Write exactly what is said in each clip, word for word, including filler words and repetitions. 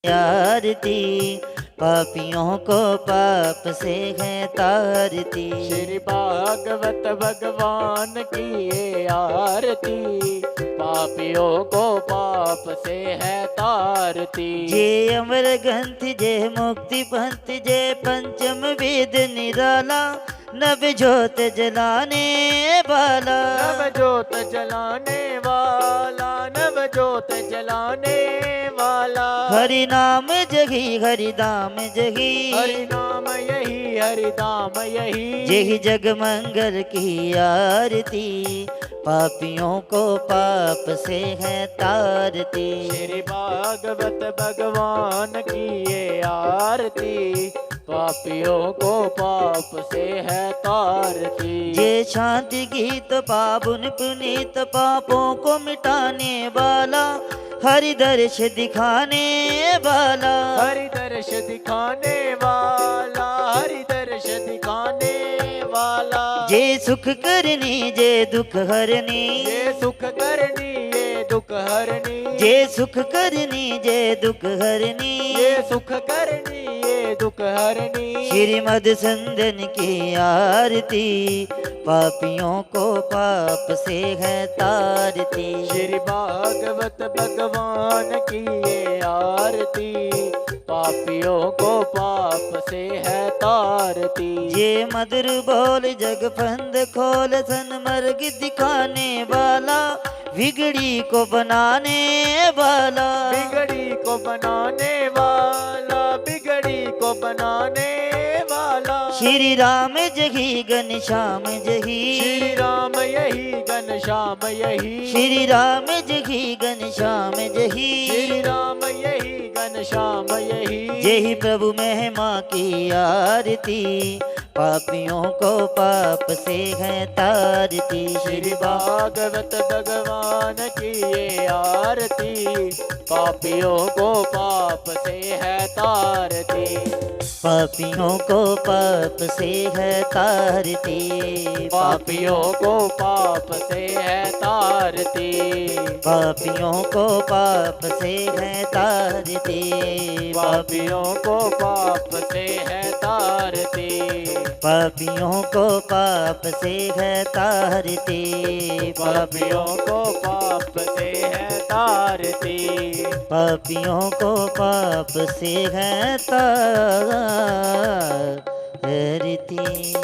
आरती, पापियों को पाप से है तारती। श्री भागवत भगवान की ये आरती, पापियों को पाप से है तारती। जे अमर ग्रंथ, जे मुक्ति पंथ, जे पंचम वेद निराला, नव जोत जलाने वाला। नव जोत जलाने वाला, नव जोत जलाने वाला। हरि नाम जही, हरि धाम जही। हरि नाम यही, हरि धाम यही। जही जग मंगल की आरती, पापियों को पाप से है तारती। श्री भागवत भगवान की ये आरती, पापियों को पाप से है तारती। ये शांति गीत पावन पुनीत, पापों को मिटाने वाला, हरि दर्श दिखाने वाला। हरि दर्श दिखाने वाला, हरि दर्श दिखाने वाला। जे सुख करनी, जे दुख हरनी। जे सुख करनी, ये दुख हरनी। जे सुख करनी, जे दुख हरनी। ये सुख करनी, ये दुख हरनी। श्री मधुसूदन की आरती, पापियों को पाप से है तारती। श्री भागवत भगवान की ये आरती, पापियों को पाप से है तारती। ये मधुर बोल जग फंद खोल, सन्मार्ग दिखाने वाला, बिगड़ी को बनाने वाला। बिगड़ी को बनाने वाला, बिगड़ी को बनाने वाला। श्री राम जही घनश्याम जही। श्री राम यही घनश्याम यही। श्री राम जही घनश्याम जही। श्री राम यही घनश्याम यही। जही प्रभु महिमा की आरती, पापियों को पाप से है तारती। श्री भागवत भगवान की ये आरती, पापियों को पाप से है तारती। पापियों को पाप से है तारती। पापियों को पाप से है तारती। पापियों को पाप से है तारती। पापियों को पाप से है तारती। पापियों को पाप से है तारती। पापियों को पाप से है तारती। पापियों को पाप से है तारती।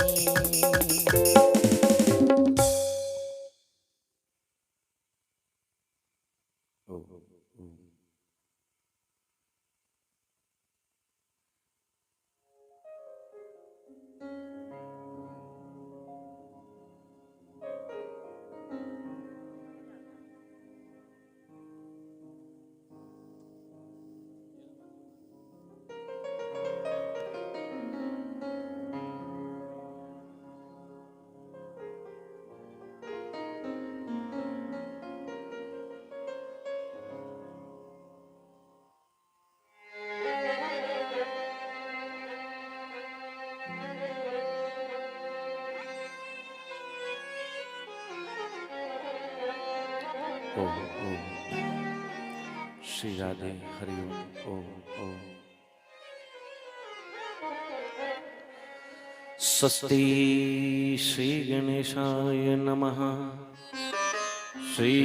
ओम, ओम। श्री राधे, हरि ओम, ओम, ओम। स्वस्ति श्री गणेशाय नमः। श्री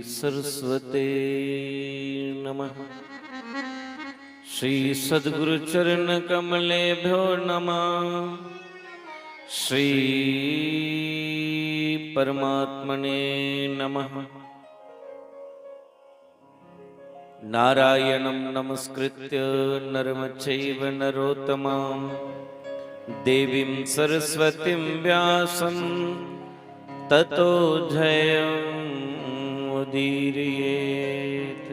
सरस्वते नमः। श्री सद्गुरु चरण कमलेभ्यो नमः। श्री परमात्मने नमः। नारायणं नमस्कृत्य नरं चैव नरोत्तमम्। देवीं सरस्वतीं व्यासं ततो जयमुदीरयेत्।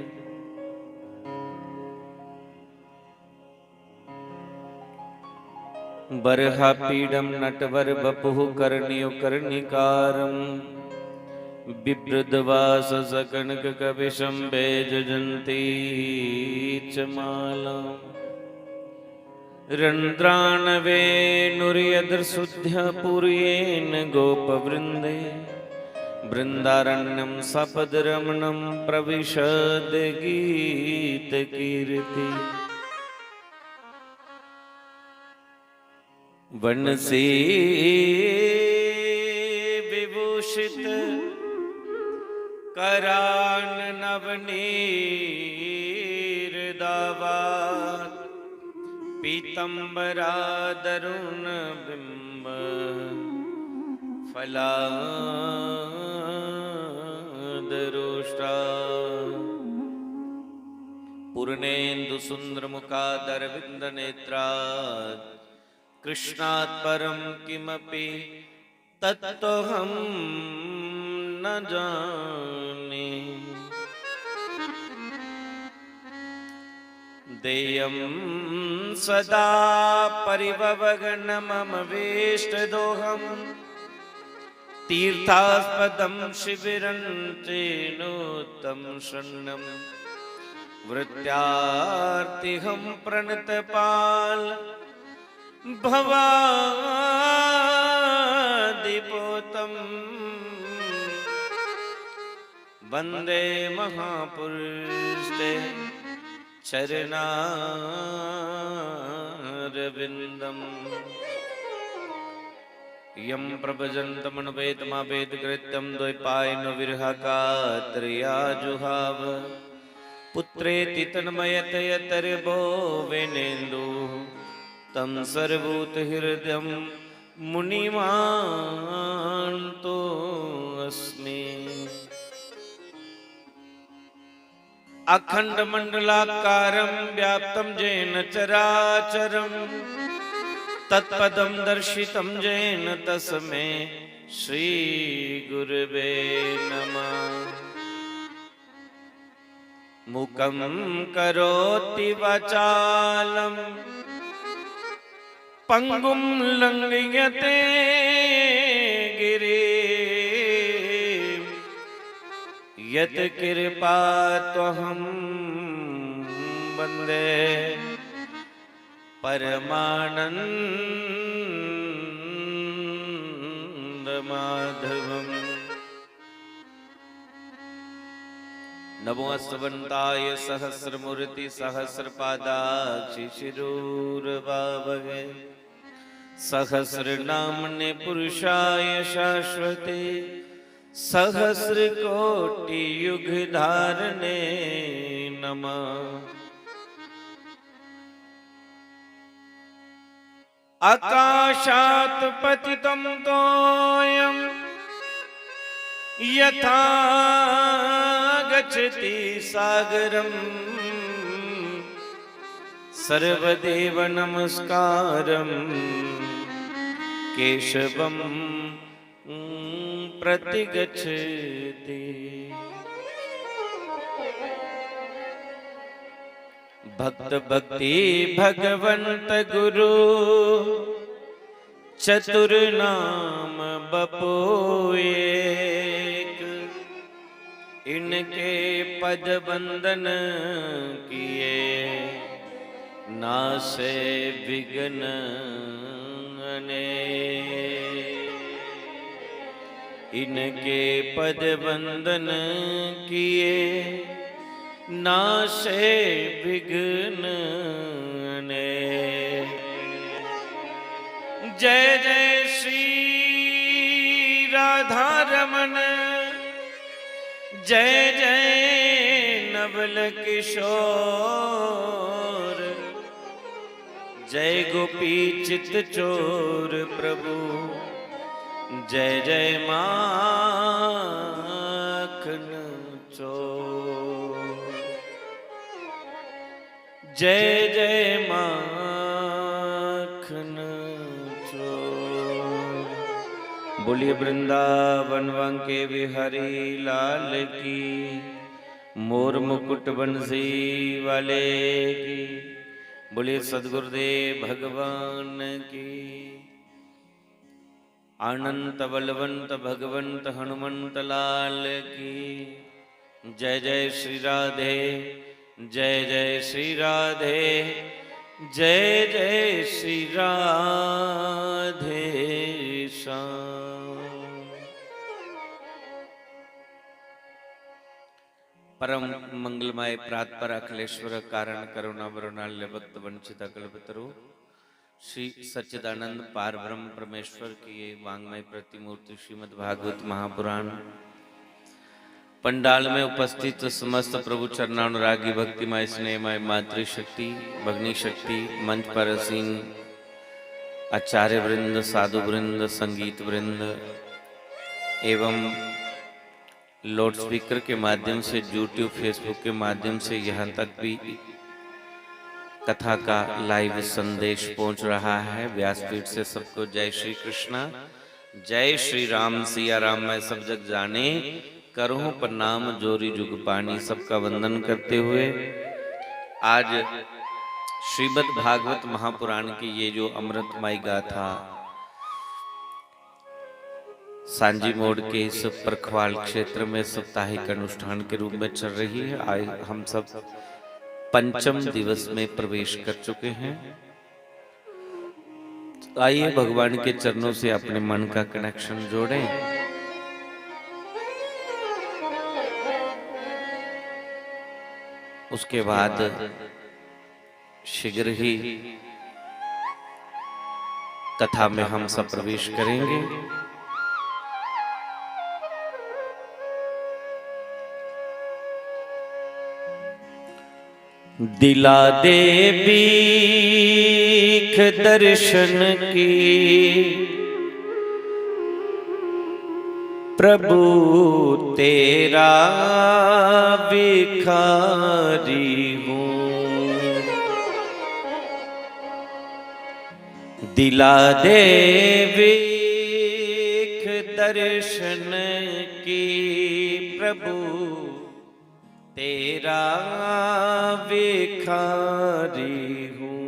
वराहपीठं नटवरवपुः कर्णिकारं बिभ्रद्वाससकनककपिशं वैजयन्ती च मालां। रन्ध्राणवेणुर्यदृशुद्ध्या पूर्येण गोपवृन्दे। वृन्दारण्यं सपदरमणं प्रविशद् गीतकीर्ति। वंशी विभूषित करान्नवनीरदावात् पीतम्बरादरुणबिम्ब फलादरोष्टा। पूर्णेन्दुसुन्दरमुखादरविन्दनेत्रात् कृष्णात् परं किमपि तत्त्वहं न जाने। देयं सदा परिभवघ्न मम वेष्टदोहम्। तीर्थास्पदं शिबिरं चेनोत्तम शरणं वृत्त्यार्थिहं प्रणतपाल भवादिपोतम्। वन्दे महापुरुष ते चरणारविन्दम्। यं प्रव्रजन्तमनुपेतमापेतकृत्यं द्वैपायनो विरहकातरया जुहाव। पुत्रेति तन्मयतयतर्वो विनेन्दु तं सर्वभूतहृदयं मुनिमानतोऽस्मि। अखण्डमण्डलाकारं व्याप्तं येन चराचरं तत्पदं दर्शितं येन तस्मै श्रीगुरवे नमः। मूकं करोति वाचालं पङ्गुं लङ्घयते गिरिं। यत्कृपा त्वहं वन्दे परमानन्दमाधवम्। नमोऽस्तवन्ताय सहस्रमूर्ति सहस्रपादाक्षि शिरूरभावगे। सहस्रनामने पुरुषाय शाश्वते सहस्रकोटि युगधारणे नमः। आकाशात् पतितं तोयं यथा गच्छति सागरम्। सर्वदेव नमस्कारं केशवं प्रतिगच्छति। भक्त भक्ति भगवंत गुरु चतुर नाम बपो एक। इनके पद वंदन किए नासे विघ्न अनेक। इनके पद वंदन किए नासे विघ्न अनेक। जय जय श्री राधा रमन, जय जय नवल किशोर, जय गोपी चित चोर प्रभु, जय जय माखन चोर। जय जय माखन चोर। बोलिए वृंदावन बांके बिहारी लाल की, मोर मुकुट बंसी वाले की। बोलिए सदगुरुदेव भगवान की। अनंत बलवंत भगवंत हनुमंत लाल की। जय जय श्री राधे, जय जय श्री राधे, जय जय श्री राधे श्याम। परम मंगलमय प्रात पर अखिलेश्वर कारण करुणा वरुणाल्य भक्त वंचित अकल्पतरु श्री सच्चिदानंद पार ब्रह्म परमेश्वर की ये वांगमय प्रतिमूर्ति श्रीमद् भागवत महापुराण पंडाल में उपस्थित समस्त प्रभु चरणानुरागी भक्तिमय स्नेहमय मातृशक्ति, भगनी शक्ति, मंच पर आसीन आचार्य वृंद, साधु वृंद, संगीत वृंद एवं लाउडस्पीकर के माध्यम से, YouTube, Facebook के माध्यम से यहाँ तक भी कथा का लाइव संदेश पहुँच रहा है। व्यासपीठ से सबको जय श्री कृष्णा, जय श्री राम सिया राम। मैं सब जग जाने, करूँ प्रणाम जोरी जुग पानी। सबका वंदन करते हुए आज श्रीमद् भागवत महापुराण की ये जो अमृतमय गाथा सांझी मोड़ के इस प्रखवाल क्षेत्र में साप्ताहिक अनुष्ठान के रूप में चल रही है। आज हम सब पंचम दिवस में प्रवेश कर चुके हैं। आइए, भगवान के चरणों से अपने मन का कनेक्शन जोड़ें। उसके बाद शीघ्र ही कथा में हम सब प्रवेश करेंगे। दिला दे भीख दर्शन की, प्रभु तेरा भिखारी हूँ। दिला दे भीख दर्शन की, प्रभु तेरा भिखारी हूँ।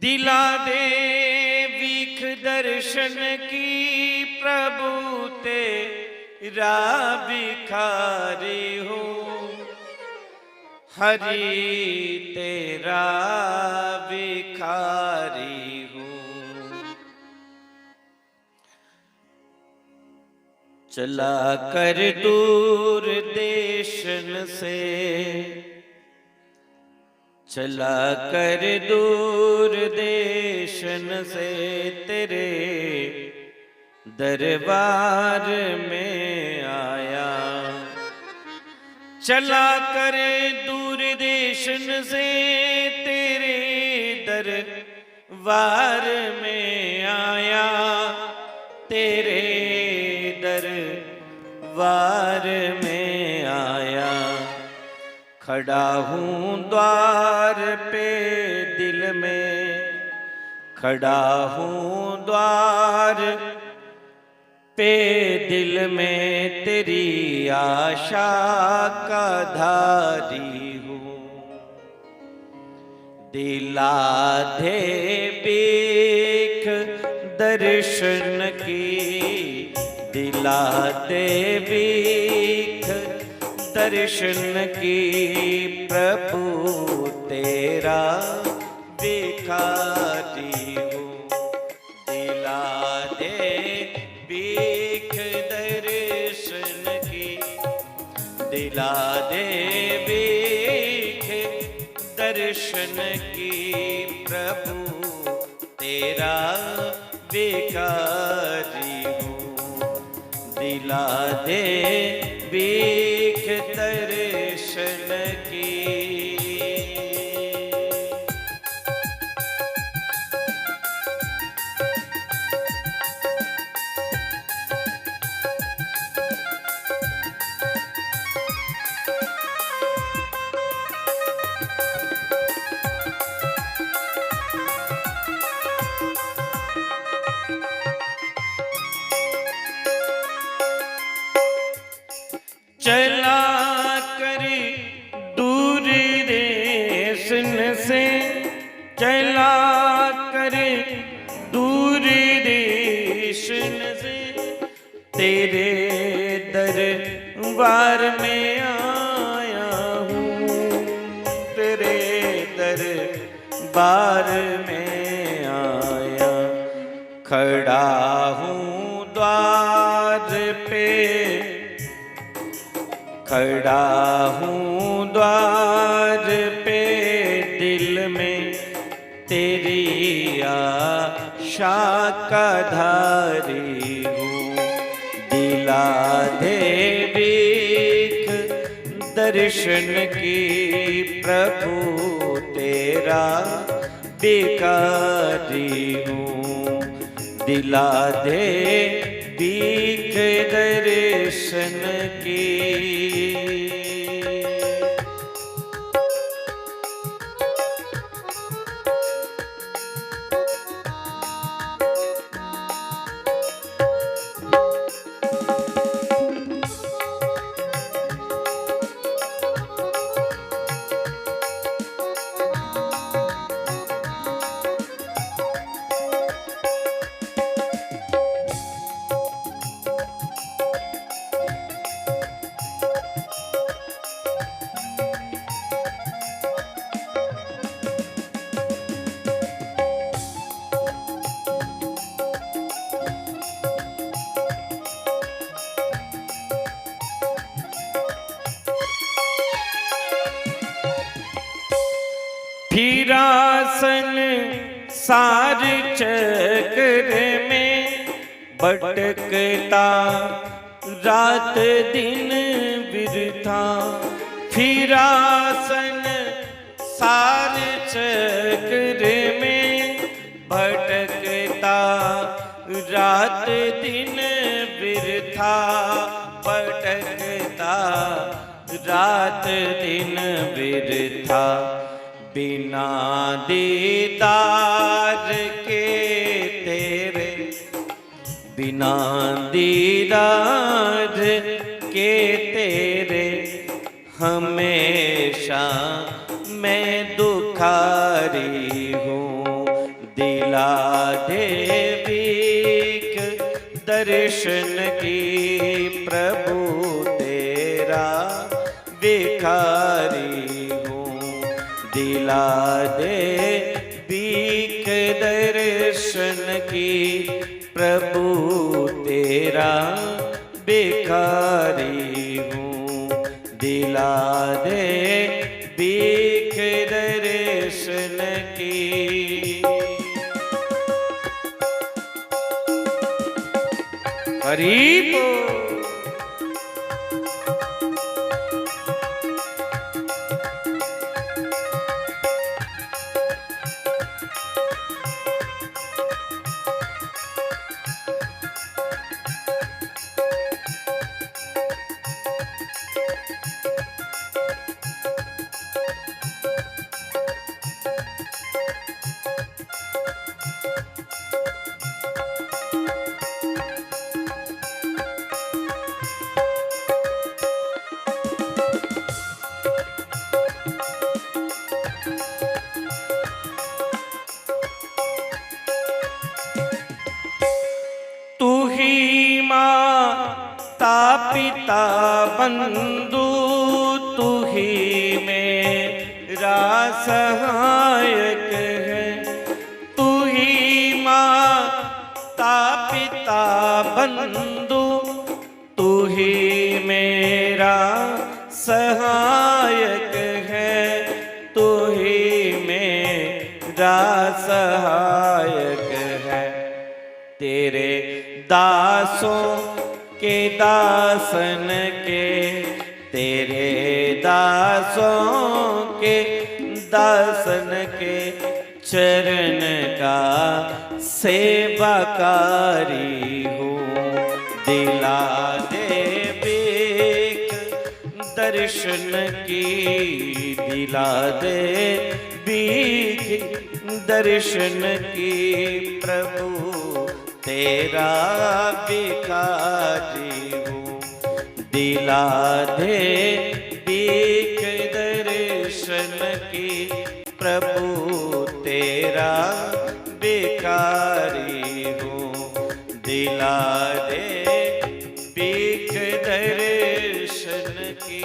दिला दे भीख दर्शन की, प्रभु तेरा भिखारी हूँ। हरि तेरा भिखारी हूँ। चला कर दूर देशन से, चला कर दूर देशन से, तेरे दरबार में आया। चला कर दूर देशन से, तेरे दरबार में आया, तेरे दरबार में आया। खड़ा हूँ द्वार पे दिल में, खड़ा हूँ द्वार पे दिल में, तेरी आशा का धारी हूँ। दिला दे भीख दर्शन की, दिला दे भीख दर्शन की, प्रभु तेरा भिखारी हूँ। दिला दे भीख दर्शन की, दिला दे भीख दर्शन की, प्रभु तेरा भिखारी हूँ। दिला दे भीख दर्शन की। चला कर दूर देशन से, चला कर दूर देशन से, तेरे दरबार में आया हूँ, तेरे दरबार में आया। खड़ा हूँ द्वार पे खड़ा हूँ द्वार पे, दिल में तेरी आशा का धारी हूँ। दिला दे भीख दर्शन की, प्रभु तेरा भिखारी हूँ। दिला दे भीख दर्शन की। फिरा संसार चक्र में भटकता रात दिन बिरथा। फिरा संसार चक्र में भटकता रात दिन बिरथा, भटकता रात दिन बिरथा। बिना दीदार के तेरे, बिना दीदार के तेरे, हमेशा मैं दुखारी हूँ। दिला दे भीख दर्शन की, प्रभु तेरा भिखारी हूँ। दिला दे भीख दर्शन की, प्रभु तेरा भिखारी हूँ। दिला दे भीख दर्शन की। हरि बोल। तू ही माता पिता बंधु, तू ही मेरा सहायक है। तू ही माता पिता बंधु, तू ही मेरा सहायक है, तू ही मेरा सहायक है। तेरे दासों के दासन के, तेरे दासों के दासन के चरण का सेवाकारी हूँ। दिला दे भीख दर्शन की, दिला दे भीख दर्शन की, प्रभु तेरा भिखारी हूँ। दिला दे भीख दर्शन की, प्रभु तेरा भिखारी हूँ। दिला दे भीख दर्शन की।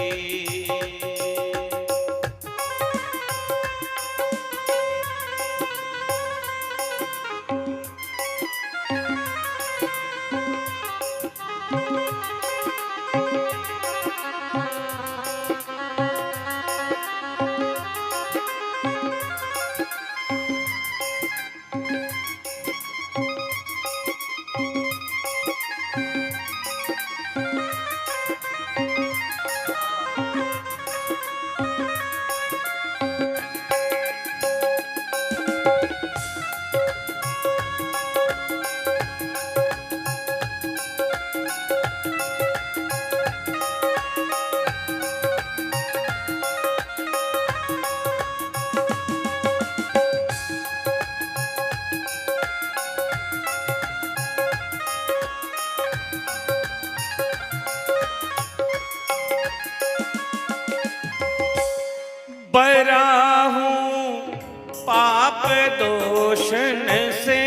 दोषन से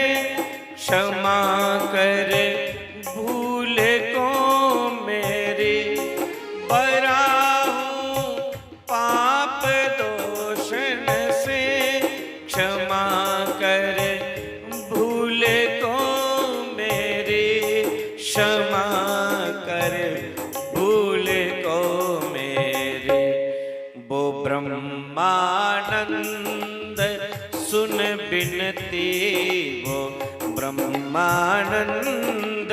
क्षमा कर भूल को मेरी। बरा हूँ पाप दोषन से क्षमा कर भूल को मेरी। क्षमा कर भूल को मेरी। वो ब्रह्मानंद सुन बिनती, वो ब्रह्मानंद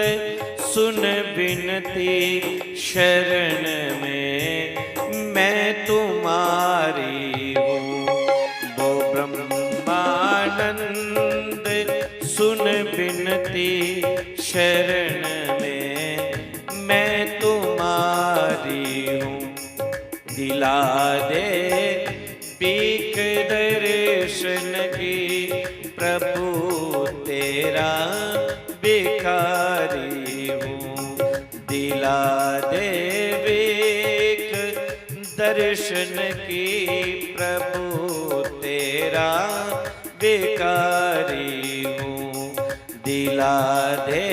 सुन बिनती। शरण में मैं तुम्हारी हूँ। वो ब्रह्मानंद सुन बिनती, शरण में मैं तुम्हारी हूँ। दिला दे भीख दर्शन की, प्रभु तेरा भिखारी हूँ। दिला दे भीख दर्शन की, प्रभु तेरा भिखारी हूँ। दिला दे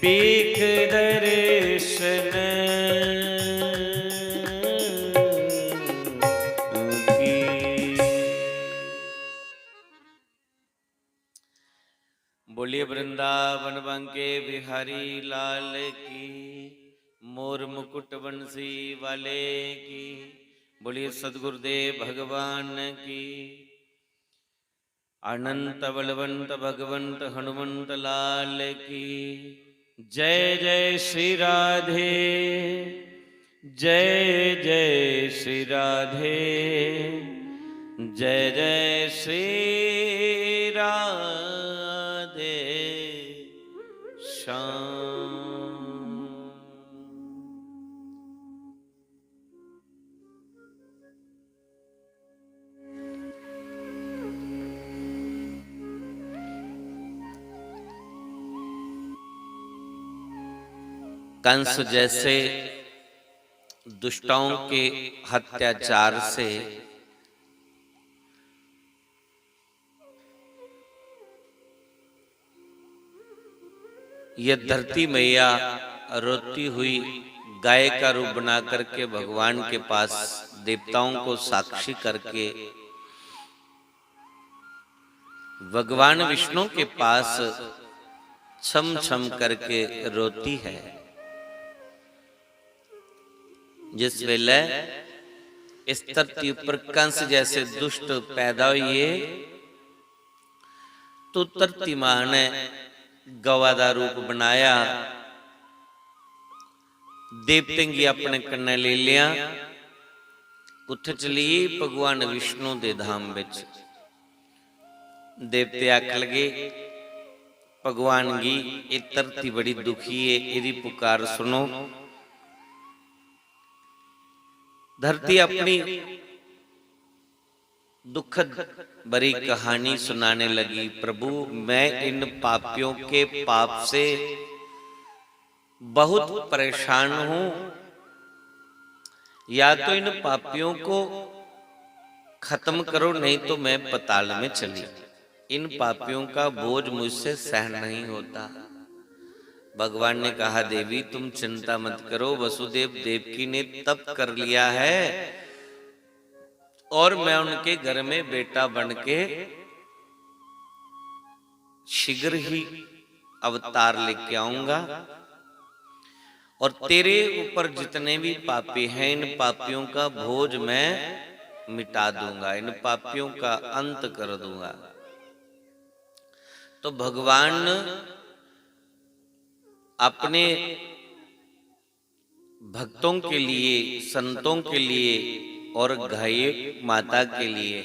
भीख दर्शन की। बोलिए वृंदावन बांके बिहारी लाल की, मोर मुकुट बंसी वाले की। बोलिए सदगुरुदेव भगवान की। अनंत बलवंत भगवंत हनुमंत लाल की जय। जय श्री राधे, जय जय श्री राधे, जय जय श्री राधे श्याम। कंस जैसे दुष्टों के अत्याचार से यह धरती मैया रोती हुई गाय का रूप बना करके भगवान के पास, देवताओं को साक्षी करके भगवान विष्णु के पास छम छम करके रोती है। जिस वेले इस धरती पर कंस जैसे दुष्ट पैदा हुए, तो धरती मां ने गवा दा रूप बनाया, देवतें गी अपने कन्नै लेई लेआ। उत्थै चली गे भगवान विष्णु दे धाम बिच। देवते आखन लगे, भगवान गी, "एह् धरती बड़ी दुखी है, एह्दी पुकार सुनो।" धरती अपनी दुखद भरी कहानी सुनाने लगी, "प्रभु, मैं इन पापियों के पाप से बहुत परेशान हूं, या तो इन पापियों को खत्म करो, नहीं तो मैं पाताल में चली। इन पापियों का बोझ मुझसे सहन नहीं होता।" भगवान ने कहा, "देवी, तुम चिंता मत करो, वसुदेव देवकी ने तप कर लिया है और मैं उनके घर में बेटा बन के शीघ्र ही अवतार लेके आऊंगा और तेरे ऊपर जितने भी पापी हैं, इन पापियों का बोझ मैं मिटा दूंगा, इन पापियों का अंत कर दूंगा।" तो भगवान अपने भक्तों के लिए, संतों के लिए और गाय माता के लिए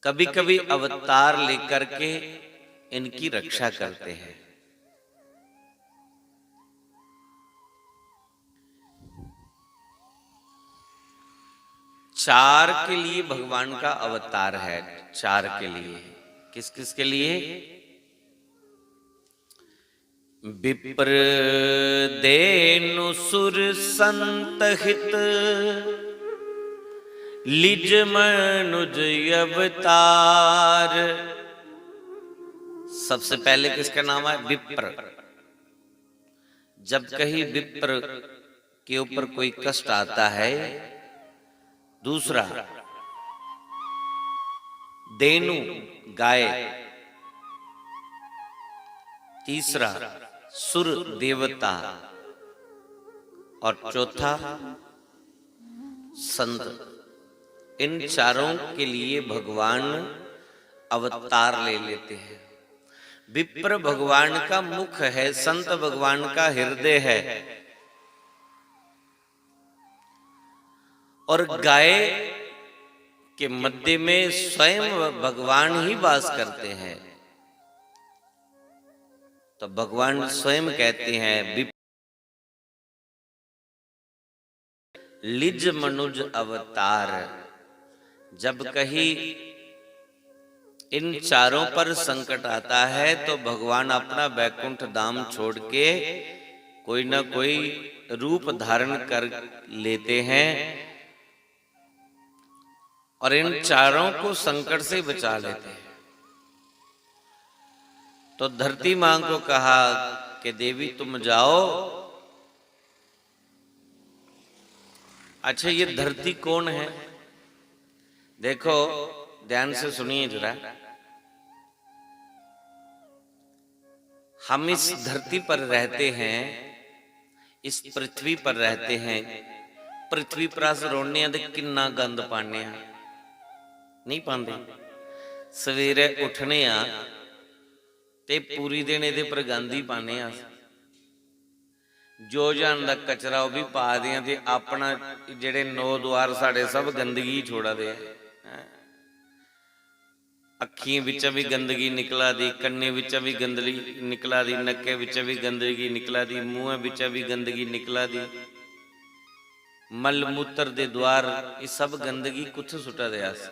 कभी-कभी अवतार लेकर के इनकी रक्षा करते हैं। चार के लिए भगवान का अवतार है, चार के लिए। किस किस के लिए? विप्र धेनु सुर संत हित, लिज मनुज अवतार। सबसे पहले किसका नाम है? विप्र। जब कहीं विप्र के ऊपर कोई कष्ट आता है, दूसरा धेनु, गाय, तीसरा सुर देवता और चौथा संत। इन चारों के लिए भगवान अवतार ले लेते हैं। विप्र भगवान का मुख है, संत भगवान का हृदय है। और गाय के मध्य में स्वयं भगवान ही वास करते हैं। तो भगवान स्वयं कहते हैं, "विप-, लिज मनुज अवतार।" जब कहीं इन चारों पर संकट आता है, तो भगवान अपना बैकुंठ धाम छोड़ के कोई ना कोई रूप धारण कर लेते हैं और इन चारों को संकट से बचा लेते हैं। तो धरती मां को कहा कि देवी, तुम जाओ। अच्छा, ये धरती कौन है? देखो, ध्यान से सुनिए जरा। हम इस धरती पर रहते हैं, इस पृथ्वी पर रहते हैं। पृथ्वी पर अस रौह्ने आं ते किन्ना गंद पान्ने आं, नहीं पांदे? सवेरे उट्ठने आं ते पूरी दिन एह्दे पर गंद ही पान्ने आं अस। जो जहान दा कचरा ओह् बी पा दे आं ते अपना जेह्ड़े नौ द्वार साढ़े सब गंदगी छोड़ा दे आं। अक्खियें बिच्चा बी गंदगी निकला दी, कन्नें बिच्चा बी गंदगी निकला दी, नक्कै बिच्चा बी गंदगी निकला दी, मुंहै बिच्चा बी गंदगी निकला दी, मल मूत्र दे द्वार, एह् सब गंदगी कुत्थै सुट्टा दे अस?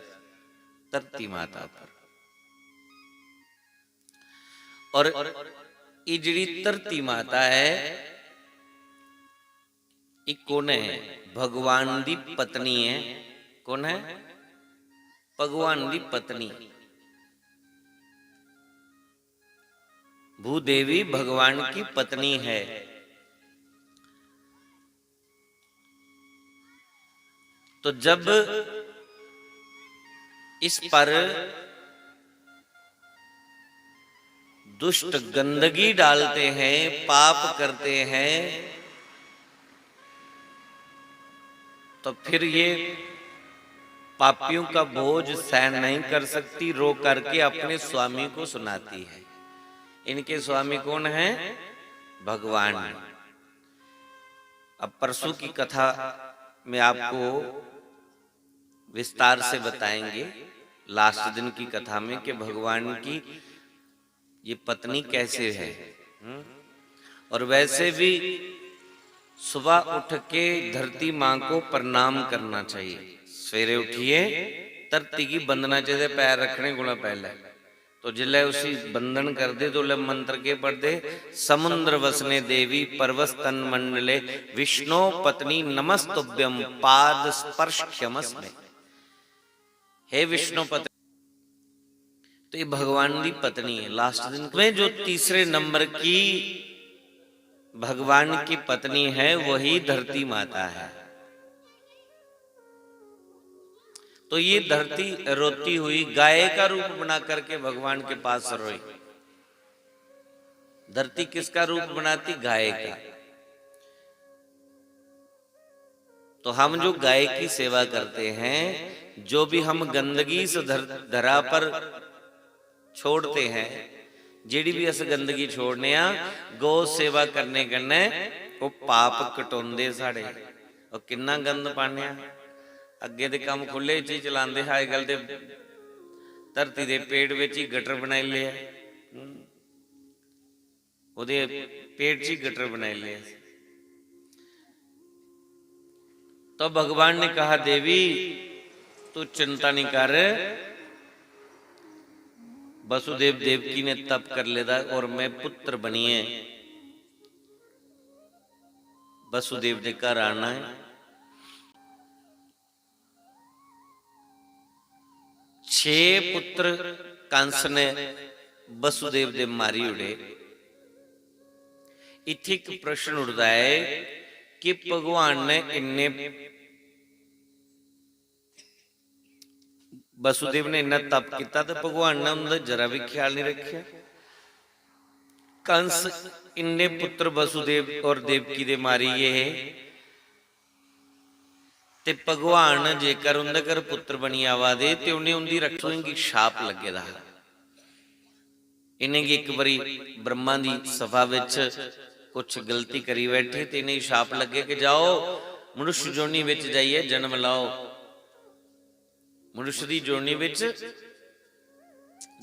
धरती माता पर। और एह् जेह्ड़ी धरती माता ऐ, एह् कु'न ऐ? भगवान दी पत्नी ऐ। कु'न ऐ? भगवान दी पत्नी। भूदेवी भगवान की पत्नी है। तो जब इस पर दुष्ट गंदगी डालते हैं, पाप करते हैं, तो फिर ये पापियों का बोझ सहन नहीं कर सकती, रो करके अपने स्वामी को सुनाती है। इनके स्वामी कौन हैं? भगवान। अब परसों की कथा में आपको विस्तार से बताएंगे, लास्ट दिन की कथा में, कि भगवान की ये पत्नी कैसे है। हम्म? और वैसे भी सुबह उठ के धरती माँ को प्रणाम करना चाहिए। सवेरे उठिए, धरती की वंदना चाहिए, पैर रखने कोला पहले। तो जिसलै उसी वंदन करदे, तो उसलै मंत्र के पढ़दे? "समुद्र वसने देवी पर्वत तन मंडले, विष्णु पत्नी नमस्तुभ्यम, पाद स्पर्श क्षमस्मे।" हे विष्णु पत्नी, तो ये भगवान की पत्नी है। लास्ट दिन में जो तीसरे नंबर की भगवान की पत्नी है, वही धरती माता है। तो ये धरती रोती हुई गाय का रूप बना करके भगवान के पास रोई। धरती किसका रूप बनाती? गाय का। तो हम जो गाय की सेवा करते हैं, जो भी हम गंदगी इस धर-, धरा पर छोड़ते हैं, जेह्ड़ी भी अस गंदगी छोड़ने आं, गौ सेवा करने कन्नै ओह् पाप कटोंदे साढ़े। ओह् किन्ना गंद पाने आं, अग्गें ते कम्म खु'ल्ले च ही चलांदे हे, अजकल ते धरती दे पेट बिच ही गटर बनाई ले। हम्म। ओह्दे पेट च ही गटर बनाई ले। तो भगवान ने कहा, "देवी, तू चिंता नहीं कर, वसुदेव देवकी ने तप कर लेदा और मैं पुत्र बनिए वसुदेव दे घर आना है। छे पुत्र कंस ने वसुदेव दे मारी ओड़े। इत्थै इक प्रश्न उठदा है कि भगवान ने इन्ने, वसुदेव ने इन्ना तप किया ते भगवान ने उंदा जरा भी ख्याल नहीं रखा। कंस इन्ने पुत्र वसुदेव और देवकी दे मारी गए हे, ते भगवान जेकर उंदे घर पुत्र बनी आवा दे ते उन्हें उंदी रक्षाएं गी शाप लग्गे दा हा। इन्हें गी इक बारी ब्रह्मा दी सभा विच कुछ गलती करी बैठे ते इन्हें शाप लग्गे कि जाओ, मनुष्य जोनी विच जाइए जन्म लाओ, मनुष्य दी जोनी विच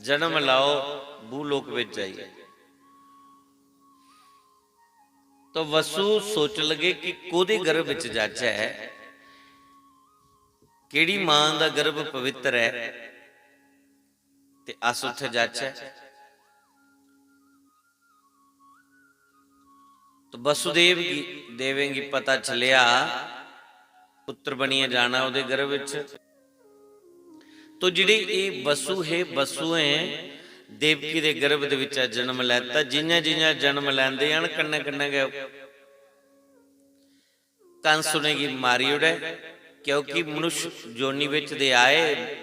जन्म लाओ, भूलोक विच जाइए। तो वसु सोच लगे कि कोदे गर्भ विच जाचै, केड़ी मां दा गर्भ पवित्र है, ते अस उत्थे जाचै। तो वसुदेव गी, देवें गी पता चलेआ पुत्र बनियै जाना ओह्दे गर्भ विच। तो जेह्ड़े एह् वसु हे, वसुएं देवकी दे गर्भ दे बिच्चा जन्म लैता। जि'यां जि'यां जन्म लैंदे हन, कन्नै कन्नै गै कंस उ'नेंगी मारी ओड़े, क्योंकि मनुष्य जोनी बिच दे आए,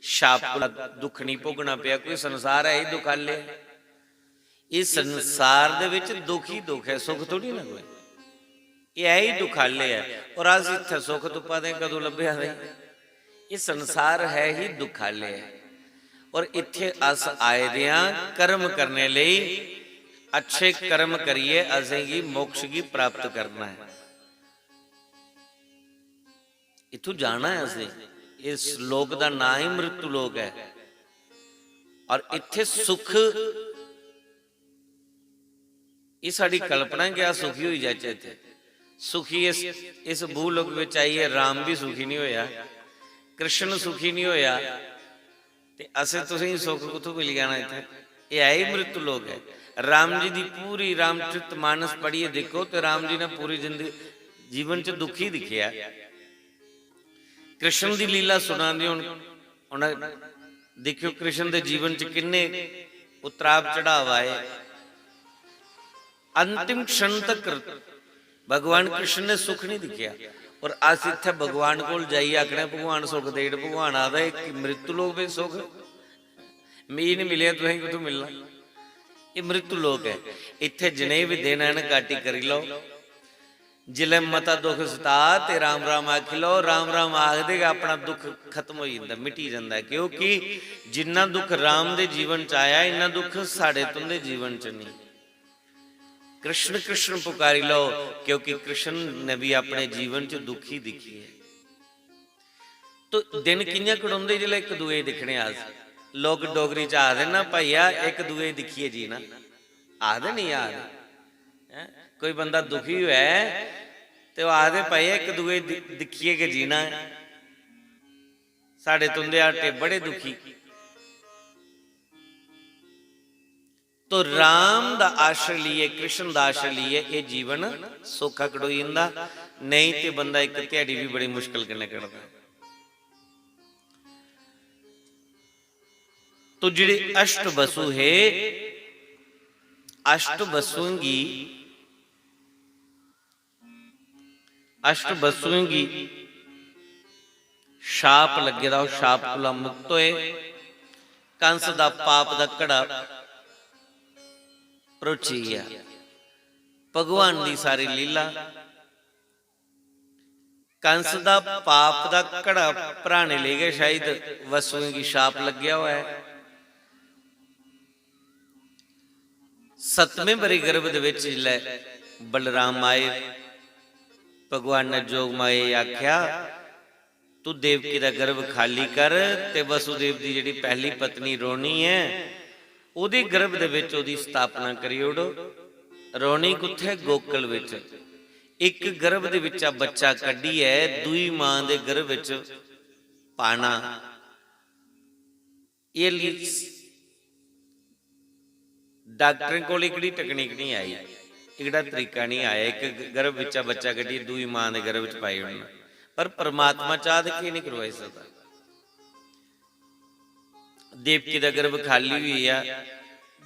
शाप कोला दुख नहीं भोगना पेआ। कोई संसार है ही दुखाले, इस संसार दे विच दुख ही दुख है, सुख थोड़ी ना कोई। एह् है ही दुखाले है। और अस इत्थै सुख तुप्पा दे, कदूं लब्भेआ दे? एह् संसार है ही दुखाले है। और इत्थै अस आए दे आं कर्म करने लेई, अच्छे कर्म करियै असेंगी मोक्ष गी प्राप्त करना है। इत्थों जाना है असें। इस लोक दा नां ही मृत्यु लोक है। और इत्थे सुख, ये साड़ी कल्पना है कि अस सुखी होई जाचै इत्थे। सुखी इस, इस भूलोक विच आइयै राम भी सुखी नहीं होया, कृष्ण सुखी नहीं होया, ते असें तुसेंगी सुख कुत्थों मिली जाना इत्थे? एह् है ही मृत्यु लोक है। राम जी दी पूरी रामचरित मानस पढ़ियै देखो ते राम जी ने पूरी जिंदगी, जीवन च दुख ही दिक्खेआ। कृष्ण दी लीला सुना दे हुन, हुन दिक्खेओ कृष्ण दे जीवन च किन्ने उतराव चढ़ाव आए। अंतिम क्षण तक भगवान कृष्ण ने सुख नहीं दिखेआ। और अस इत्थै भगवान कोल जाइयै आखने, "भगवान सुख देई ओड़।" भगवान आखदा, "एह् मृत्यु लोक बी सुख? मिगी नहीं मिलेआ, तुसेंगी कुत्थों मिलना?" एह् मृत्यु लोक ऐ। इत्थै जिनें बी देना है ना, काटी करी लैओ। जिसलै मता दुख सता ते राम राम आखी लैओ। राम राम आखदे गै अपना दुख खत्म होई जंदा, मिटी जंदा ऐ, क्योंकि जिन्ना दुख राम दे जीवन च आया, इन्ना दुख साढ़े तुंदे जीवन च नहीं। कृष्ण कृष्ण पुकारी लैओ, क्योंकि कृष्ण ने भी अपने जीवन च दुख ही दिक्खी ऐ। तो दिन कि'यां कटोंदे जिसलै इक दूए गी दिक्खने अस? लोक डोगरी च आखदे ना, "भैया, इक दूए गी दिक्खियै जीना।" आखदे नहीं आखदे? हैं? कोई बंदा दुखी होऐ ते ओह् आखदे, "भाई, इक दूए गी दि-, दिक्खियै गै जीना ऐ।" साढ़े तुंदे आटे बड़े दुखी। तो राम दा आश्रय लेइयै, कृष्ण दा आश्रय लेइयै एह् जीवन सौखा कटोई जंदा, नेईं ते बंदा इक ध्याड़ी बी बड़ी मुश्कल कन्नै कटदा। तो जेह्ड़े अष्ट वसु हे, अष्ट वसुएं गी, अष्ट वसुएं गी शाप लग्गे दा, ओह् शाप कोला मुक्त होए। कंस दा पाप दा घड़ा भरोची गेआ। भगवान दी सारी लीला। कंस दा पाप दा घड़ा भराने लेई गै शायद वसुएं गी शाप लग्गेआ होऐ। सतमें बरी गर्भ दे विच जिसलै बलराम आए, भगवान ने जोग माया गी आख्या, "तू देवकी दा गर्भ खाली कर ते वसुदेव दी जेह्ड़ी पैह्ली पत्नी रोहिणी ऐ, ओह्दे गर्भ दे विच ओह्दी स्थापना करी ओड़ो।" रोहिणी कुत्थै? गोकुल विच। इक गर्भ दे बिच्चा बच्चा कड्ढियै दूई मां दे गर्भ च पाना। एह् ली-, डाक्टरें कोल एह्कड़ी technique नहीं आई। एह्कड़ा तरीका निं आया, इक ग-, गर्भ बिच्चा बच्चा कड्ढियै दूई मां दे गर्भ च पाई ओड़ना। पर परमात्मा चाह् ते केह् निं करवाई सकदा। देवकी दा गर्भ खाली होई गेआ।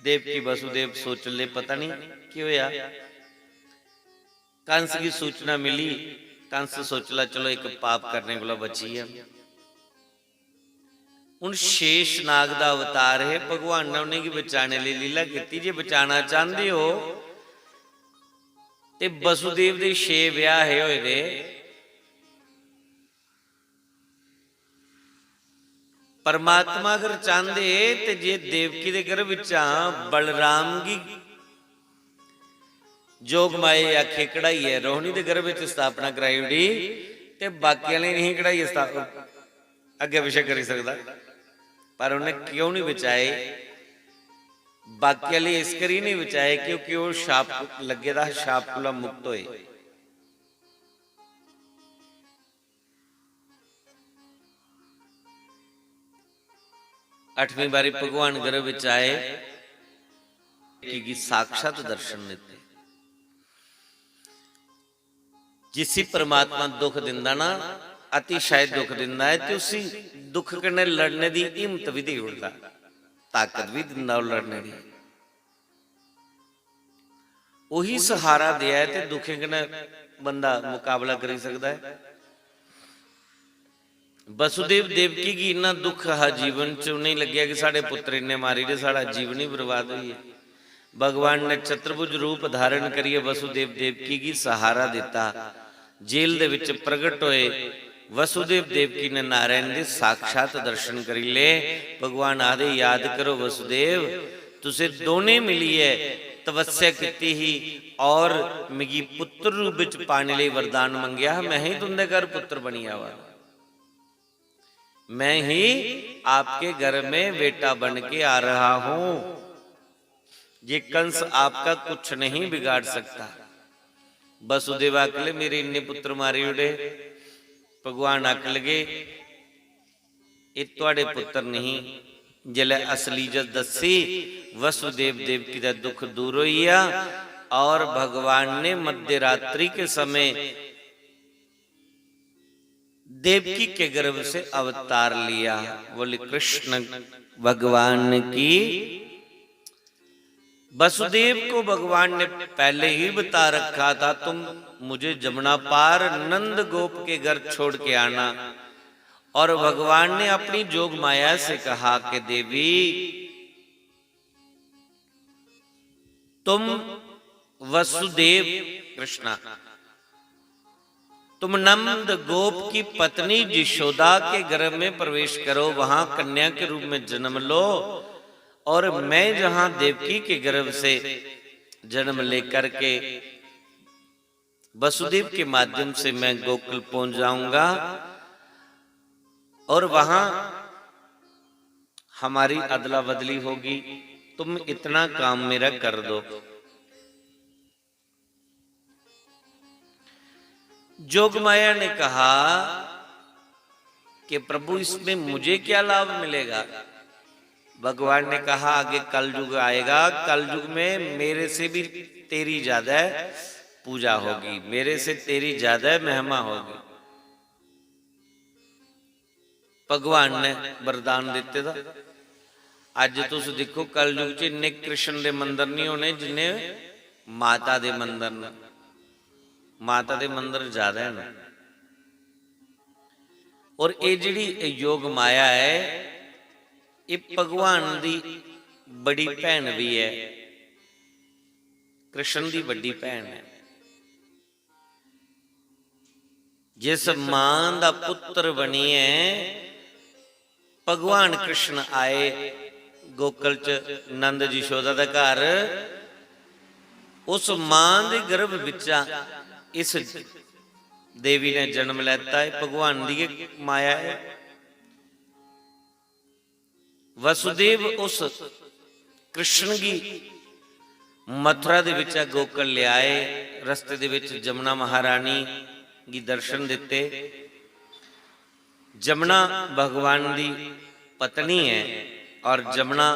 देवकी वसुदेव सोचले पता निं केह् होआ। कंस गी सूचना मिली, कंस सोचला चलो इक पाप करने कोला बची गेआ। हून शेष नाग दा अवतार है, भगवान ने उ'नेंगी बचाने लेई लीला कीती। जे बचाना चांह्दे ओ ते वसुदेव दे छे ब्याह हे होए दे। परमात्मा अगर चांह्दे ते जे देवकी दे गर्भ चा बलराम गी जोग माया आखे कढ़ाइयै रोहिणी दे गर्भ च स्थापना कराई ओड़ी ते बाकी आह्लें गी नेईं कढ़ाइयै स्था-, अग्गें पिच्छें करी सकदा। पर उ'नें क्यों निं बचाए? बाकी आह्ले इस करी निं बचाए क्योंकि ओह् शाप लग्गे दा हा, शाप कोला मुक्त होए। अठमीं बारी भगवान गर्भ बिच आए, की, की साक्षात दर्शन दित्ते। जिसी परमात्मा दुख दिंदा ना, अतिशय दुख दिंदा है, ते उसी दुख कन्नै लड़ने दी हिम्मत भी देई ओड़दा, ताकत भी दिंदा ओह् लड़ने दी। ओही सहारा देआ ऐ ते दुखें कन्नै बंदा मकाबला करी सकदा ऐ। वसुदेव देवकी गी इन्ना दुख हा जीवन च, उ'नेंगी लग्गेआ कि साढ़े पुत्तर इन्ने मारी ओड़े, साढ़ा जीवन ही बर्बाद होई गेआ। भगवान ने चतुर्भुज रूप धारण करियै वसुदेव देवकी गी सहारा दित्ता। जेल दे विच प्रगट होए। वसुदेव देवकी ने नारायण दे साक्षात दर्शन करी ले। भगवान आखदे, "याद करो वसुदेव, तुसें दोनें मिलियै तपस्या कीती ही और मिगी पुत्र रूप विच पाने लेई वरदान मंगेआ हा, मैं ही तुंदे घर पुत्र बनी आवा।" मैं ही आपके घर में बेटा बन के आ रहा हूं। ये कंस आपका कुछ नहीं बिगाड़ सकता। वसुदेव आखले, "मेरे इन्ने पुत्र मारी ओड़े।" भगवान आख लगे, "एह् थुआड़े पुत्र नहीं।" जिसलै असलीयत दस्सी, वसुदेव देवकी दा दुख दूर होई गेआ और भगवान ने मध्य रात्रि के समय देवकी के गर्भ से अवतार लिया। बोले कृष्ण भगवान की। वसुदेव को भगवान ने पहले ही बता रखा था, "तुम मुझे जमुना पार नंद गोप के घर छोड़ के आना।" और भगवान ने अपनी जोग माया से कहा कि देवी, तुम वसुदेव, कृष्णा, तुम नंद गोप की पत्नी यशोदा के गर्भ में प्रवेश करो, वहां कन्या के रूप में जन्म लो, और मैं जहां देवकी के गर्भ से जन्म लेकर के वसुदेव के माध्यम से मैं गोकुल पहुंच जाऊंगा और वहां हमारी अदला बदली होगी, तुम इतना काम मेरा कर दो। जोगमाया ने कहा कि प्रभु, इसमें मुझे क्या लाभ मिलेगा? भगवान ने कहा, आगे कलयुग आएगा, कलयुग में मेरे से भी तेरी ज्यादा पूजा होगी, मेरे से तेरी ज्यादा महिमा होगी। भगवान ने वरदान दित्ते दा। अज्ज तुस दिक्खो, कलयुग च इन्ने कृष्ण दे मंदर नहीं होने जिन्ने माता दे मंदर न। माता दे मंदर ज्यादा न। और ये जेह्ड़ी योग माया है, ये भगवान दी बड़ी भैन भी है, कृष्ण दी बड़ी भैन है। जिस मां दा पुत्र बनियै भगवान कृष्ण आए गोकुल च नंद यशोदा दे घर, उस मां दे गर्भ बिच्चा इस देवी ने जन्म लैता है। भगवान दी गै माया है। वसुदेव उस कृष्ण गी मथुरा दे बिच्चा गोकुल ल्याए, रस्ते दे बिच जमुना महारानी गी दर्शन दित्ते। जमुना भगवान दी पत्नी है और जमुना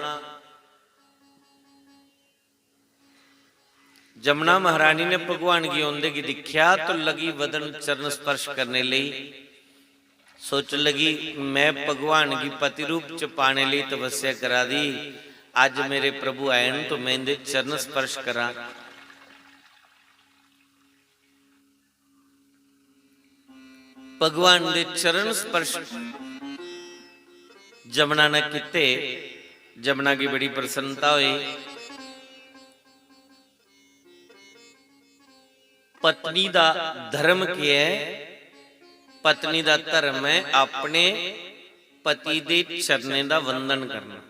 जमुना महारानी ने भगवान गी औंदे गी दिक्खेआ तो लगी वदन चरण स्पर्श करने लेई। सोच लगी, "मैं भगवान गी पति रूप च पाने लेई तपस्या करा दी, अज्ज मेरे प्रभु आए न तो मैं इंदे चरण स्पर्श करां।" भगवान दे चरण स्पर्श जमुना ने कीते। जमुना गी बड़ी प्रसन्नता होई। पत्नी दा धर्म केह् ऐ? पत्नी दा धर्म ऐ अपने पति दे चरणें दा वंदन करना।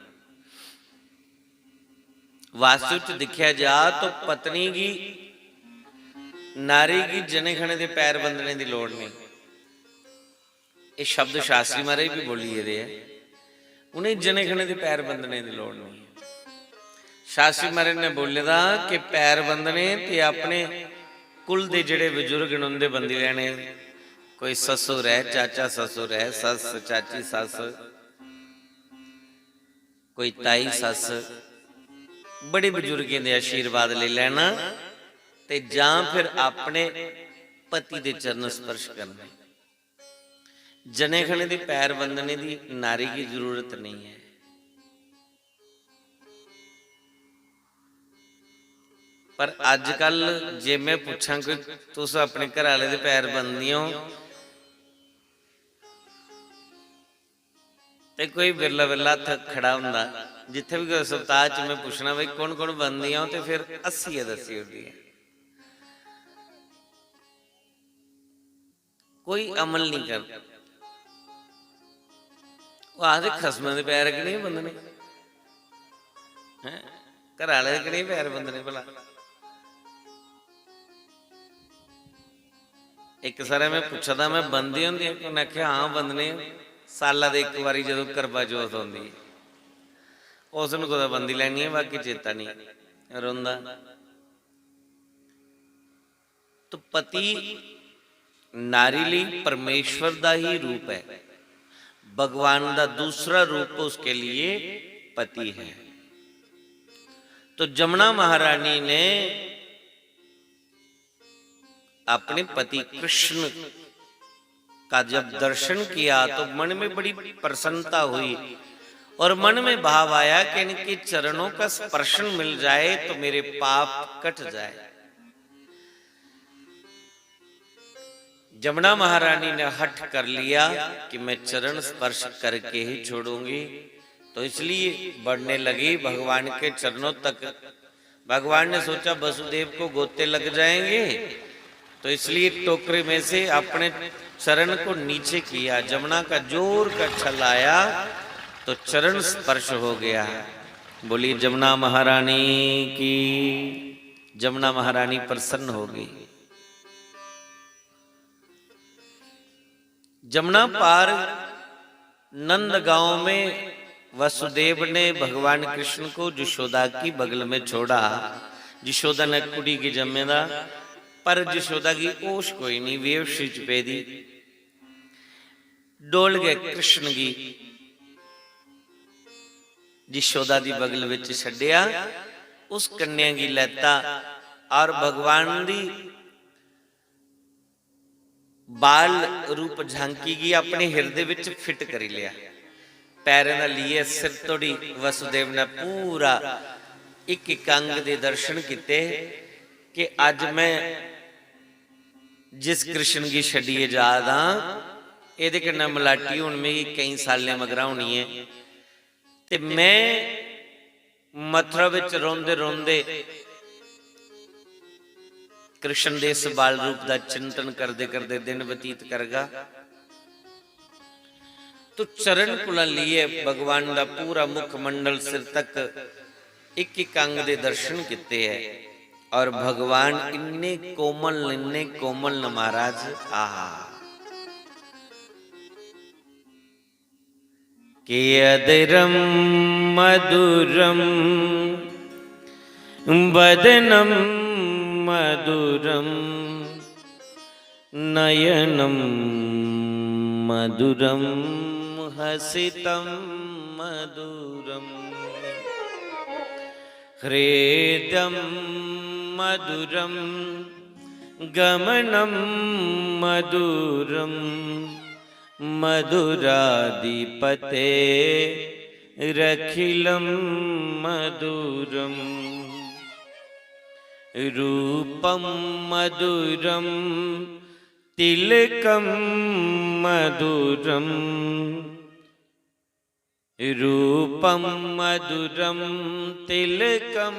वास्तव च दिक्खेआ जा तो पत्नी गी, नारी गी जने खने दे पैर बंदने दी लोड़ नेईं। एह् शब्द शास्त्री महाराज बी बोली गेदे ऐ। उ'नें जने खने दे पैर बंदने दी लोड़ नेईं ऐ। शास्त्री महाराज ने बोले दा कि पैर बंदने ते अपने कुल दे जेह्ड़े बजुर्ग न उं'दे बंदी लैने। कोई ससुर ऐ, चाचा ससुर ऐ, सस्स, चाची सस्स, कोई ताई सस्स, बड़े बजुर्गें दे आशीर्वाद लेई लैना ते जां फिर अपने पति दे चरण स्पर्श करने। जने खने दे पैर बंदने दी नारी गी जरूरत नेईं ऐ। पर अजकल जे में पुच्छां कि तुस अपने घर आह्ले दे पैर बंददियां ओ, ते कोई बिरला बिरला हत्थ खड़ा होंदा। जित्थै बी कुतै सप्ताह च में पुच्छना, "भाई, कौन कौन बंददियां ओ?" ते फिर हस्सियै दस्सी ओड़दी ऐ। कोई अमल नहीं करदा। ओह् आखदे, "खसमै दे पैर कनेह् बंदने? हैं? घरै आह्ले दे कनेह् पैर बंदने भला?" इक सारै में पुच्छा दा, "में बंदे होंदे?" उ'नें आखेआ, "हां, बंदने।" साला दे इक बारी जदूं करवा चौथ औंदी ऐ, उस दिन कुतै बंदी लैनी ऐ, बाकी चेता निं रौंह्दा। तो पति नारी लेई परमेश्वर दा ही रूप है, भगवान दा दूसरा रूप उसके लिए पति है। तो जमुना महारानी ने अपने पति कृष्ण का जब दर्शन किया तो मन में बड़ी प्रसन्नता हुई और मन में भाव आया कि इनके चरणों का स्पर्शन मिल जाए तो मेरे पाप कट जाए। जमुना महारानी ने हठ कर लिया कि मैं चरण स्पर्श करके ही छोड़ूंगी, तो इसलिए बढ़ने लगी भगवान के चरणों तक। भगवान ने सोचा, वसुदेव को गोते लग जाएंगे, तो इसलिए टोकरे में से अपने चरण को नीचे किया। जमुना का जोर का छल आया तो चरण स्पर्श हो गया। बोलिए जमुना महारानी की। जमुना महारानी प्रसन्न हो गई। जमुना पार नंदगांव में वसुदेव ने भगवान कृष्ण को जशोदा की बगल में छोड़ा। जशोदा ने कुड़ी गी जम्मे दा, पर जशोदा गी होश कोई नहीं, बेहोशी च पेदी। डोल गए कृष्ण गी जशोदा दी बगल विच छड्डेआ, उस कन्या गी लैता और भगवान दी बाल रूप झांकी गी अपने हिरदे विच फिट करी लिया। पैरें दा लेइयै सिर तोड़ी वसुदेव ने पूरा इक इक अंग दे दर्शन कीते कि अज्ज मैं जिस कृष्ण गी छड्डियै जा दा आं, एह्दे कन्नै मलाटी हून मिगी केईं साल्लें मगरा होनी ऐ। ते मैं मथुरा विच रौंह्दे रौंह्दे कृष्ण दे इस बाल रूप दा चिंतन करदे करदे दिन बतीत करगा। तो चरण कोला लेइयै भगवान दा पूरा मुखमंडल सिर तक इक इक अंग दे दर्शन कीते ऐ। और भगवान इन्ने कोमल, इन्ने कोमल न महाराज, आहा। कियदरं मधुरं वदनं मधुरं नयनं मधुरं हसितं मधुरं हृदं मधुरं गमनं मधुरं मधुराधिपतेरखिलं मधुरम्। रूपं मधुरं तिलकं मधुरं रूपं मधुरं तिलकं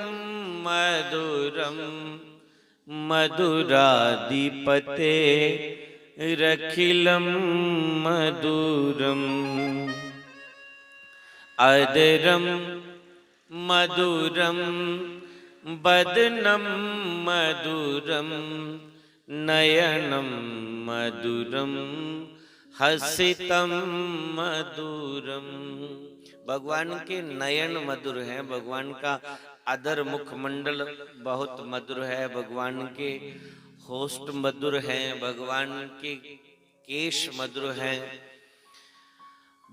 मधुरं मधुराधिपतेरखिलं मधुरम्। अधरं मधुरं वदनं मधुरं नयनं मधुरं हसितं मधुरम्। भगवान के नयन मधुर हैं, भगवान का अधर मुखमंडल बहुत मधुर है, भगवान के होष्ठ मधुर हैं, भगवान के केश मधुर हैं,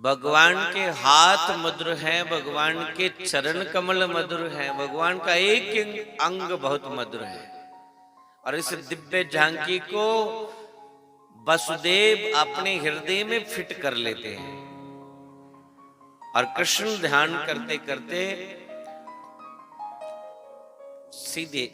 भगवान के हाथ मधुर हैं, भगवान के चरण कमल मधुर हैं, भगवान का एक एक अंग बहुत मधुर है। और इस दिव्य झांकी को वसुदेव अपने हृदय में फिट कर लेते हैं और कृष्ण ध्यान करते करते सीधे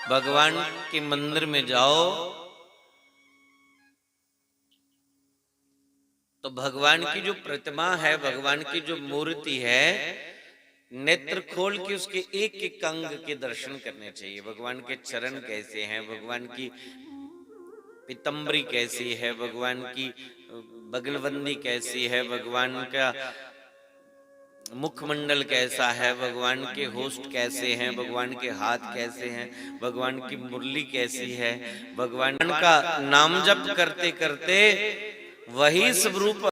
भगवान के मंदिर में जाओ तो भगवान की जो प्रतिमा है, भगवान की जो मूर्ति है, नेत्र खोल के उसके एक एक अंग के दर्शन करने चाहिए। भगवान के चरण कैसे हैं, भगवान की पीतम्बरी कैसी है, भगवान की बगलबंदी कैसी है, भगवान का मुखमंडल कैसा है, भगवान के होष्ठ कैसे हैं, भगवान के हाथ कैसे हैं, भगवान की मुरली कैसी है, भगवान का नाम जप करते करते वही स्वरूप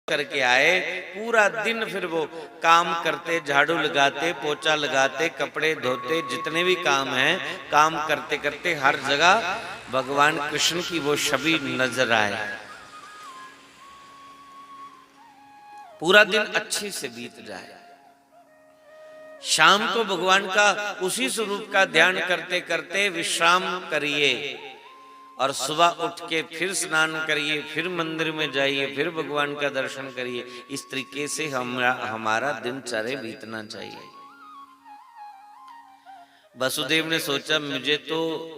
करके आए। पूरा दिन फिर वो काम करते, झाड़ू लगाते, पोछा लगाते, कपड़े धोते, जितने भी काम हैं, काम करते करते हर जगह भगवान कृष्ण की वो छवि नजर आए। पूरा दिन अच्छे से बीत जाए, शाम को भगवान का उसी स्वरूप का ध्यान करते करते विश्राम करिए और सुबह उठ के फिर स्नान करिए, फिर मंदिर में जाइए, फिर भगवान का दर्शन करिए। इस तरीके से हमारा हमारा दिनचर्या बीतना चाहिए। वसुदेव ने सोचा, मुझे तो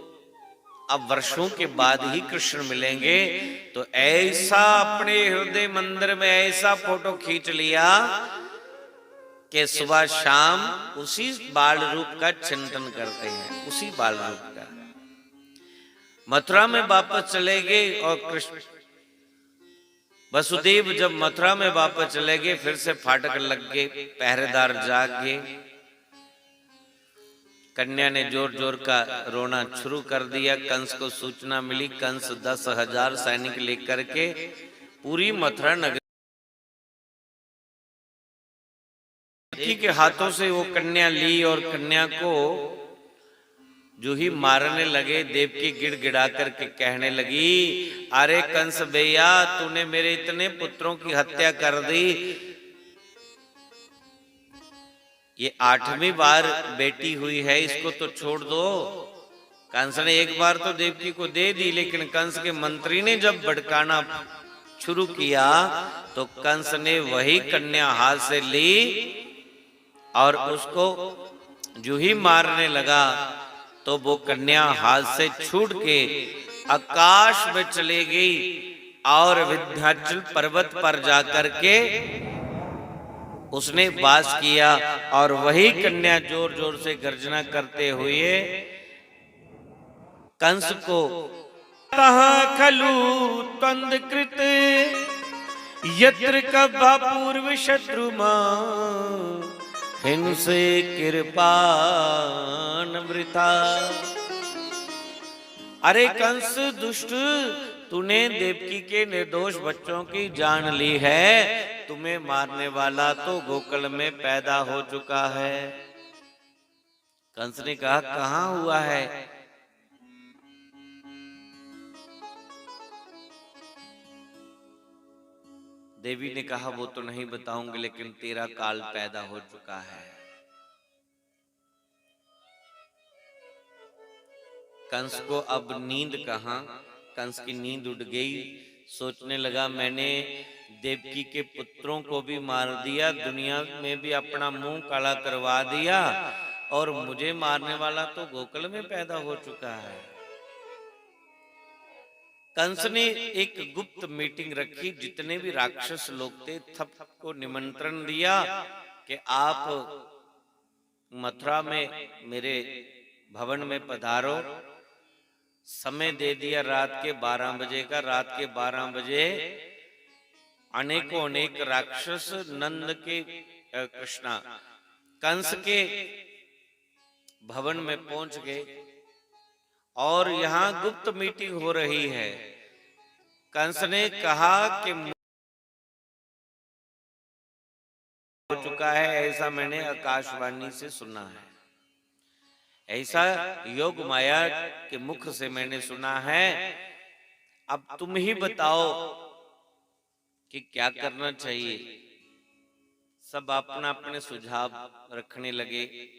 अब वर्षों के बाद ही कृष्ण मिलेंगे, तो ऐसा अपने हृदय मंदिर में ऐसा फोटो खींच लिया कि सुबह शाम उसी बाल रूप का चिंतन करते हैं, उसी बाल रूप का। मथुरा में वापस चले गए और कृष्ण वसुदेव जब मथुरा में वापस चले गए, फिर से फाटक लग गए, पहरेदार जाग गए। कन्या ने जोर जोर का रोना शुरू कर दिया। कंस को सूचना मिली, कंस दस हजार सैनिक लेकर के पूरी मथुरा नगरी के हाथों से वो कन्या ली और कन्या को जो ही मारने लगे, देवकी गिड़गिड़ा करके कहने लगी, अरे कंस भैया, तूने मेरे इतने पुत्रों की हत्या कर दी। ये आठवीं बार बेटी हुई है, इसको तो छोड़ दो। कंस ने एक बार तो देवकी को दे दी, लेकिन कंस के मंत्री ने जब भड़काना शुरू किया तो कंस ने वही कन्या हाथ से ली और उसको जू ही मारने लगा तो वो कन्या हाथ से छूट के आकाश में चली गई और विंध्याचल पर्वत पर जाकर के उसने वास किया। और वही कन्या जोर जोर से गर्जना करते हुए कंस को तहाँ खलु तंद कृत यत्र कब्बा पूर्व शत्रु मां हिंसे कृपान वृथा। अरे कंस दुष्ट, तूने देवकी के निर्दोष बच्चों की जान ली है। तुम्हें मारने वाला तो गोकुल में पैदा हो चुका है। कंस ने कहा, कहाँ हुआ है? देवी ने कहा, "वो तो नहीं बताऊंगी, लेकिन तेरा काल पैदा हो चुका है।" कंस को अब नींद कहाँ, कंस की नींद उड़ गई। सोचने लगा, "मैंने देवकी के पुत्रों को भी मार दिया, दुनिया में भी अपना मुंह काला करवा दिया, और मुझे मारने वाला तो गोकुल में पैदा हो चुका है।" कंस ने एक गुप्त मीटिंग रखी, जितने भी राक्षस लोग थे, सबको निमंत्रण दिया कि आप मथुरा में मेरे भवन में पधारो। समय दे दिया रात के बारह बजे का। रात के बारह बजे अनेकों अनेक राक्षस नंद के, अ, कृष्णा, कंस के भवन में पहुंच गए और यहाँ गुप्त मीटिंग हो रही है। कंस ने कहा कि हो चुका है, ऐसा मैंने आकाशवाणी से सुना है, ऐसा योग माया के मुख से मैंने सुना है। अब तुम ही बताओ कि क्या करना चाहिए। सब अपना अपने सुझाव रखने लगे।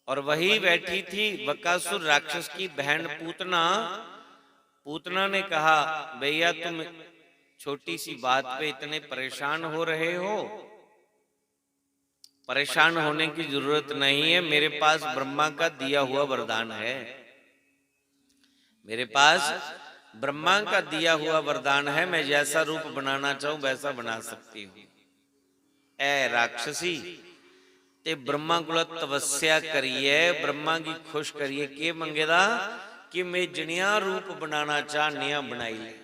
और वही बैठी थी बकासुर राक्षस की बहन पूतना। पूतना ने कहा, "भैया, तुम छोटी सी बात पे इतने परेशान हो रहे हो? परेशान होने की जरूरत नहीं है, मेरे पास ब्रह्मा का दिया हुआ वरदान है।" मेरे पास ब्रह्मा का दिया हुआ वरदान है, मैं जैसा रूप बनाना चाहूं वैसा बना सकती हूं। ऐ राक्षसी, ते ब्रह्मा कोला तपस्या करिए, ब्रह्मा की खुश करिए, के मंगे दा कि मैं जनेहा रूप बनाना चाह, नेहा बनाई ले।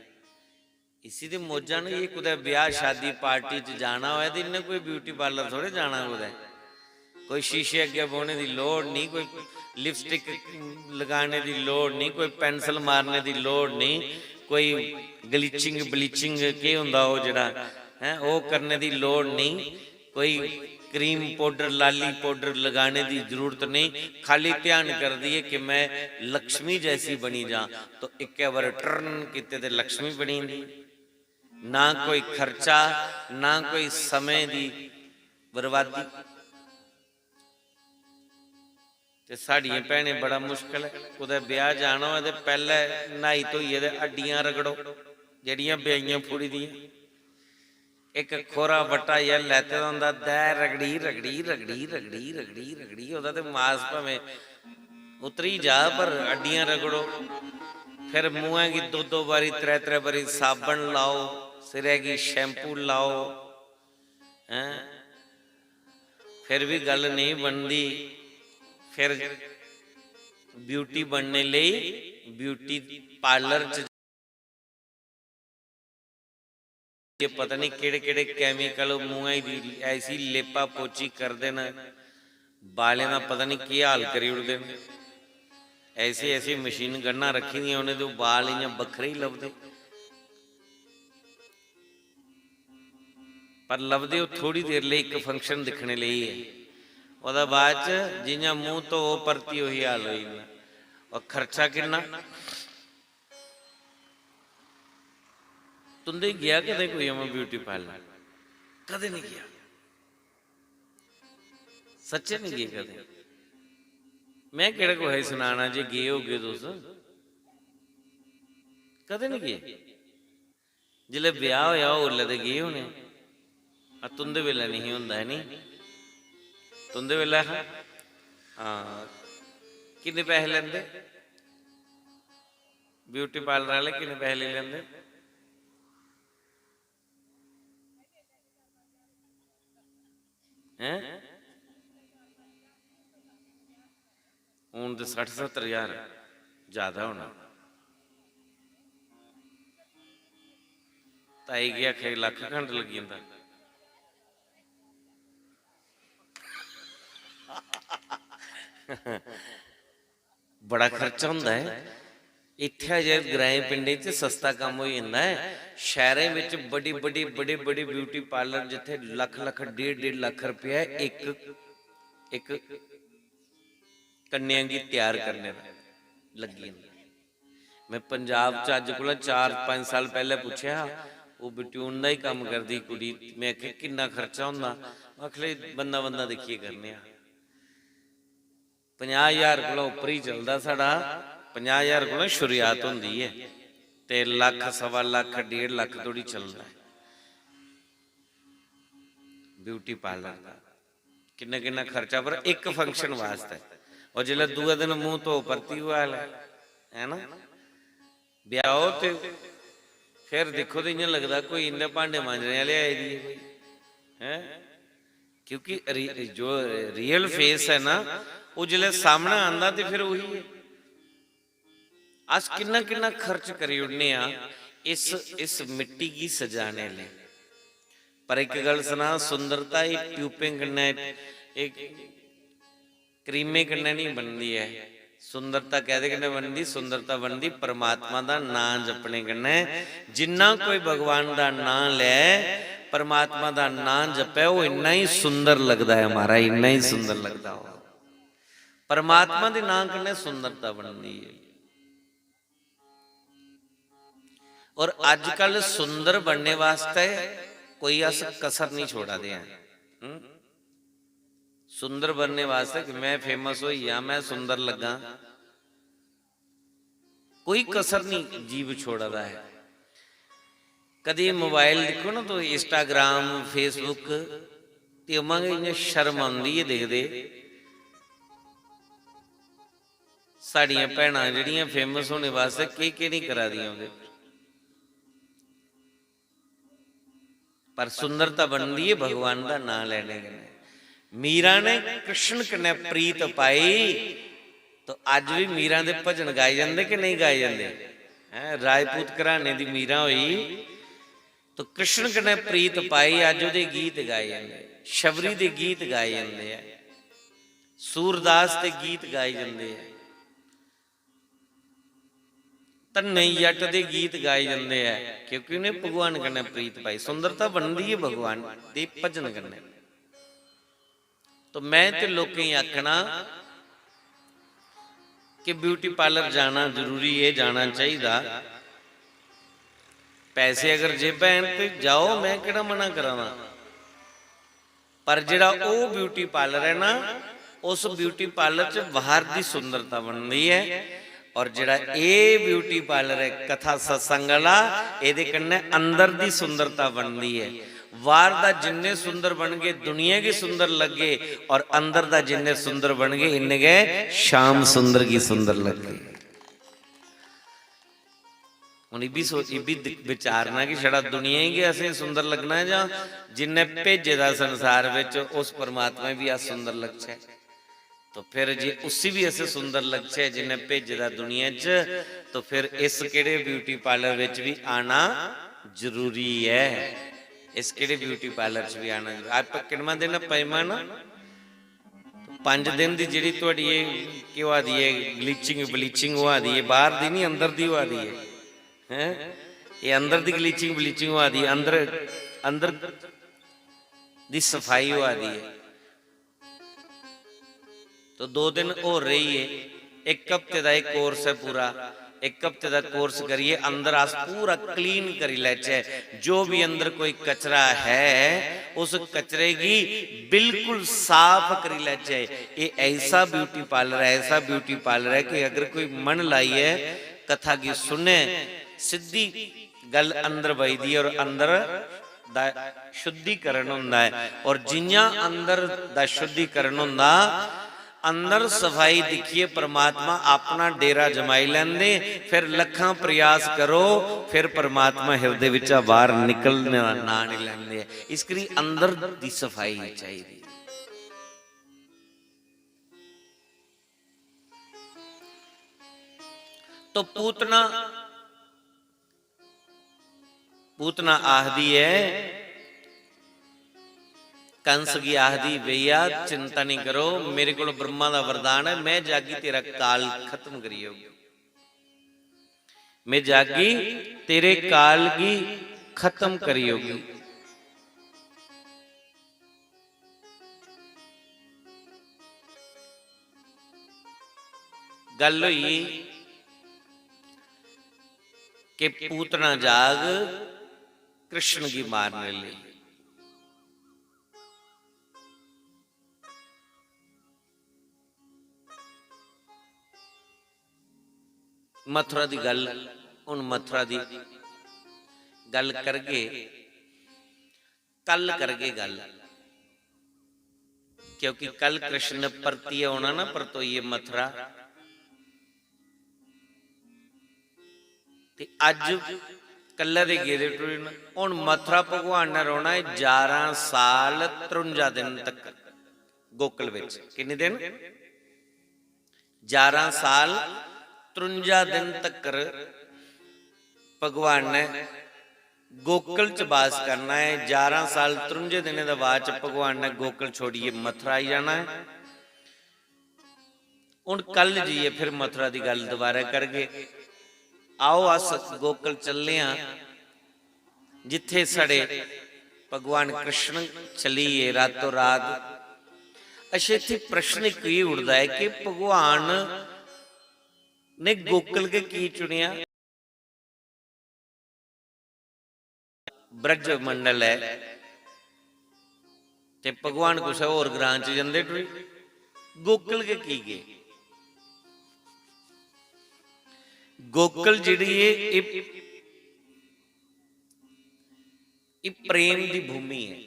इसी ते मौजां न, ये कुतै ब्याह शादी पार्टी च जाना होऐ ते इन्ने कोई ब्यूटी पार्लर थोड़े जाना कुतै। कोई शीशे अग्गें बौह्ने दी लोड़ निं, कोई लिपस्टिक लगाने दी लोड़ निं, कोई पेंसिल मारने दी लोड़ निं, कोई ग्लिचिंग ब्लीचिंग केह् होंदा ओह् जेह्ड़ा, हैं, ओह् करने दी लोड़ निं, कोई क्रीम पाउडर, लाली पाउडर लगाने दी जरूरत नहीं। खाली ध्यान करदी है कि मैं लक्ष्मी जैसी बनी जां, तो इक्कै बार टर्न कीते ते लक्ष्मी बनी जंदी। ना कोई खर्चा, ना कोई समें दी बर्बादी। ते साढ़ियें भैनें बड़ा मुश्कल ऐ, कुतै ब्याह जाना होऐ ते पैह्लै न्हाई धोइयै ते हड्डियां रगड़ो, जेह्ड़ियां ब्याहियां फुड़ी दियां। इक खोरा बट्टा जेहा लैते दा होंदा, दै रगड़ी, रगड़ी, रगड़ी, रगड़ी, रगड़ी, रगड़ी, ओह्दा ते मास भामें उतरी जा, पर हड्डियां रगड़ो। फिर मुंहै गी दो दो बारी, त्रै त्रै बारी साबन लाओ, सिरै गी शैम्पू लाओ, हैं? फिर भी गल्ल नेईं बनदी। फिर ब्यूटी बनने लेई ब्यूटी पार्लर च ये पता नहीं केह्ड़े केह्ड़े केमिकल मुंहै दी ऐसी लेपा पोची करदे न, बालें दा पता नहीं केह् हाल करी ओड़दे न। ऐसी ऐसी मशीन गन्नां रक्खी दियां उ'नें ते ओह् बाल इ'यां बक्खरे ही लभदे। पर लभदे ओह् थोड़ी देर लेई, इक फंक्शन दिक्खने लेई ऐ। ओह्दे बाद च जि'यां मूंह धो, परतियै ओही हाल होई जंदा। ओह् खर्चा किन्ना? तुं'दे गेआ कदें कोई, अमा, ब्यूटी पार्लर? कदें नहीं गेआ। सच्चे नहीं गे कदें। में केह्ड़ा कुसै गी सनाना जे गे होगे तुस? कदें नहीं गे। जिसलै ब्याह होया, उसलै ते गे होने। आ, तुं'दे बेल्लै नहीं होंदा, है नी? तुं'दे बेल्लै हा? हां। किन्ने पैसे लैंदे? ब्यूटी पार्लर आह्ले किन्ने पैसे लेई लैंदे? हैं? हून ते सट्ठ सत्तर ज्हार ज्यादा होना। ताई गी आखे लक्ख खंड लग्गी जंदा। बड़ा खर्चा होंदा ऐ। इत्थै जे ग्राएं पिंडें च सस्ता कम्म होई जंदा ऐ, शैह्रें बिच बड्डी, बड्डी, बड्डी, बड्डी ब्यूटी पार्लर, जित्थै लक्ख, लक्ख, डेढ़, डेढ़ लक्ख रपेआ इक, इक कन्या गी त्यार करने दा लग्गी जंदा। में पंजाब च अज्ज कोला चार पंज साल पैह्लें पुच्छेआ हा, ओह् बिट्यून दा ही कम्म करदी कुड़ी। में आखेआ, "किन्ना खर्चा होंदा?" आखले, "बंदा बंदा दिक्खियै करने आं।" पंजाह् ज्हार कोला उप्पर ही चलदा साढ़ा, पंजाह् ज्हार कोला शुरुआत होंदी ऐ ते लक्ख, सवा लक्ख, डेढ़ लक्ख धोड़ी चलदा ऐ ब्यूटी पार्लर दा। किन्ना किन्ना खर्चा पर इक फंक्शन वास्तै, और जिसलै दूए दिन मूंह धो परती होऐ, है ना, ब्याह हो ते फिर दिक्खो ते इ'यां लगदा कोई इं'दे भांडे मांजने आह्ले आए दी ऐ कोई, हैं? क्योंकि रि-, जो रियल फेस है ना, ओह् जिसलै सामनै आंदा ते फिर ओही ऐ। अस किन्ना किन्ना खर्च करी ओड़ने आं इस, इस मिट्टी गी सजाने लेई। पर इक गल्ल सनां, सुंदरता एह् ट्यूबें कन्नै, एह् क्रीमें कन्नै नहीं बनदी ऐ। सुंदरता कैह्दे कन्नै बनदी? सुंदरता बनदी परमात्मा दा नां जपने कन्नै। जिन्ना कोई भगवान दा नां लै, परमात्मा दा नां जपै, ओह् इन्ना ही सुंदर लगदा ऐ महाराज, इन्ना ही सुंदर लगदा ओह्। परमात्मा दे नां कन्नै सुंदरता बनदी ऐ। और अजकल सुंदर बनने वास्तै कोई अस कसर नहीं छोड़ा दे हैं। हम्म? सुंदर बनने वास्तै कि मैं फेमस होई जां, मैं सुंदर लग्गां, कोई कसर नहीं जीव छोड़ा दा है। कदी मोबाइल दिक्खो ना तुस, Instagram, Facebook, ते उ'आं गै इ'यां शर्म औंदी ऐ दिखदे। साढ़ियां भैनां जेह्ड़ियां फेमस होने वास्तै केह् केह् निं करा दियां ओह्दे पर। पर सुंदरता बनदी ऐ भगवान दा नांऽ लैने कन्नै। मीरा ने कृष्ण कन्नै प्रीत पाई, तो अज्ज बी मीरा दे भजन गाए जंदे कि नेईं गाए जंदे? हैं, राजपूत घराने दी मीरा होई, तो कृष्ण कन्नै प्रीत पाई, अज्ज ओह्दे गीत गाए जंदे, शबरी दे गीत गाए जंदे ऐ, सूरदास दे गीत गाए जंदे ऐ। धन्ने जट्ट दे गीत गाए जंदे ऐ, क्योंकि उ'नें भगवान कन्नै प्रीत पाई। सुंदरता बनदी ऐ भगवान दे भजन कन्नै। तो मैं ते लोकें गी आखना कि ब्यूटी पार्लर जाना जरूरी ऐ, जाना चाहिदा। पैसे अगर जेबा हैन ते जाओ, मैं केह्ड़ा मना करा दा। पर जेह्ड़ा ओह् ब्यूटी पार्लर ऐ ना, उस ब्यूटी पार्लर च बाहर दी सुंदरता बनदी ऐ, और जेह्ड़ा एह् ब्यूटी पार्लर ऐ कथा सत्संग आह्ला, एह्दे कन्नै अंदर दी सुंदरता बनदी ऐ। बाहर दा जिन्ने सुंदर बनगे, दुनिया गी सुंदर लग्गे, और अंदर दा जिन्ने सुंदर बनगे, इन्ने गै श्याम सुंदर गी सुंदर लग्गे। हून इब्बी सो-, इब्बी दि-, विचारना कि छड़ा दुनिया गी गै असें सुंदर लग्गना ऐ, जां जिन्ने भेजे दा संसार बिच, उस परमात्मा गी बी अस सुंदर लग्गचै। तो फिर जे उसी बी असें सुंदर लग्गचै जिन्ने भेजे दा दुनिया च, तो फिर इस केह्ड़े ब्यूटी पार्लर बिच बी आना जरूरी ऐ, इस केह्ड़े ब्यूटी पार्लर च बी आना जरूरी। अज्ज प-, किन्नमां दिन ऐ? पंजमां ना? पंज दिन दी जेह्ड़ी थुआढ़ी एह् केह् होआ दी ऐ, ग्लिचिंग ब्लीचिंग होआ दी ऐ, बाहर दी निं, अंदर दी होआ दी ऐ, हैं? एह् अंदर दी ग्लिचिंग ब्लीचिंग होआ दी ऐ, अंदर, अंदर दी सफाई होआ दी ऐ। तो दो दिन होर रेही गे, इक हफ्ते दा एह् कोर्स ऐ पूरा। इक हफ्ते दा कोर्स करियै अंदर अस पूरा क्लीन करी लैचै, जो बी अंदर कोई कचरा है, उस कचरे गी बिल्कुल साफ करी लैचै। एह् ऐसा ब्यूटी पार्लर ऐ, ऐसा ब्यूटी पार्लर ऐ कि अगर कोई मन लाइयै कथा गी सुने, सिद्धी गल्ल अंदर बजदी ऐ और अंदर दा शुद्धिकरण होंदा ऐ। और जियां अंदर दा शुद्धिकरण होंदा, अंदर सफाई दिक्खियै परमात्मा अपना डेरा जमाई लैंदे। फिर लक्खां प्रयास करो, फिर परमात्मा हिरदे बिच्चा बाहर निकलने दा नांऽ नहीं लैंदे। इस करी अंदर दी सफाई चाहिदी। तो पूतना, पूतना आखदी ऐ, कंस गी आखदी, "भैया, चिंता नहीं करो, मेरे को ब्रह्मा का वरदान है, मैं जागी तेरा काल खत्म करी औगी। मैं जागी तेरे काल गी खत्म करी औगी।" गल्ल होई, कि पूतना जाग कृष्ण गी मारने लेई। मथुरा दी गल्ल, हुन मथुरा दी गल्ल करगे, कल करगे गल्ल, क्योंकि कल कृष्ण ने परतियै औना ना, परतोइयै मथुरा। ते अज्ज कल्लै दे गेदे टुरी न। हुन मथुरा भगवान ने रौह्ना ऐ ग्यारह साल त्रुंजा दिन तक गोकुल बिच। किन्ने दिन? ग्यारह साल त्रुंजा दिन तक भगवान ने गोकुल च बास करना ऐ। ग्यारह साल त्रुंजे दिनें दे बाद च भगवान ने गोकुल छोड़ियै मथुरा आई जाना ऐ। हुन कल जाइयै फिर मथुरा दी गल्ल दोबारा करगे। आओ, अस गोकुल चलने आं, जित्थे साढ़े भगवान कृष्ण चली गे रातों रात। अच्छा, इत्थे प्रश्न इक एह् उठदा ऐ कि भगवान ने गोकुल गै की चुनेआ? ब्रज मंडल ऐ ते भगवान कुसै होर ग्रां च जंदे टुरी, गोकुल गै की गे? गोकुल जेह्ड़ी ऐ, एह्, एह् प्रेम दी भूमि ऐ।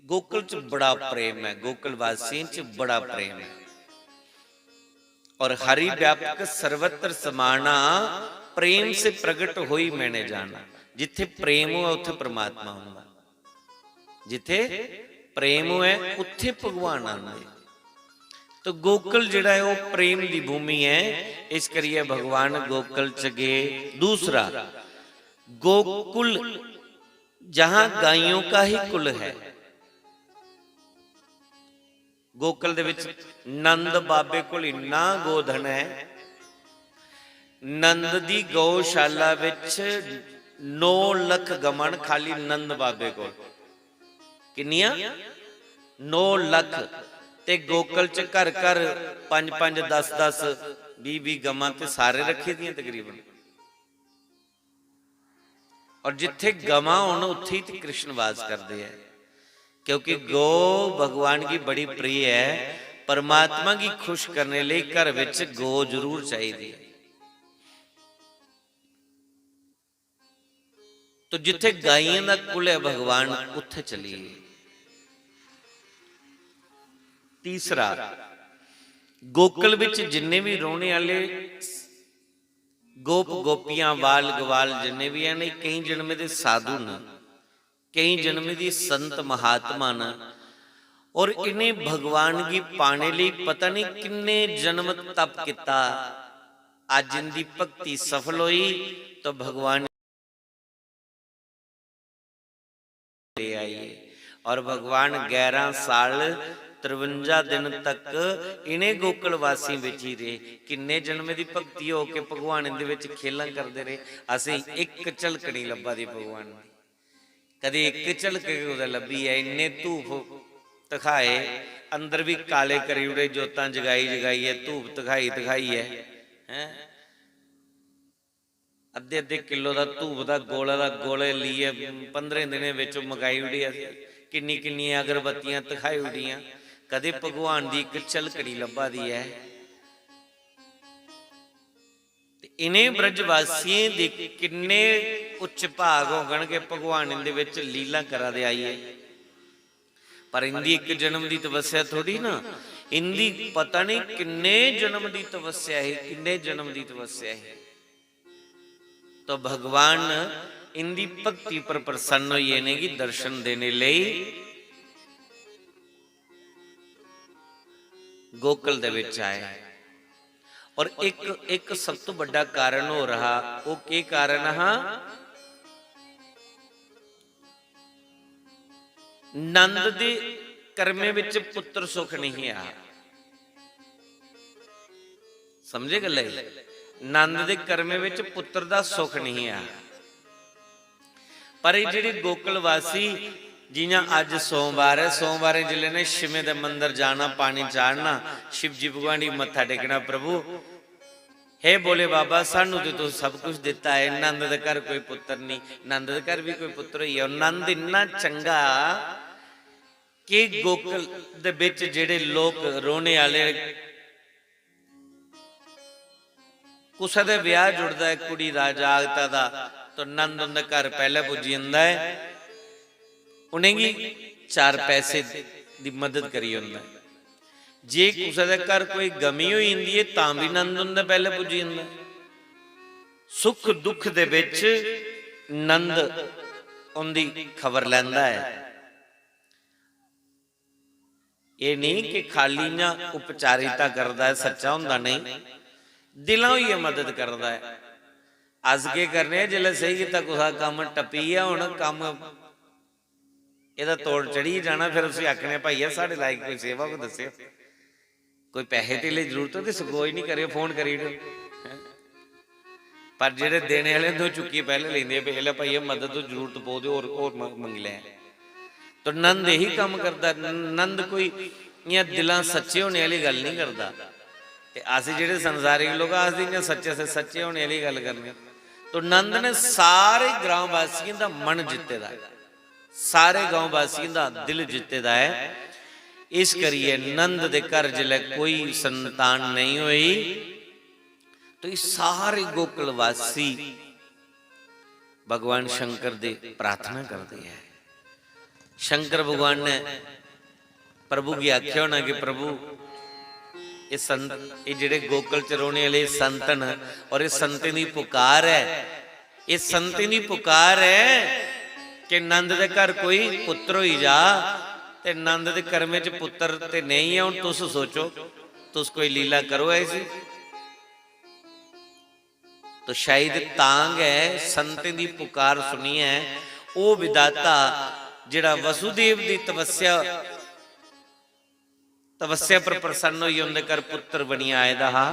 गोकुल च बड़ा प्रेम ऐ, गोकुल वासियें च बड़ा प्रेम ऐ। और हरि व्यापक सर्वत्र समाना, प्रेम से प्रगट होई मैंने जाना। जिथे प्रेम होऐ, उत्थे परमात्मा होंदा। जिथे प्रेम होऐ, उत्थे भगवान आंदे। तो गोकुल जेह्ड़ा ऐ, ओह् प्रेम दी भूमि ऐ, इस करियै भगवान गोकुल च गे। दूसरा, गोकुल जहां गाइयों का ही कुल है। गोकुल दे विच नंद बाबे कोल इन्ना गोधन है, नंद दी गौशाला विच नौ लख गमां न खाली नंद बाबे कोल। किन्नियां? नौ लख। ते गोकुल च घर घर पंज पंज, दस दस, बीह बीह गमां ते सारे रखे दियां तकरीबन। और जिथे गवां होन, उत्थे ही ते कृष्ण वास करदे ऐ, क्योंकि गौ भगवान गी बड़ी प्रिय ऐ। परमात्मा गी खुश करने लेई घर विच गौ जरूर चाहिदी ऐ। तो जिथे गाइयें दा कुल ऐ भगवान, उत्थे चलिए। तीसरा, गोकुल विच जिन्ने भी रोहने आले गोप गोपियां, बाल गवाल जिन्ने भी हैं, एह् केईं जन्में दे साधु न, केईं जन्में दी संत महात्मा न, और इन्हें भगवान गी पाने लेई पता नहीं किन्ने जन्म तप किता। अज्ज इंदी भक्ति सफल होई तो भगवान ले आइए। और भगवान ग्यारह साल तिरवंजा दिन तक इन्हें गोकुलवासी बिच ही रहे। किन्ने जन्में दी भक्ति हो के भगवान इंदे विच खेलां करदे रहे। असें इक झलक नहीं लब्भा दी भगवान दी। कदे इक झलक गै कुतै लब्भी ऐ? इन्ने धूफ धखाए, अंदर भी काले करी ओड़े, जोतां जगाई जगाइयै, धूफ धखाई धखाइयै, हैं? अद्धे अद्धे किलो दा धूफ दा गोला दा गोले लेइयै पंदरें दिनें बिच मकाई ओड़ेआ। किन्नी किन्नियां अगरबत्तियां धखाई ओड़ियां, कदे भगवान दी इक झलकड़ी लब्भा दी ऐ? ते इ'नें ब्रजवासियें दे किन्ने उच्च भाग होङन कि भगवान इंदे बिच लीला करा दे आइयै। पर इंदी इक जन्म दी तपस्या थोड़ी ना, इंदी पता नहीं किन्ने जन्म दी तपस्या ही, किन्ने जन्म दी तपस्या ही। तो भगवान इंदी भक्ति पर प्रसन्न होइयै इ'नेंगी दर्शन देने लेई गोकुल दे विच आए। और इक, इक सब तो बड़ा कारण हो रहा, वो के कारण हा? नंद दे कर्मे विच पुत्र सुख नहीं आ। समझे गल्लै गी? नंद दे कर्मे विच पुत्र दा सुख नहीं आ। पर एह् जेह्ड़े गोकुलवासी, जि'यां अज्ज सोमवार ऐ, सोमवारें जिसलै ने शिवें दे मंदर जाना, पानी चाढ़ना, शिवजी भगवान गी मत्था टेकना, प्रभु "हे भोले बाबा, सानू ते तुस सब कुछ दित्ता ऐ, नंद दे घर कोई पुत्तर नहीं।" नंद दे घर भी कोई पुत्तर होई गेआ। और नंद इन्ना चंगा कि गोकुल दे बिच जेह्ड़े लोक रौह्ने आह्ले, कुसै दे ब्याह जुड़दा ऐ कुड़ी दा, जागता दा, तो नंद उं'दे घर पैह्लें पुज्जी जंदा ऐ, उ'नेंगी चार पैसे दी मदद करी ओड़दा ऐ। जे कुसै दे घर कोई गमी होई जंदी ऐ, तां बी नंद उं'दे पैह्लें पुज्जी जंदा ऐ। सुख दुख दे बिच नंद उं'दी खबर लैंदा ऐ। एह् नेईं कि खाली इ'यां उपचारिता करदा ऐ, सच्चा होंदा नेईं, दिलां होइयै मदद करदा ऐ। अस केह् करने आं, जिसलै सेही कीता कुसै दा कम्म टप्पी गेआ, हून कम्म एह्दा तोड़ चढ़ी जाना, फिर उसी आखने आं, "भाइया, साढ़े लायक कोई सेवा को दस्सेओ, कोई पैसे तेले दी जरूरत हो ते सगोज निं करेओ, फोन करी ओड़ेओ।" हैं? पर जेह्ड़े देने आह्ले होंदे, ओह् चुक्कियै पैह्लें लेंदे, "भाई, एह् लै भाई, एह् मदद, तूं जरूरत पौग ते होर, होर म-, मंगी लै।" तो नंद यही कम्म करदा। नंद कोई इ'यां दिलां सच्चे होने आह्ली गल्ल निं करदा। ते अस जेह्ड़े संसारिक लोक आखदे, इ'यां सच्चे से सच्चे होने आह्ली गल्ल करने। तो नंद ने सारे ग्राम वासियें दा मन जित्ते दा ऐ, सारे गांव वासियें दा दिल जित्ते दा ऐ। इस करियै नंद दे घर जिसलै कोई संतान नेईं होई, तो एह् सारे गोकुलवासी भगवान शंकर दे प्रार्थना करदे ऐ। शंकर भगवान ने प्रभु गी आखेआ होना कि प्रभु, एह् संत, एह् जेह्ड़े गोकुल च रौह्ने आह्ले संत न, और एह् संतें दी पुकार ऐ, एह् संतें दी पुकार ऐ कि नंद दे घर कोई पुत्र होई जा, ते नंद दे कर्में च पुत्र ते नेईं ऐ। हून तुस सोचो, तुस कोई लीला करो ऐसी। तो शायद तां गै संतें दी पुकार सुनियै ओह् विधाता जेह्ड़ा वसुदेव दी तपस्या, तपस्या पर प्रसन्न होइयै उं'दे घर पुत्र बनियै आए दा हा,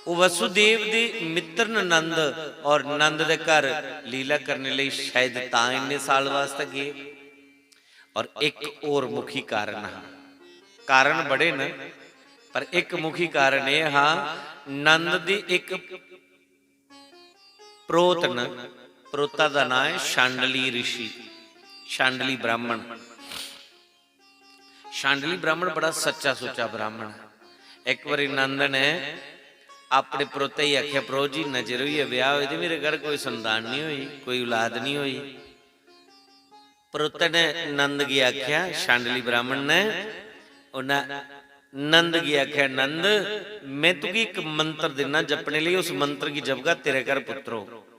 ओह् वसुदेव दे मित्र न नंद, और नंद दे घर लीला करने लेई शायद तां इन्ने साल वास्तै गे। और इक होर मुखी कारण हा, कारण बड़े न, पर इक मुखी कारण एह् हा, नंद दी इक प्रोत न, प्रोता दा नांऽ ऐ शांडली ऋषि, शांडली ब्राह्मण। शांडली ब्राह्मण बड़ा सच्चा सुच्चा ब्राह्मण ऐ। इक बारी नंद ने अपने प्रोते गी आखेआ, "प्रो जी, इन्ना चिर होई गेआ ब्याह होए दे, मेरे घर कोई संतान निं होई, कोई औलाद निं होई।" प्रोते ने नंद गी आखेआ, शांडली ब्राह्मण ने, उन्नै नंद गी आखेआ, "नंद, में तुगी इक मंत्र दिन्ना जपने लेई, उस मंत्र गी जपगा, तेरे घर पुत्र होग।"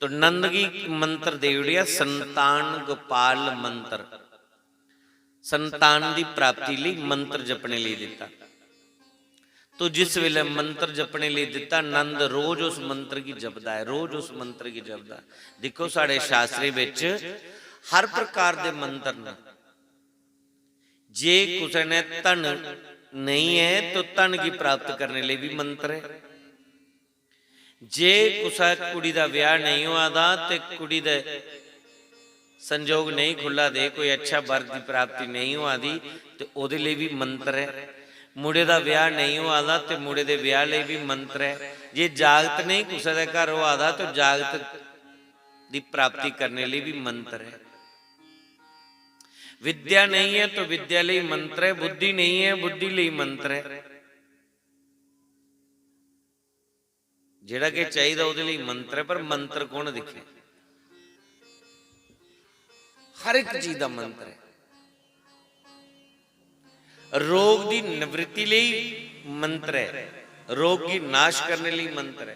तो नंद गी इक मंत्र देई ओड़ेआ, संतान गोपाल मंत्र, संतान दी प्राप्ति लेई मंत्र जपने लेई दित्ता। तो जिस वेले मंत्र जपने लेई दित्ता, नंद रोज उस मंत्र गी जपदा ऐ, रोज उस मंत्र गी जपदा ऐ। दिक्खो, साढ़े शास्त्रें बिच हर प्रकार दे मंत्र न। जे कुसै ने धन नेईं ऐ, तो धन गी प्राप्त करने लेई बी मंत्र ऐ। जे कुसै कुड़ी दा ब्याह नेईं होआ दा ते कुड़ी दे संजोग नेईं खु'ल्ला दे, कोई अच्छा वर दी प्राप्ति नेईं होआ दी, ते ओह्दे लेई बी मंत्र ऐ। मुड़े दा ब्याह नेईं होआ दा ते मुड़े दे ब्याह लेई बी मंत्र ऐ। जे जागत नेईं कुसै दे घर होआ दा, ते जागत दी प्राप्ति करने लेई बी मंत्र ऐ। विद्या नेईं ऐ, तो विद्या लेई मंत्र ऐ। बुद्धि नेईं ऐ, बुद्धि लेई मंत्र ऐ। जेह्ड़ा किश चाहिदा, ओह्दे लेई मंत्र ऐ, पर मंत्र कु'न दिक्खे? हर इक चीज दा मंत्र ऐ। रोग दी निवृत्ति लेई मंत्र ऐ, रोग गी नाश करने लेई मंत्र ऐ,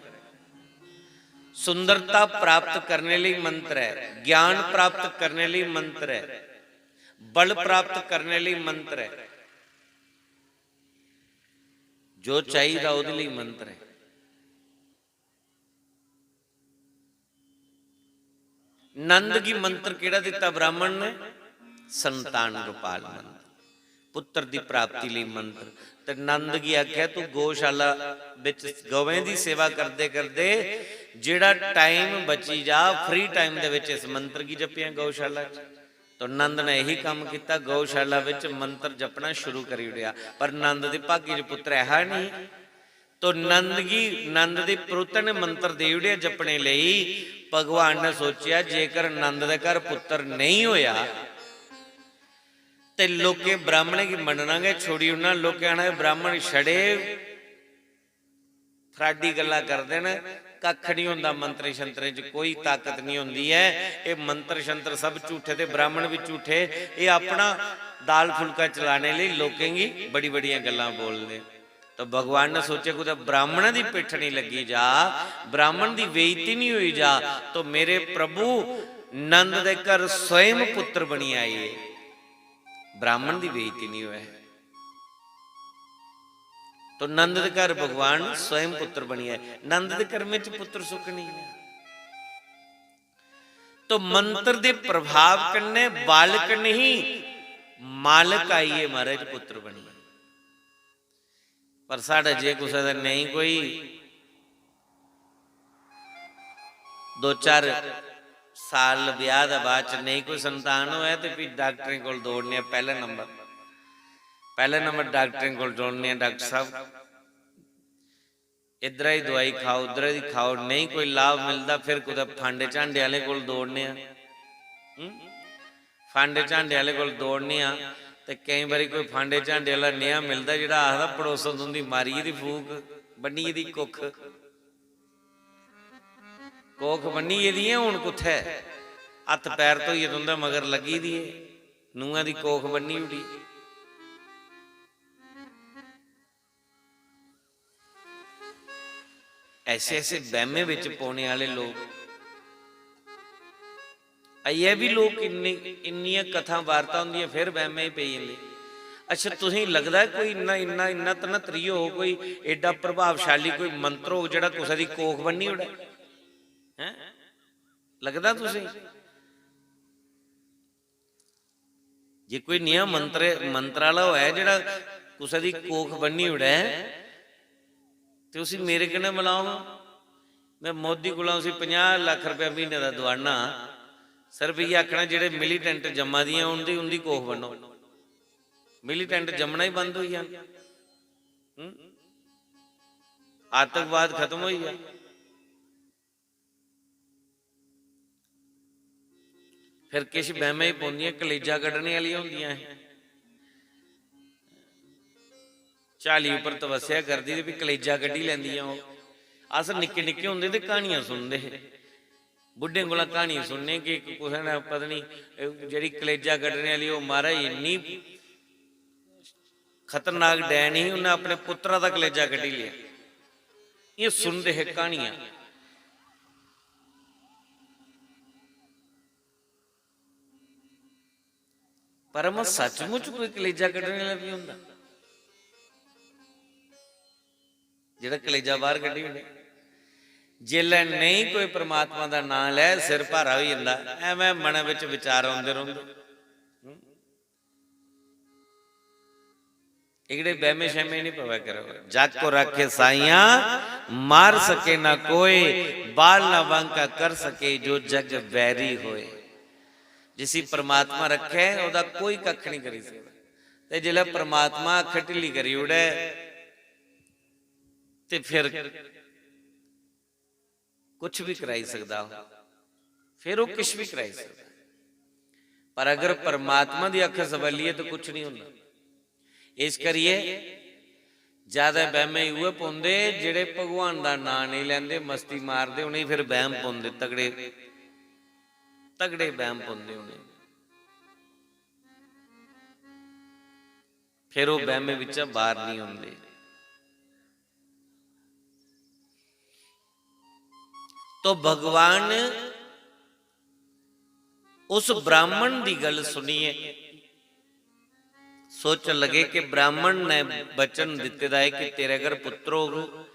सुंदरता प्राप्त करने लेई मंत्र ऐ, ज्ञान प्राप्त करने लेई मंत्र ऐ, बल प्राप्त करने लेई मंत्र ऐ। जो चाहिदा, ओह्दे लेई मंत्र ऐ। नंद गी मंत्र केह्ड़ा दित्ता ब्राह्मण ने? संतान गोपाल मंत्र, पुत्र दी प्राप्ति लेई मंत्र। ते नंद गी आखेआ, "तू गौशाला बिच गवें दी सेवा करदे करदे जेह्ड़ा टाइम बची जा, फ्री टाइम दे बिच इस मंत्र गी जपियां गौशाला च।" तो नंद ने यही कम्म कीता, गौशाला बिच मंत्र जपना शुरू करी ओड़ेआ। पर नंद दे भाग्य च पुत्र ऐहा नहीं। तो नंद गी, नंद दी प्रुत ने मंत्र देई ओड़ेआ जपने लेई। भगवान ने सोचेआ, जेकर नंद दे घर पुत्तर नेईं होएआ ते लोकें ब्राह्मणें गी मन्नना गै छोड़ी ओड़ना। लोकें आना, "एह् ब्राह्मण छड़े फ्राडी गल्लां करदे न, कक्ख निं होंदा, मंत्रें शंत्रें च कोई ताकत निं होंदी ऐ, एह् मंत्र शंत्र सब झूठे ते ब्राह्मण बी झूठे, एह् अपना दाल फुलका चलाने लेई लोकें गी बड़ी बड़ियां गल्लां बोलदे।" तो भगवान ने सोचेआ, कुतै ब्राह्मण दी पिट्ठ निं लग्गी जा, ब्राह्मण दी बेइज्जती निं होई जा, तो मेरे प्रभु नंद दे घर स्वयं पुत्र बनी आए, ब्राह्मण दी बेइज्जती निं होए। तो नंद दे घर भगवान स्वयं पुत्र बनी आए। नंद दे कर्में च पुत्र सुख निं ऐ। तो मंत्र दे प्रभाव कन्नै बालक नहीं, मालक आइए महाराज पुत्र बनी। पर साढ़े जे कुसै दा नेईं कोई दो चार साल ब्याह् दे बाद च नेईं कोई संतान होऐ ते फ्ही डाक्टरें कोल दौड़ने आं पैह्ले नंबर। पैह्ले नंबर डाक्टरें कोल दौड़ने आं, "डाक्टर साह्ब, इद्धरा दी दोआई खाओ, उद्धरा दी खाओ, नेईं कोई लाभ मिलदा, फिर कुतै फांडे झांडे आह्ले कोल दौड़ने आं।" हं? फांडे झांडे आह्ले कोल दौड़ने आं ते केईं बारी कोई फांडे झांडे आह्ला नेहा मिलदा जेह्ड़ा आखदा, "पड़ोसन तुं'दी मारी गेदी फूक, बन्नी गेदी कुक्ख।" कोख बन्नी गेदी ऐ, हून कुत्थै? हत्थ पैर धोइयै तुं'दे मगर लग्गी दी ऐ, नूंहा दी कोख बन्नी ओड़ी। ऐसे ऐसे बैह्में बिच पौने आह्ले लोक। अजें बी लोक इन्नी, इन्नियां कथां वार्ता होंदियां, फिर बैह्में च पेई जंदे। अच्छा, तुसेंगी लगदा ऐ कोई इन्ना, इन्ना, इन्ना धनत्तरी हो, कोई एड्डा प्रभावशाली कोई मंत्र हो जेह्ड़ा कुसै दी कोख बन्नी ओड़ै? हैं? लगदा तुसेंगी? जे कोई नेहा मंत्र, मंत्र आह्ला होऐ जेह्ड़ा कुसै दी कोख बन्नी ओड़ै, ते उसी मेरे कन्नै मलाओ। में मोदी कोला उसी पंजाह् लक्ख रपेआ म्हीने दा दोआना, सिर्फ इ'यै आखना, जेह्ड़े मिलिटेंट जम्मा दियां, उं'दी, उं'दी कोख बन्नो। मिलिटेंट जम्मना ही बंद होई जाना। हं? आतंकवाद खत्म होई जा। फिर किश बैह्में च पौंदियां, कलेजा कड्ढने आह्लियां होंदियां ऐ। झाली उप्पर तपस्या करदी ते फ्ही कलेजा कड्ढी लैंदियां ओह्। अस निक्के निक्के होंदे ते क्हानियां सुनदे हे, बुड्ढें कोला क्हानियां सुनने कि इक कुसै ने पता निं, एह् जेह्ड़ी कलेजा कड्ढने आह्ली, ओह् महाराज इन्नी खतरनाक डैन ही, उन्नै अपने पुत्तरा दा कलेजा कड्ढी लेआ। एह् सुनदे हे क्हानियां। पर में सचमुच कोई कलेजा कड्ढने आह्ला बी होंदा, जेह्ड़ा कलेजा बाह्र कड्ढी ओड़े? जेल्लै नेईं कोई परमात्मा दा नांऽ लै, सिर भारा होई जंदा। ऐवें मनै बिच विचार औंदे रौंह्दे। हं? एह्कड़े बैह्मे शैह्मे निं पवै करो। "जग को राखे साइयां, मार सके ना कोई, बाल ना बांका कर सके, जो जग बैरी होए।" जिसी परमात्मा रक्खे, ओह्दा कोई कक्ख निं करी सकदा। ते जिसलै परमात्मा अक्ख ढिल्ली करी ओड़ै, ते फिर कुछ भी कराई सकदा ओह्, फिर ओह् किश भी कराई सकदा। पर अगर परमात्मा दी अक्ख सवैली ऐ, ते कुछ निं होंदा। इस करियै ज्यादा बैह्मे उ'ऐ पौंदे जेह्ड़े भगवान दा नांऽ नेईं लैंदे, मस्ती मारदे, उ'नेंगी फिर बैह्म पौंदे, तगड़े, तगड़े बैह्म पौंदे उ'नेंगी। फिर ओह् बैह्मे बिच्चा बाह्र निं औंदे। तो भगवान उस ब्राह्मण दी गल्ल सुनियै सोचन लगे कि ब्राह्मण ने वचन दित्ते दा ऐ कि तेरे घर पुत्र होग।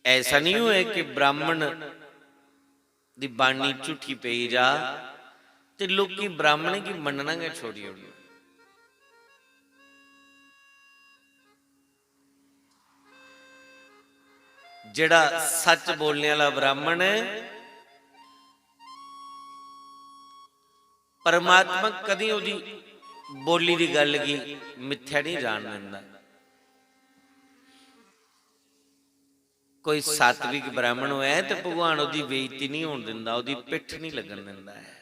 ऐसा निं होऐ कि ब्राह्मण दी बाणी झूठी पेई जा ते लोकी ब्राह्मणें गी मन्नना गै छोड़ी ओड़न। जेह्ड़ा सच्च बोलने आह्ला ब्राह्मण ऐ, परमात्मा कदें ओह्दी बोली दी गल्ल गी मिथ्या निं जान दिंदा। कोई सात्विक ब्राह्मण होऐ ते भगवान ओह्दी बेइज्जती निं होन दिंदा, ओह्दी पिट्ठ निं लग्गन दिंदा ऐ।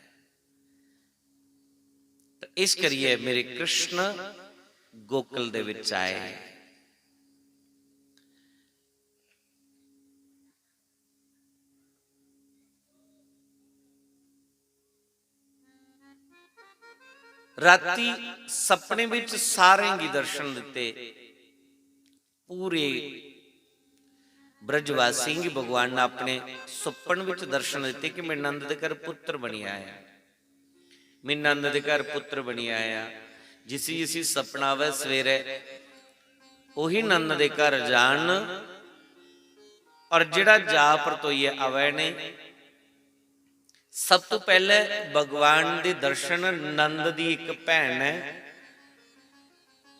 ते इस करियै मेरे कृष्ण गोकुल दे विच आए। राती सपने विच सारें गी दर्शन दित्ते। पूरे ब्रजवासियें गी भगवान ने अपने सुपन विच दर्शन दित्ते कि मैं नंद दे घर पुत्र बनी आया, मैं नंद दे घर पुत्र बनी आया। जिसी जिसी सपना आवै सवेरे, ओही नंद दे घर जान, और जेड़ा जा परतोइयै आवै नहीं। सब तो पहले भगवान दे दर्शन नंद दी एक भैन है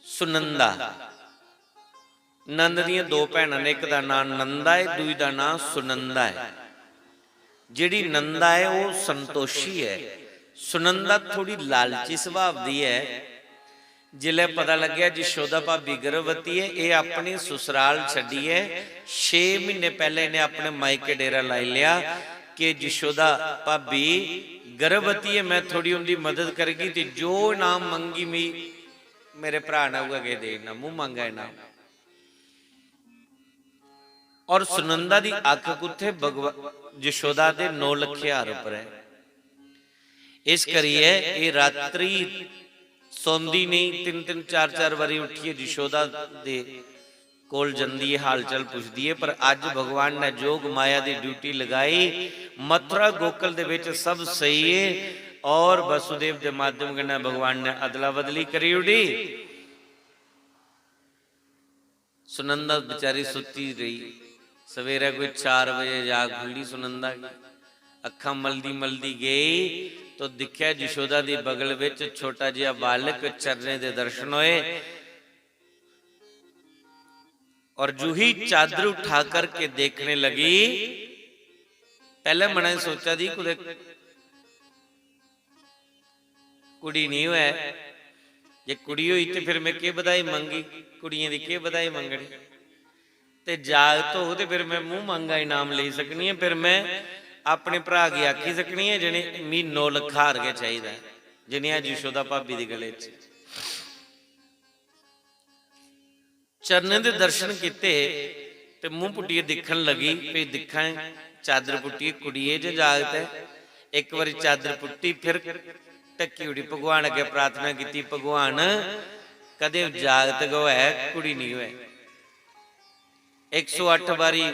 सुनंदा। नंद दियां दो भैनां ने, एक दा नां नंदा है, दूई दा नां सुनंदा है। जेड़ी नंदा है, ओह संतोषी है। सुनंदा थोड़ी लालची सुभाव दी है। जिसलै पता लग्गेआ जशोदा भाभी गर्भवती है, एह अपनी सुसराल छड्डियै छे म्हीने पैहले इन्हें अपने मायके डेरा लाई लेआ कि जशोदा भाभी गर्भवती है, मैं थोड़ी उंदी मदद करगी ते जो इनाम मंगी मी मेरे भरा ने उ'ऐ गै देना, मूंह मंगा इनाम। और सुनंदा दी अख कुत्थे भगव-, जशोदा दे नौ लक्खे हार उप्पर है। इस करियै एह रात्रि सौंदी नेईं, तिन्न तिन्न चार चार बारी उठियै जशोदा दे कोल जंदी है, हाल चाल पुछदी है। पर अज्ज भगवान ने जोग माया दी duty लगाई, मथुरा गोकुल दे विच सब सही है और वसुदेव दे माध्यम कन्नै भगवान ने अदला बदली करी ओड़ी। सुनंदा बेचारी सुत्ती रेही। सवेरै कोई चार बजे जाग खुल्ली सुनंदा गी। अक्खां मलदी मलदी गई तो दिक्खेआ जशोदा दी बगल विच छोटा जिहा बालक चरणें दे दर्शन होए। और जूही चादर उठा करके देखने लगी। पैहले मनै च सोचा दी कुतै कुड़ी निं होऐ, जे कुड़ी होई ते फिर में केह् बधाई मंगी, कुड़ियें दी केह् बधाई मंगनी। ते जागत होग ते फिर में मूंह मंगा इनाम लेई सकनी आं, फिर में अपने भ्राऽ गी आखी सकनी आं, जि'नें मी नौ लक्ख हार गै चाहिदा ऐ, जनेहा जशोदा भाभी दे गले च। चरणें दे दर्शन कीते ते मूंह पुट्टियै दिक्खन लगी, भई दिक्खां चादर पुट्टियै कुड़ी ऐ जां जागत ऐ। इक बारी चादर पुट्टी, फिर ढक्की ओड़ी। भगवान अग्गें प्रार्थना कीती, "भगवान, कदें जागत गै होऐ, कुड़ी निं होऐ।" इक सौ अट्ठ बारी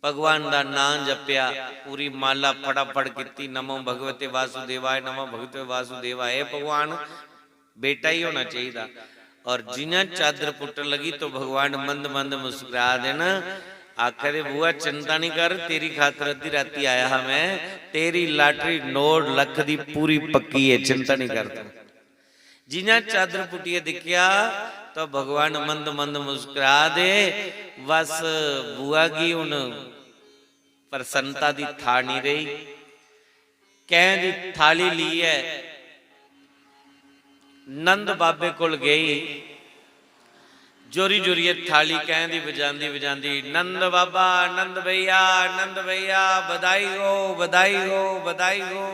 भगवान दा नां जपेआ, पूरी माला फटाफट कीती, "नमो भगवते वासुदेवाय, नमो भगवते वासुदेवाय।" हे भगवान, बेटा ही होना चाहिदा। और जियां चादर पुट्टन लगी तो भगवान मंद मंद मुस्कुरा देन, आखा दे, "बुआ, चिंता नहीं कर, तेरी खातर अद्धी राती आया हा मैं, तेरी lottery नौ लख दी पूरी पक्की है, चिंता नहीं कर तू।" जियां चादर पुट्टियै दिक्खेआ तो भगवान मंद मंद मुस्कुरा दे, बस बुआ गी हुन प्रसन्नता दी थाह नहीं रही। कैं दी थाली ली ऐ, नंद बाबे कोल गई, जोरी जोरियै थाली कैं दी बजांदी बजांदी, "नंद बाबा, नंद भैया, नंद भैया, बधाई हो, बधाई हो, बधाई हो।"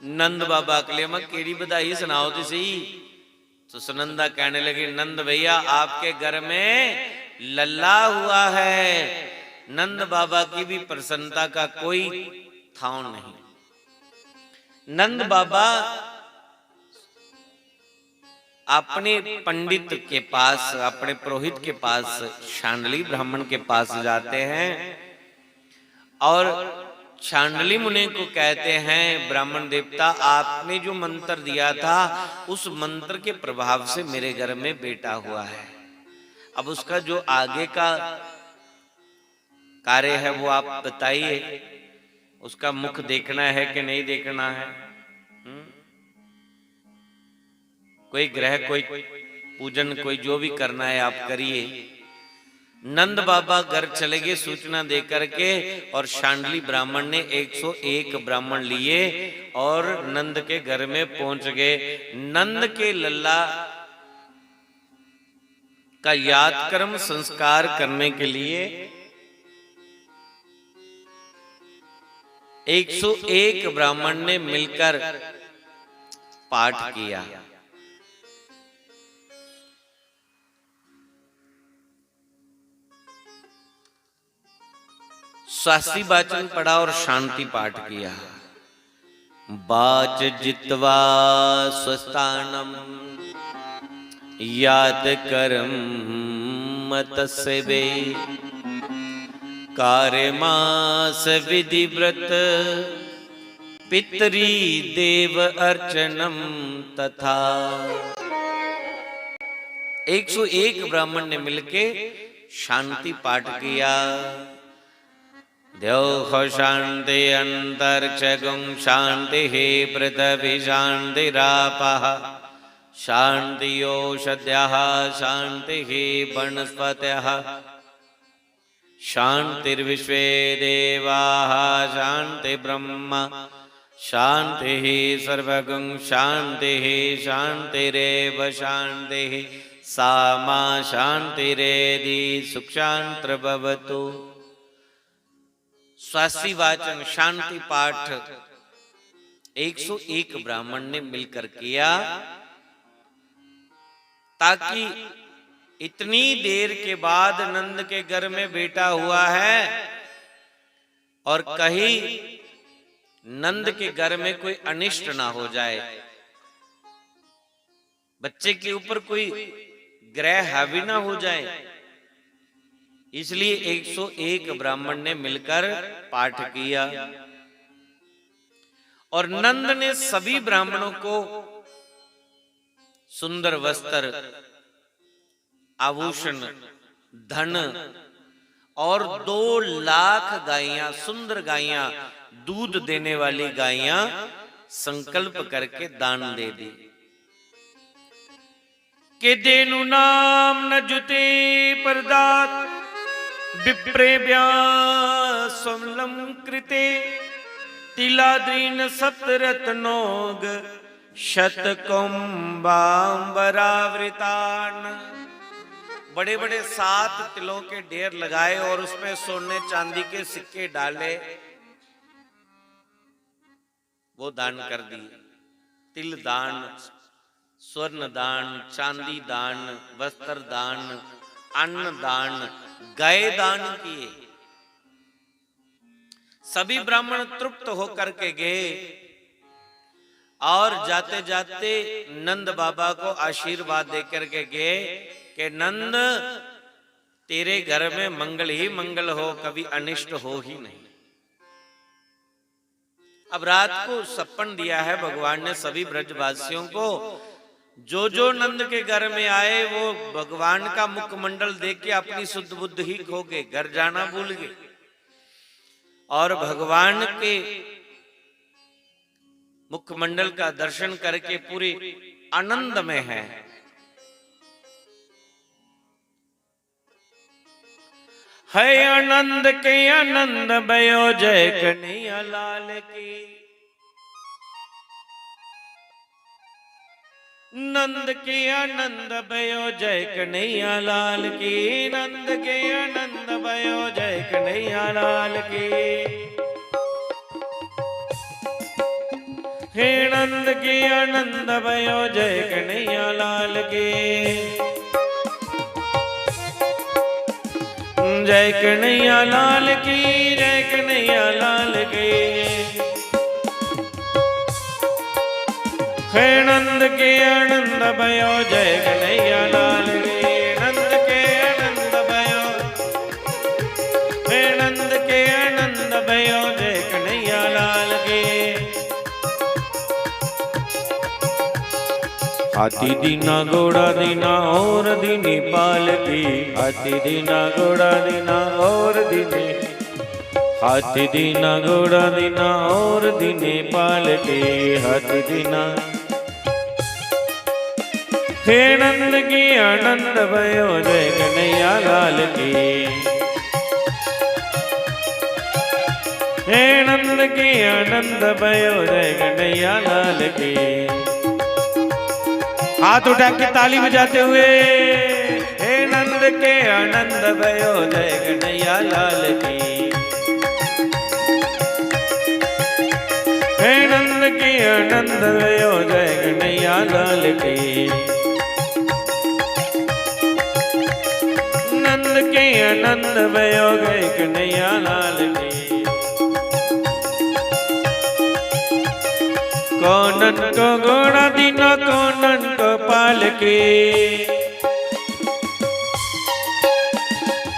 नंद बाबा अगले, "मैं केड़ी बधाई, सनाओ ते सही।" तो सुनंदा कहने लगी, "नंद भैया, आपके घर में लल्ला हुआ है।" नंद बाबा की भी प्रसन्नता का कोई थाव नहीं। नंद बाबा अपने पंडित के पास, अपने पुरोहित के पास, शांडली ब्राह्मण के पास जाते हैं और शांडली मुनि को कहते हैं, "ब्राह्मण देवता, आपने जो मंत्र दिया था, उस मंत्र के प्रभाव से मेरे घर में बेटा हुआ है।" अब उसका जो आगे का कार्य है, वो आप बताइए, उसका मुख देखना है कि नहीं देखना है? हम्म? कोई ग्रह, कोई पूजन, कोई जो भी करना है, आप करिए। नंद बाबा घर चले गए सूचना दे करके, और शांडली ब्राह्मण ने एक सौ एक ब्राह्मण लिए और नंद के घर में पहुंच गए। नंद के लल्ला का याद कर्म संस्कार करने के लिए एक सौ एक ब्राह्मण ने मिलकर पाठ किया। स्वासी वाचन पढ़ा और शांति पाठ किया। वाच जित्वा स्वस्थानम यात कर्म तस्य वे। कार्यमास विधिव्रत पितरी देव अर्चनम तथा। एक सौ एक ब्राह्मण ने मिलके शांति पाठ किया। द्यौः शान्ति अन्तरिक्षगुं शान्तिः पृथिवी शान्तिरापः शान्तियोषध्यः शान्तिः वनस्पतयः शान्तिर्विश्वे देवाः शान्ति ब्रह्म शान्तिः सर्वगुं शान्तिः शान्तिरेव शान्तिः सा मा शान्तिरेधि सुख शान्तिर्भवतु। स्वासी वाचन शांति पाठ एक सौ एक ब्राह्मण ने मिलकर किया, ताकि इतनी देर के बाद नंद के घर में बेटा हुआ है और कहीं नंद के घर में कोई अनिष्ट ना हो जाए, बच्चे के ऊपर कोई ग्रह हावी ना हो जाए, इसलिए एक सौ एक ब्राह्मण ने मिलकर पाठ किया। और नंद ने सभी ब्राह्मणों को सुंदर वस्त्र, आभूषण, धन और दो लाख गायें, सुंदर गायें, दूध देने वाली गायें संकल्प करके दान दे दी। कि धेनूनां न जुते परदात विप्रेभ्यः स्वमलं कृते तिलादीन सप्तरत्नोग शतकुंभांबरावृतान। बड़े बड़े सात तिलों के ढेर लगाए और उसमें सोने चांदी के सिक्के डाले, वो दान कर दिए। तिल दान, स्वर्ण दान, चांदी दान, वस्त्र दान, अन्न दान, गाय दान किए। सभी ब्राह्मण तृप्त होकर के गए और जाते जाते नंद बाबा को आशीर्वाद देकर के गए कि नंद, तेरे घर में मंगल ही मंगल हो, कभी अनिष्ट हो ही नहीं। अब रात को सपन दिया है भगवान ने सभी ब्रजवासियों को। जो जो नंद के घर में आए, वो भगवान का मुखमंडल देख के अपनी शुद्ध बुद्धि ही खो गए, घर जाना भूल गए और भगवान के मुखमंडल का दर्शन करके पूरे आनंद में है। है आनंद के आनंद भयो, जय कन्हैया लाल की। नंद के आनंद भयो, जय कन्हैया लाल की। नंद के आनंद भयो, जय कन्हैया लाल की। हे नंद के आनंद भयो, जय कन्हैया लाल की। जय कन्हैया लाल की, जय कन्हैया लाल की। हे नंद के आनंद भयो, जय कन्हैया लाल की। नंद के आनंद भयो, हे नंद के आनंद भयो, जय कन्हैया लाल की। हाथी दीना घोड़ा दीना और दीनी पालकी। हाथी दीना घोड़ा दीना और दीनी। हाथी दीना घोड़ा दीना और दीनी पालकी। हाथी दीना। हे नंद की आनंद भयो, जय कन्हैया लाल की। हे नंद की आनंद भयो, जय कन्हैया लाल की। हाथ उठा के ताली बजाते हुए, हे नंद के आनंद भयो जय कन्हैया लाल की। हे नंद के आनंद भयो जय कन्हैया लाल की। नंद के आनंद भयो जय कन्हैया लाल की। कौनन को घोड़ा दीना कौनन को पालकी।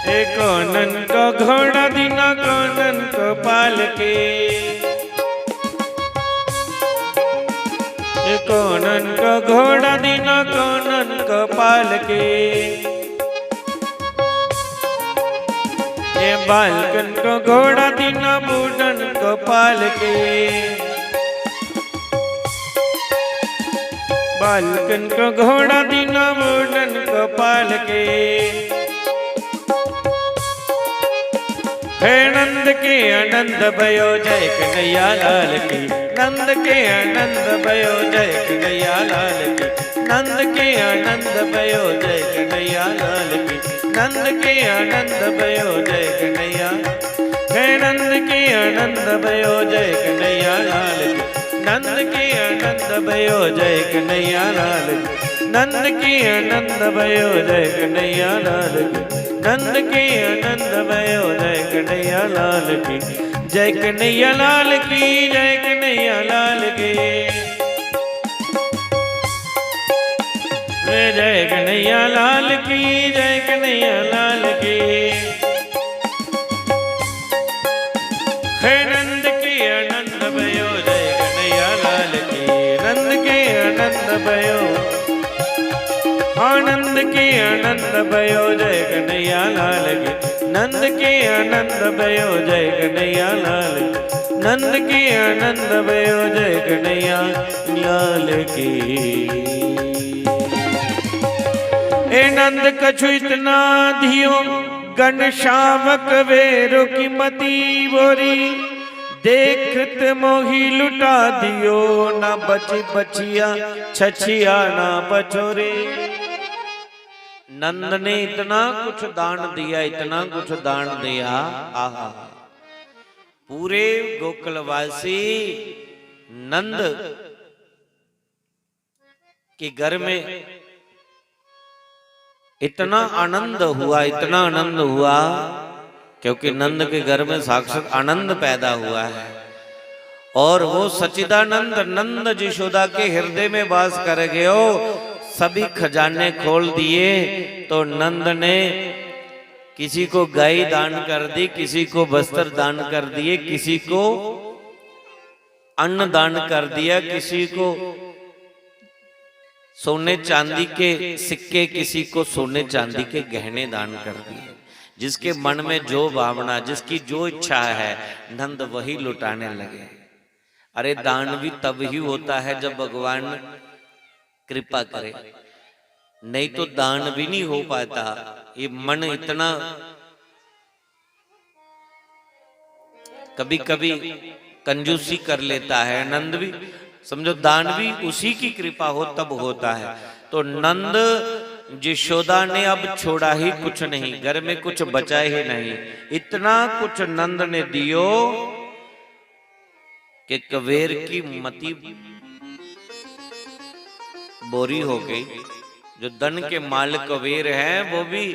ए कौनन को घोड़ा दीना कौनन को पालकी। ए कौनन को घोड़ा दीना कौनन को पालकी। ए बालकन को घोड़ा दीना बूढ़न को पालकी। बालकन को घोड़ा दीना बूढ़न को पालकी। हे नंद के आनंद भयो जय कन्हैया लाल की। नंद के आनंद भयो जय कन्हैया लाल की। नंद के आनंद भयो जय कन्हैया लाल की। नंद के आनंद भयो जय कन्हैया। हे नंद के आनंद भयो जय कन्हैया लाल की। नंद के आनंद भयो जय कन्हैया लाल की। नंद के आनंद भयो जय कन्हैया लाल की। नंद के आनंद भयो जय कन्हैया लाल की। जय कन्हैया लाल की, जय कन्हैया लाल की। जय कन्हैया लाल की, जय कन्हैया लाल की। हे नंद के आनंद भयो जय कन्हैया लाल की। नंद के आनंद भयो। आनंद के आनंद भयो जय कन्हैया लाल की। नंद के आनंद भयो जय कन्हैया लाल। नंद के आनंद भयो जय कन्हैया लाल की। ए नंद कछु इतना दियो, घनश्याम कबीर की मति बोरी। देखत मोही लुटा दियो, ना बची बचिया छछिया ना बछोरी। नंद ने इतना कुछ दान दिया, इतना कुछ दान दिया। आहा, पूरे गोकुलवासी नंद के घर में इतना आनंद हुआ, इतना आनंद हुआ, क्योंकि नंद के घर में साक्षात आनंद पैदा हुआ है। और वो सच्चिदानंद नंद यशोदा के हृदय में वास कर गयो। सभी खजाने खोल दिए। तो नंद ने किसी को गाय दान कर दी, किसी को वस्त्र दान कर दिए, किसी को अन्न दान कर दिया, किसी को सोने चांदी के सिक्के, किसी को सोने चांदी के गहने दान कर दिए। जिसके मन में जो भावना, जिसकी जो इच्छा है, नंद वही लुटाने लगे। अरे, दान भी तब ही होता है जब भगवान कृपा करे, नहीं तो दान भी नहीं हो पाता। ये मन इतना कभी कभी कंजूसी कर लेता है। नंद भी, समझो, दान भी उसी की कृपा हो तब होता है। तो नंद यशोदा ने अब छोड़ा ही कुछ नहीं, घर में कुछ बचा ही नहीं, इतना कुछ नंद ने दियो कि कबीर की मति बोरी हो गई। जो धन के माल कबीर हैं, वो भी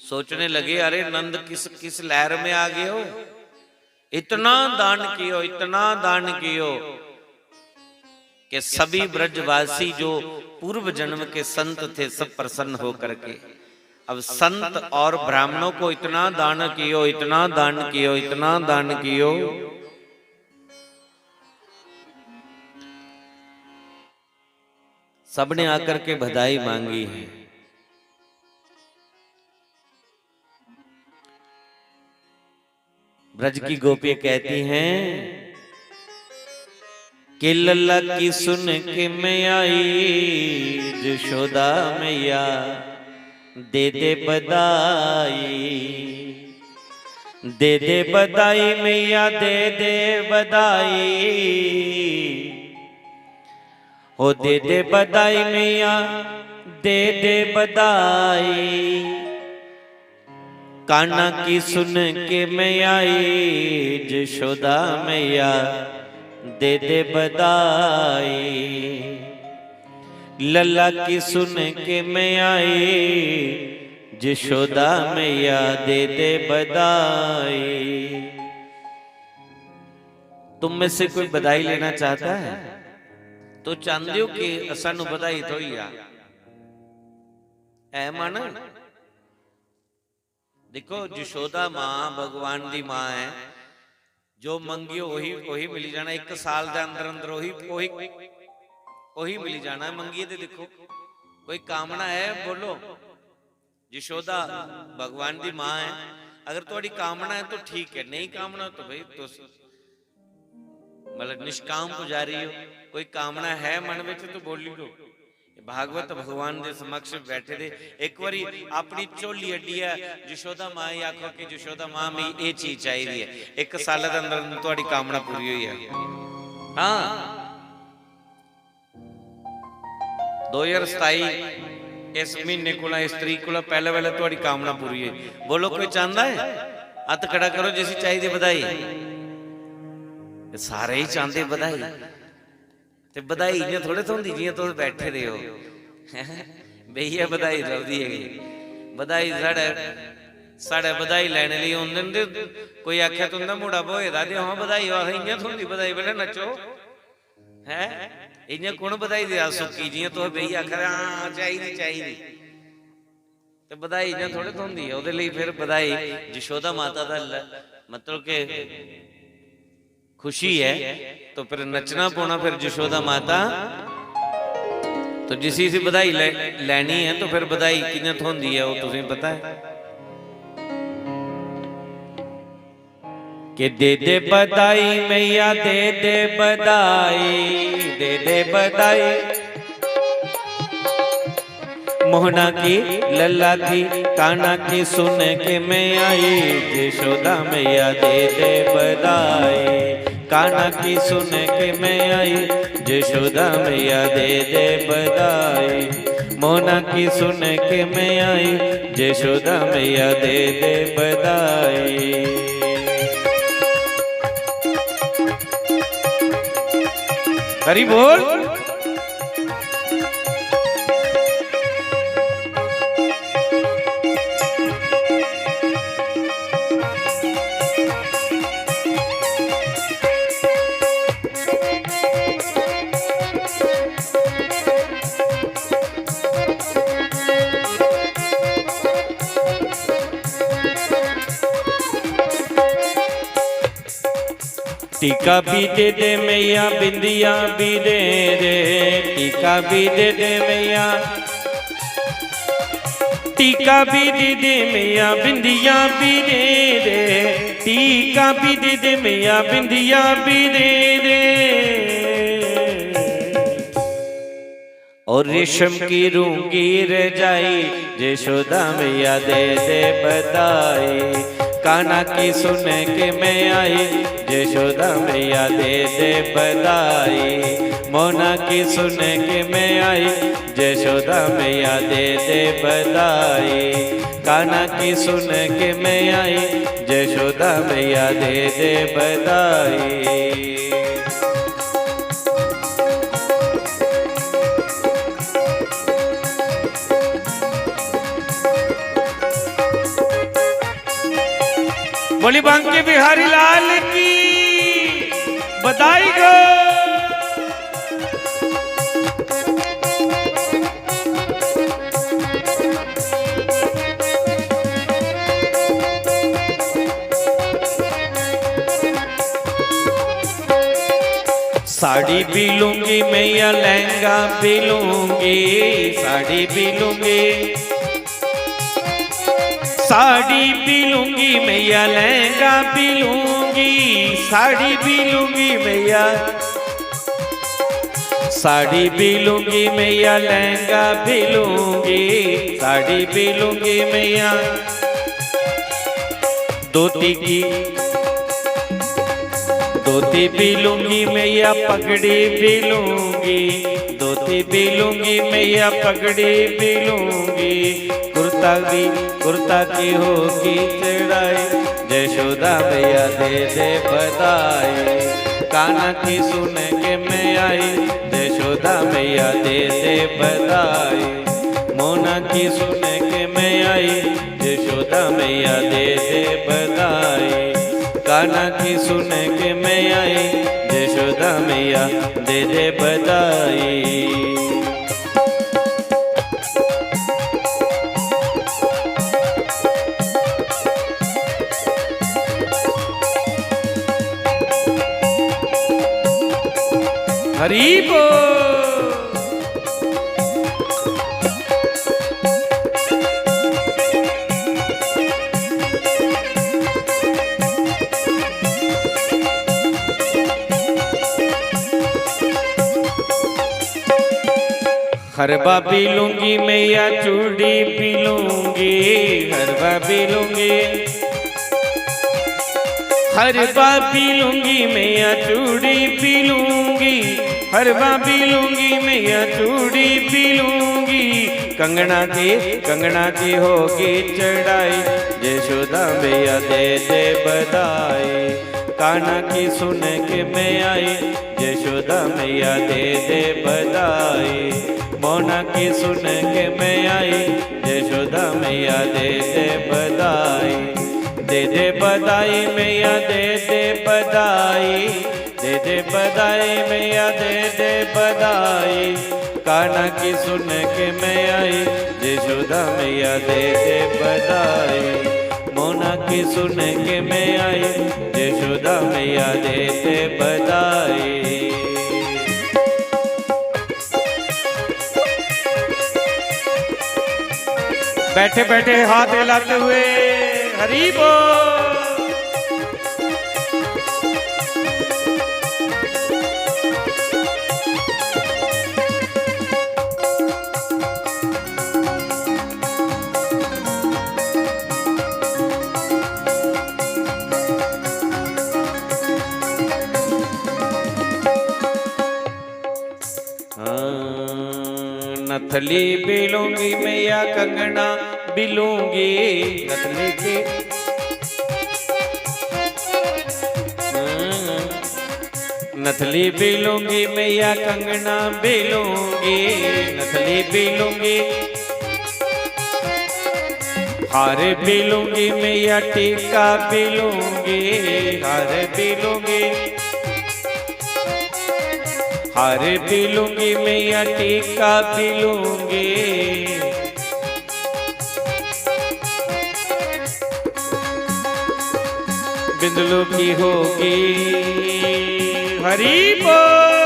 सोचने लगे, अरे नंद, किस किस लहर में आ गए हो? इतना दान कियो, इतना दान कियो कि सभी ब्रजवासी जो पूर्व जन्म के संत थे, सब प्रसन्न होकर के अब संत और ब्राह्मणों को इतना दान कियो, इतना दान कियो, इतना दान कियो। सबने आकर के बधाई मांगी है। ब्रज की गोपियां कहती हैं कि लल्ला की सुन के मैं आई, जशोदा मैया दे दे बधाई, दे दे बधाई मैया, दे दे बधाई। हो दे दे बधाई मैया, दे दे बधाई। ताना की सुन के मैं आई, जशोदा मैया दे दे बधाई। लल्ला की सुन के मैं आई, जशोदा मैया दे दे बधाई। तुम में से कोई बधाई लेना चाहता है? तो चाहते हो कि सानू बधाई थोई आ? ऐ मन? देखो, जशोदा माँ भगवान दी माँ है। जो मंगियो वही, वही मिली जाना। एक साल दे अंदर अंदर वही, वही, वही मिली जाना है। मंगिए ते देखो, कोई कामना है, बोलो। जशोदा भगवान दी माँ है। अगर थोड़ी कामना है तो ठीक है, नहीं कामना तो भाई तुस मतलब निष्काम पुजारी हो। कोई कामना है मन विच तो बोली लो। भागवत भगवान दे समक्ष बैठे दे, एक बारी अपनी झोली अड्डिया जशोदा मां गी आखो कि जशोदा मां, मिगी एह् चीज चाहिदी है, एक साल दे अंदर अंदर थुआड़ी कामना पूरी होई जाए। हाँ, दो ज्हार सताई इस महीने कोला, इस तरीक कोला पहले पहले थुआड़ी कामना पूरी होई। बोलो, कोई चाहता है? हत्थ खड़ा करो जिसी चाहिदी बधाई। सारे ही चाहते बधाई। ते बधाई इ'यां थोड़े थ्होंदी जि'यां तुस बैठे दे ओ। बेहियै बधाई लभदी है। बधाई साढ़े, साढ़े बधाई लैने लेई औंदे न ते कोई आखै, "तुं'दा मुड़ा ब्होए दा ते हां बधाई," आखदे, "इ'यां थ्होंदी बधाई, पैह्लें नच्चो।" हैं? इ'यां कु'न बधाई देआ सुक्की, जि'यां तुस बेहियै आखा दे, "हां, चाहिदी, चाहिदी।" ते बधाई इ'यां थोड़े थ्होंदी ऐ। ओह्दे लेई फिर बधाई जशोदा माता दा ल-, मतलब कि खुशी ऐ, तो फिर नच्चना पौना। फिर जशोदा माता, तो जिसी इसी बधाई ले-, लैनी ऐ, तो फिर बधाई कि'यां थ्होंदी ऐ, ओह् तुसेंगी पता ऐ। के दे दे बधाई मैया, दे दे बधाई, दे दे बधाई। मोहना की लल्ला की काना की सुन के मैं आई, जशोदा मैया दे दे बधाई। काना की सुन के मैं आई, जशोदा मैया दे दे बधाई। मोहना की सुन के मैं आई, जशोदा मैया दे दे बधाई। हरी बोल। टीका भी दे दे मैया, बिंदिया भी दे दे। टीका भी दे दे मैया, टीका भी दे दे मैया, बिंदिया भी दे दे। टीका भी दे दे मैया, बिंदिया भी दे दे। और रेशम की रूंगी रजाई, जशोदा मैया दे दे बधाई। काना की सुन के मैं आई, जशोदा मैया दे दे बधाई। मोना की सुन के मैं आई, जशोदा मैया दे दे बधाई। काना की सुन के मैं आई, जशोदा मैया दे दे बधाई। बोली बांके बिहारी लाल की बधाई हो। साड़ी भी लूंगी मैया, लहंगा भी लूंगी, साड़ी भी लूंगी, साड़ी भी लूंगी मैया, लहंगा भी लूंगी, साड़ी भी लूंगी मैया, साड़ी भी लूंगी मैया, लहंगा भी लूंगी, साड़ी भी लूंगी मैया, धोती की, धोती भी लूंगी मैया, पगड़ी भी लूंगी, धोती भी लूंगी मैया, पगड़ी भी लूंगी, कुर्ता तभी कुर्ता की होगी चढ़ाई, जशोदा मैया दे दे बधाई। काना की सुन के मैं आई, जशोदा मैया दे दे बधाई। मोना की सुन के मैं आई, जशोदा मैया दे दे बधाई। काना की सुन के मैं आई, जशोदा मैया दे दे बधाई। हरी बोल। हरबा पी लूंगी मैया, चूड़ी पी लूंगी, हरबा पी लूंगी। हरबा पी लूंगी मैया, चूड़ी पी लूंगी, हरबा पी लूंगी मैया, चूड़ी पी लूंगी। कंगना की, कंगना की होगी चढ़ाई, जशोदा मैया दे दे बधाई। काना की सुन के मैं आई, जशोदा मैया दे दे बधाई। मोना की सुन के मैं आई, जशोदा मैया दे दे बधाई। दे दे बधाई मैया, दे दे बधाई, दे दे बधाई मैया, दे दे बधाई। काना की सुन के मैं आई, जशोदा मैया दे दे बधाई। मोना की सुन के मैं आई, जशोदा मैया दे दे बधाई। बैठे बैठे हाथ हिलाते हुए हरी बोल। हाँ, नथली पी लूंगी मैया, कंगना पी लूंगी, नथली की। हाँ, नथली पी लूंगी मैया, कंगना पी लूंगी, नथली पी लूंगी। हार पी लूंगी मैया, टीका पी लूंगी, हार पी लूंगी। हार पी लूंगी मैया, टीका पी लूंगी। बिंदलू की होगी हरी बोल।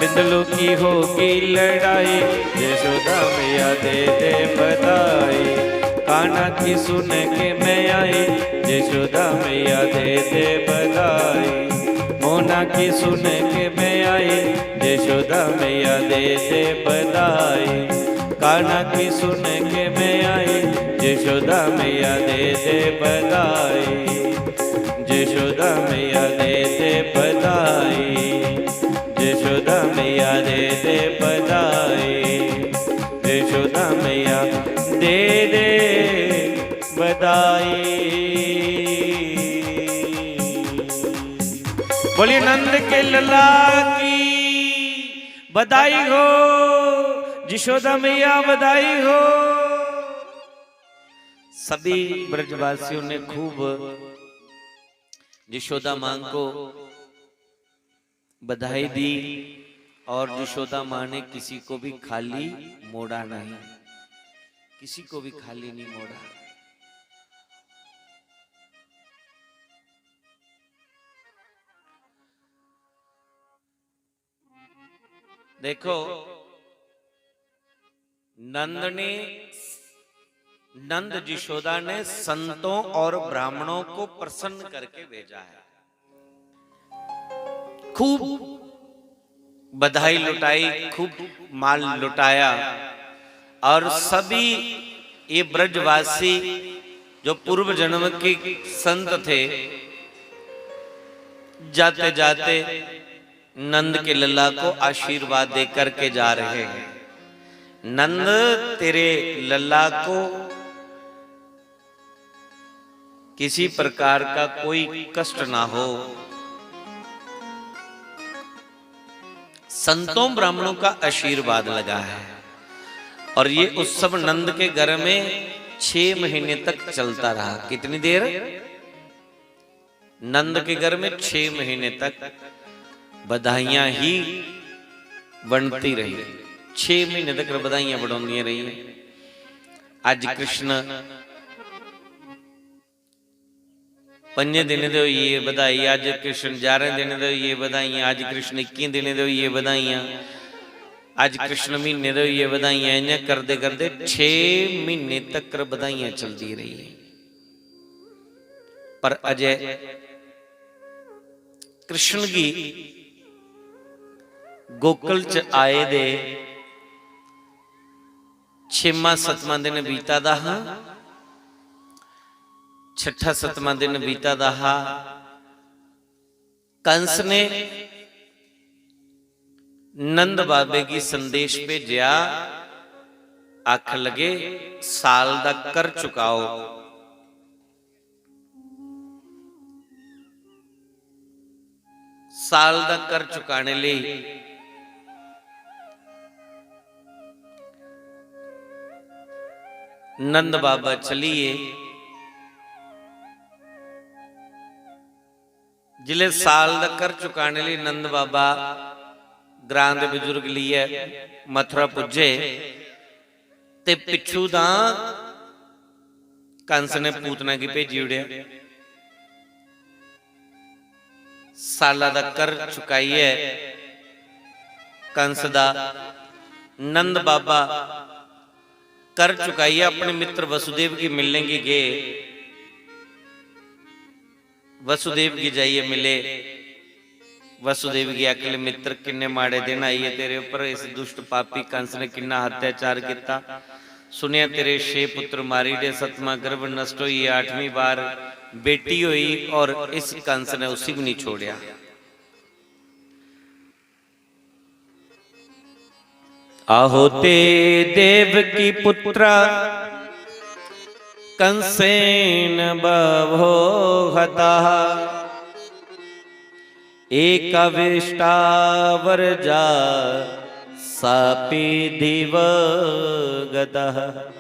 बिंदलू की होगी लड़ाई, जशोदा मैया दे दे बधाई। काना की सुन के मैं आई, जशोदा मैया दे दे बधाई। मोना की सुन के मैं आई, जशोदा मैया दे दे बधाई। काना की सुन के मैं आई, जशोदा मैया दे दे बधाई। जशोदा मैया दे दे बधाई, जशोदा मैया दे दे बधाई, जशोदा मैया दे दे बधाई। बोलिए नंद के लला की बधाई हो, जशोदा मैया बधाई हो। सभी ब्रजवासियों ने खूब जशोदा माँ को बधाई दी और जशोदा माँ ने किसी को भी खाली मोड़ा नहीं, किसी को भी खाली नहीं मोड़ा। देखो, नंद ने, नंद जशोदा ने संतों और ब्राह्मणों को प्रसन्न करके भेजा है। खूब बधाई लुटाई, खूब माल लुटाया और सभी ये ब्रजवासी जो पूर्व जन्म के संत थे, जाते जाते नंद के लला को आशीर्वाद दे करके जा रहे हैं। नंद, तेरे लल्ला को किसी प्रकार का कोई कष्ट ना हो। संतों ब्राह्मणों का आशीर्वाद लगा है। और ये उत्सव नंद के घर में छह महीने तक चलता रहा। कितनी देर? नंद के घर में छह महीने तक बधाइयां ही बनती रही। छह महीने तक बधाइयां बनौंदियां रही। अज कृष्ण पंजे दिन दे होइए बधाई, अज कृष्ण ग्यारह दिन दे होइए बधाइयां, अज कृष्ण इक्की दिन दे होइए बधाइयां, अज कृष्ण महीने दे होइए बधाइयां। इ'यां करदे करदे छे महीने तक बधाइयां चलदी रही। पर अजय कृष्ण गी गोकुल च आए दे छेमा सतमा दिन बीता दा हा, छठा सतमा दिन बीता दा हा। कंस ने नंद बाबे गी संदेश भेजेआ, आख लगे, "साल दा कर चुकाओ।" साल दा कर चुकाने लेई नंद बाबा चलिए। जिले साल दा कर चुकाने लेई नंद बाबा ग्रां दे बजुर्ग लेइयै मथुरा पुज्जे, ते पिच्छू दा कंस ने पूतना गी भेजी ओड़ेआ। साला दा कर चुकाइयै कंस दा नंद बाबा कर चुकाइयै अपने मित्र वसुदेव गी मिलने गी गे। वसुदेव गी जाइयै मिले। वसुदेव गी आखले, "मित्र, किन्ने माड़े दिन आई गे तेरे उप्पर। इस दुष्ट पापी कंस ने किन्ना अत्याचार किता। सुनेआ तेरे छे पुत्र मारी डे, सतमा गर्भ नष्ट होई गेआ, अठवीं बार बेटी होई और इस कंस ने उसी भी नहीं छोड़िया।" आहो ते देवकी पुत्रा कंसेन बभो हता। एकाविष्टा वर्जा सापि दिवगतः।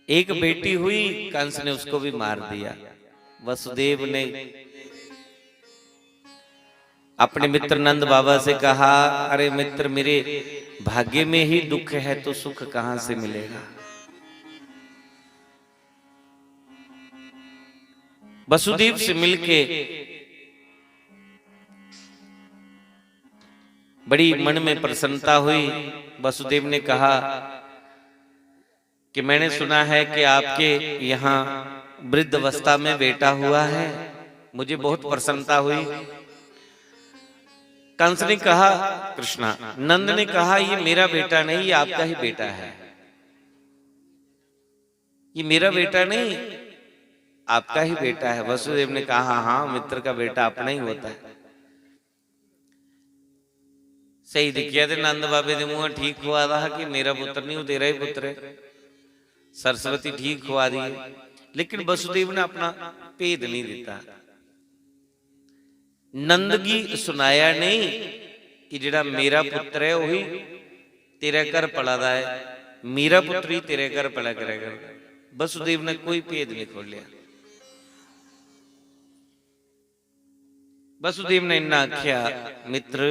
एक बेटी हुई, कंस ने उसको भी मार दिया। वसुदेव ने अपने मित्र नंद बाबा से कहा, "अरे मित्र, मेरे भाग्य में ही दुख है तो सुख कहां से मिलेगा?" वसुदेव से मिलके बड़ी मन में प्रसन्नता हुई। वसुदेव ने कहा कि मैंने सुना है कि आपके यहाँ वृद्ध अवस्था में बेटा हुआ है, मुझे बहुत प्रसन्नता हुई। कंस ने कहा, कृष्णा, नंद ने कहा, "ये मेरा बेटा नहीं, ये आपका ही बेटा है। ये मेरा बेटा नहीं, आपका ही बेटा है।" वसुदेव ने कहा, "हाँ, हाँ, मित्र का बेटा अपना ही होता है।" सही दिक्खेआ ते नंद बाबे दे मूंहों ठीक खुआ दा हा कि मेरा पुत्र नहीं, ओह् तेरा ही पुत्र है, सरस्वती ठीक खुआ दी है। लेकिन वसुदेव ने अपना भेद नहीं दिता। नंद गी सुनाया नहीं कि जेड़ा मेरा पुत्र है, वही तेरे घर पला दा है, मेरा पुत्र ही तेरे घर पला करेगा। वसुदेव ने कोई भेद नहीं खोलिया। वसुदेव ने इन्ना आख्या, "मित्र,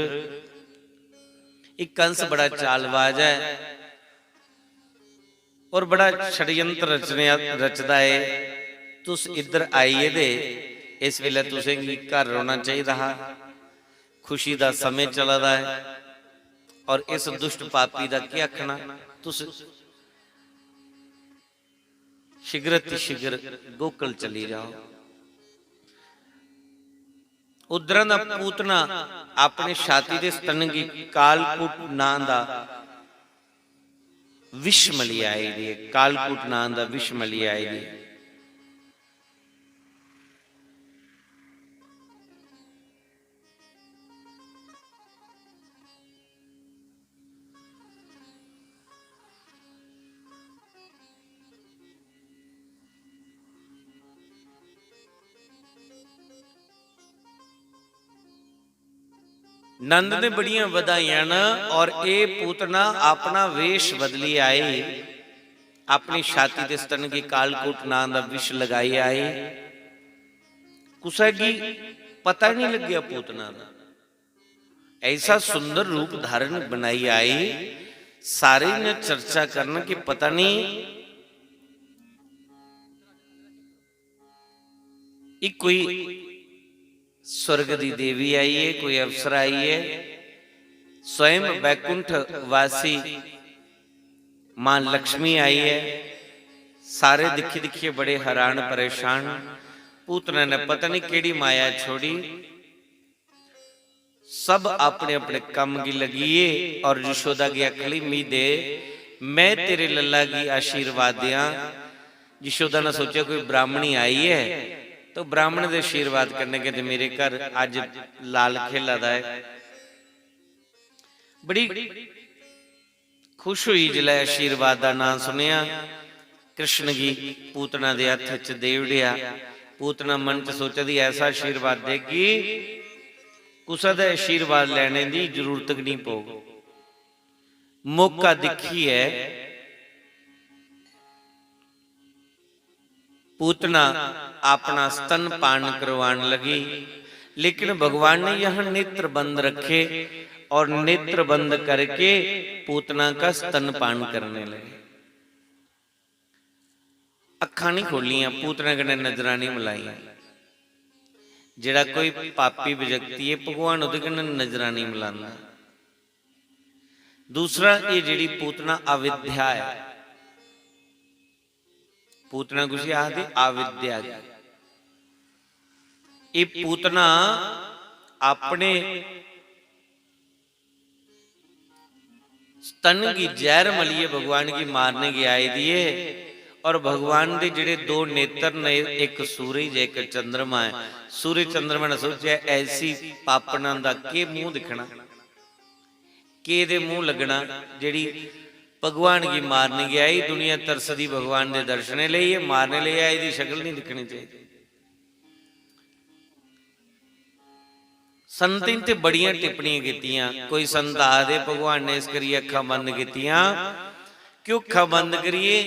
एक कंस बड़ा चालबाज है और बड़ा षड्यंत्र रचने, रचदा है। तुस इद्धर आई गेदे, इस वेले तुसें गी घर रौह्ना चाहिदा हा। खुशी दा समें चला दा है और इस दुष्ट पापी दा केह् आखना? तुस शीघ्र अतिशीघ्र गोकुल चली जाओ।" उद्धरा दा पूतना अपने छाती दे स्तन गी कालकूट नां दा विष मली आई दी है, कालकूट नां दा विष मली आई दी है। नंद ने बड़ियां बधाइयां न। और एह् पूतना अपना वेश बदली आई, अपनी छाती दे स्तन गी कालकूट नां दा विष लगाई आई। कुसै गी पता नहीं लग्गेआ पूतना दा, ऐसा सुंदर रूप धारण बनाई आई। सारे इ'यां चर्चा करन कि पता नहीं, एह् कोई स्वर्ग दी देवी आई है, कोई अप्सरा आई है, स्वयं बैकुंठ वासी मां लक्ष्मी आई है। सारे दिक्खी दिक्खियै बड़े हैरान परेशान। पूतना ने पता नहीं केड़ी माया छोड़ी, सब अपने अपने कम्म गी लगिये और यशोदा गी आखली, "मी दे, मैं तेरे लल्ला गी आशीर्वाद देआं।" यशोदा ने सोचेआ, "कोई ब्राह्मणी आई है, तो ब्राह्मण दे आशीर्वाद कन्नै गै ते मेरे घर अज्ज लाल खेला दा ऐ।" बड़ी खुश होई जिसलै आशीर्वाद दा नांऽ सुनेआ, कृष्ण गी पूतना दे हत्थ च देई ओड़ेआ। पूतना मन च सोचा दी, "ऐसा आशीर्वाद देगी, कुसै दा आशीर्वाद लैने दी जरूरत गै निं पौग।" मौका दिक्खियै पूतना अपना स्तनपान करवान लगी, लेकिन भगवान ने यहाँ नेत्र बंद रखे और नेत्र बंद करके पूतना का स्तनपान करने लगे। अक्खां नहीं खोलियां, पूतना कन्नै नजरां नहीं मिलाइयां। जेड़ा कोई पापी व्यक्ति है, भगवान ओदे कन्नै नजरां नहीं मिलांदा। दूसरा, ये जेड़ी पूतना अविद्या है, पूतना कुसी आखदे? अविद्या गी। ये पूतना अपने स्तन गी जहर मलियै भगवान गी मारने गी आई दी है। और भगवान दे जेड़े दो नेत्र ने, एक सूरज, एक चंद्रमा है। सूरज चंद्रमा ने सोचेआ, ऐसी पापना दा केह् मूंह दिक्खना, केह् दे मूंह लग्गना, जेड़ी भगवान गी मारने गी आई। दुनिया तरसदी भगवान दे दर्शने लेई, एह् मारने लेई आई दी शकल नहीं दिक्खनी चाहिदी। संतें ते बड़ियां टिप्पणियां कीतियां। कोई संत आखदे, "भगवान ने इस करियै अक्खां बंद कीतियां, क्यों अक्खां बंद करियै?"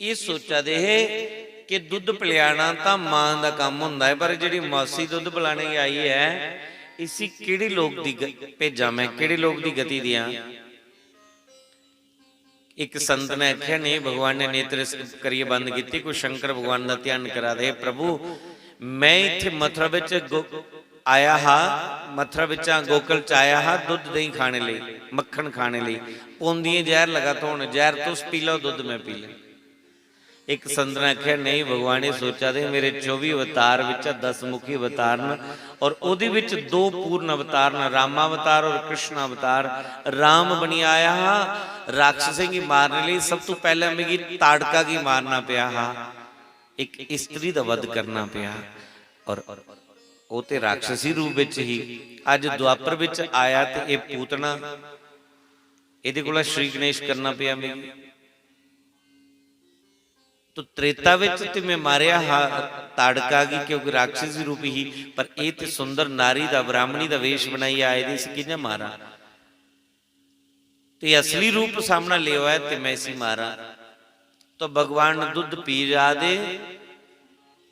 एह् सोचा दे हे कि दुद्ध पलेआना तां मां दा कम्म होंदा ऐ, पर जेह्ड़ी मासी दुद्ध पलाने गी आई ऐ, इसी केह्ड़े लोक दी ग-, भेजां मैं, केह्ड़े लोक दी गति देआं? इक संत ने आखेआ, "नेईं, भगवान ने नेत्र इस करियै बंद कीती, कोई शंकर भगवान दा ध्यान करा दे हे, प्रभु, मैं इत्थै मथुरा बिच गो-, आया हा, मथुरा बिच्चा गोकुल च आया हा दुद्ध देहीं खाने लेई, मक्खन खाने लेई, पौंदियें जैह्र लगा थ्होन, जैह्र तुस पी लैओ, दुद्ध मैं पी लैं।" इक संत ने आखेआ, "नेईं, भगवान एह् सोचा दे मेरे चौबी अवतार बिच्चा दस मुखी अवतार न और ओह्दे बिच दो पूर्ण अवतार न, रामावतार और कृष्णावतार।" राम बनी आया हा राक्षसें गी मारने लेई, सब तों पैह्लें मिगी ताड़का गी मारना पेआ हा, इक स्त्री दा वध करना पेआ। और ओह् ते राक्षसी रूप बिच ही। अज्ज द्वापर बिच आया ते एह् पूतना, एह्दे कोला श्री गणेश करना पेआ मिगी। तो त्रेता बिच ते मैं मारेआ हा ताड़का गी, क्योंकि राक्षसी रूप ही, पर एह् ते सुंदर नारी दा, ब्राह्मणी दा वेश बनाइयै आए दे, इसी कि'यां मारां? ते असली रूप सामने लेओ ऐ ते मैं इसी मारां। तो भगवान दुद्ध पी जा दे,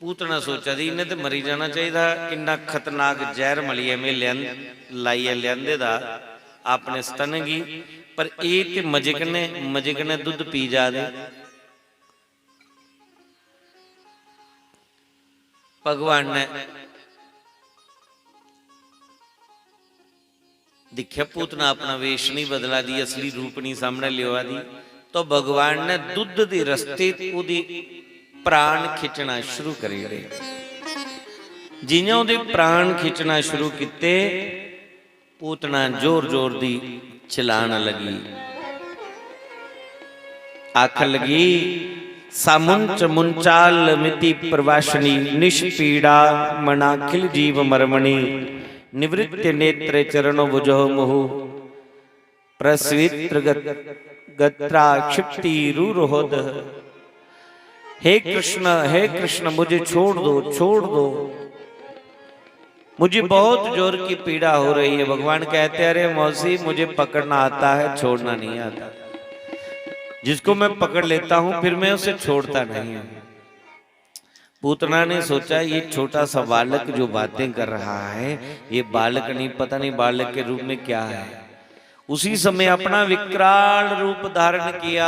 पूतना सोचा दी, "इन्हें ते मरी जाना चाहिदा, इन्ना खतरनाक जैह्र मलियै में लेआं-, लाइयै लेआंदे दा अपने स्तन गी, पर एह् ते मजे कन्नै, मजे कन्नै दुद्ध पी जा दे।" भगवान ने दिक्खेआ, पूतना अपना वेश नहीं बदला दी, असली रूप नहीं सामने लेआ दी, तो भगवान ने दुद्ध दे रस्ते ओह्दे प्राण खिच्चना शुरू करी ओड़े। जियां ओह्दे प्राण खिच्चना शुरू कीते, पूतना जोर जोर दी चिल्लान लगी, आखन लगी, "सा मुंच मुंचाल मिति प्रवासिनी निष्पीड़ा मनाखिल जीव मरमणि निवृत्त नेत्र चरणो भुजो मुहु प्रस्वित्र गत-, गत्रा क्षिप्ति रूरहोद।" हे कृष्ण, हे कृष्ण, मुझे छोड़ दो, छोड़ दो। मुझे बहुत जोर की पीड़ा हो रही है। भगवान कहते हैं, अरे मौसी, मुझे पकड़ना आता है, छोड़ना नहीं आता। जिसको मैं पकड़ लेता हूं, फिर मैं उसे छोड़ता नहीं हूं। पूतना ने सोचा, ये छोटा सा बालक जो बातें कर रहा है, ये बालक नहीं, पता नहीं बालक के रूप में क्या है। उसी समय अपना विकराल रूप धारण किया,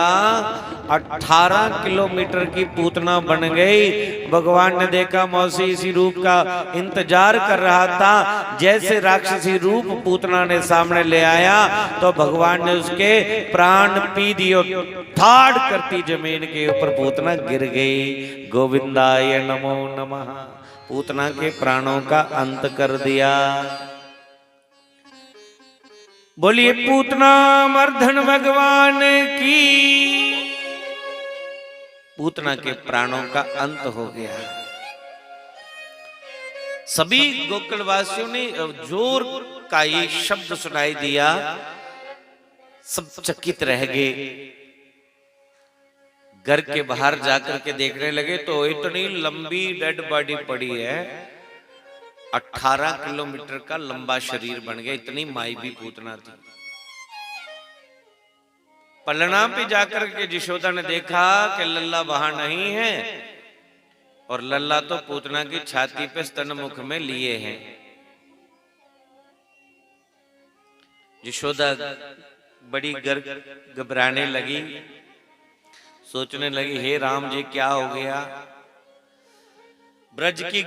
अठारह किलोमीटर की पूतना बन गई। भगवान ने देखा, मौसी इसी रूप का इंतजार कर रहा था। जैसे राक्षसी रूप पूतना ने सामने ले आया, तो भगवान ने उसके प्राण पी दिए। ठाड़ करती जमीन के ऊपर पूतना गिर गई। गोविंदाय नमो नमः। पूतना के प्राणों का अंत कर दिया। बोलिए, पूतना मर्दन भगवान की। पूतना के प्राणों का अंत हो गया। सभी गोकुलवासियों ने जोर का ये शब्द सुनाई दिया, सब चकित रह गए। घर के बाहर जाकर के देखने लगे तो इतनी लंबी डेड बॉडी पड़ी है, अठारह किलोमीटर का लंबा शरीर बन गया, इतनी माई भी पूतना थी। पलना पे जाकर के यशोदा ने देखा कि लल्ला वहां नहीं है और लल्ला तो पूतना की छाती पे स्तन मुख में लिए हैं। यशोदा बड़ी गर-, घबराने लगी, सोचने लगी, हे राम जी, क्या हो गया? ब्रज की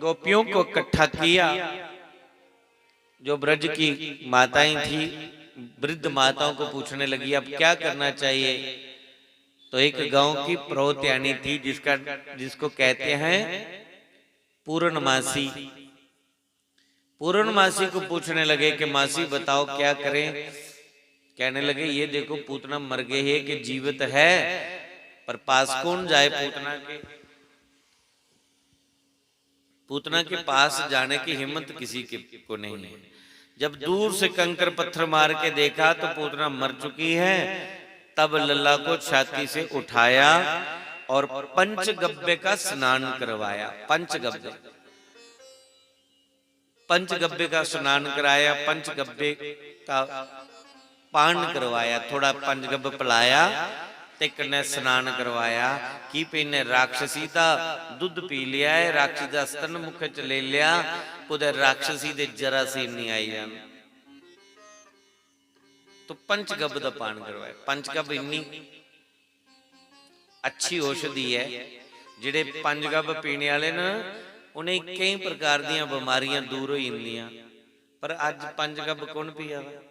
गोपियों को इकट्ठा किया, जो ब्रज की माताएं थी, वृद्ध माताओं को पूछने लगी, अब क्या करना चाहिए? तो एक गांव की प्रौत्यानी थी, जिसका, जिसको कहते हैं पूर्णमासी। पूर्णमासी को पूछने लगे कि मासी, बताओ, क्या करें? कहने लगे, ये देखो, पूतना मर गई है कि जीवित है, पर पास कौन जाए पूतना के? पूतना के पास जाने की हिम्मत किसी के, को नहीं है। जब दूर से कंकर पत्थर मार के देखा तो पूतना मर चुकी है। तब लल्ला को छाती से उठाया और पंचगव्य का स्नान करवाया। पंचगव्य, पंचगव्य का स्नान कराया, पंचगव्य का पान करवाया, थोड़ा पंचगव्य पिलाया ते कन्नै स्नान करवाया। की भई इन्नै राक्षसी दा दुद्ध पी लिया है, राक्षसी दा स्तन मुख च ले लिया, कुतै राक्षसी दे जरासीन नहीं आई जान। तो पंचगव्य दा पान करवाया। पंचगव्य इन्नी अच्छी औषधि है, जेह्ड़े पंचगव्य पीने आह्ले न, उ'नें केईं प्रकार दियां बमारियां दूर होई जंदियां। पर अज्ज पंचगव्य कौन पिया दा?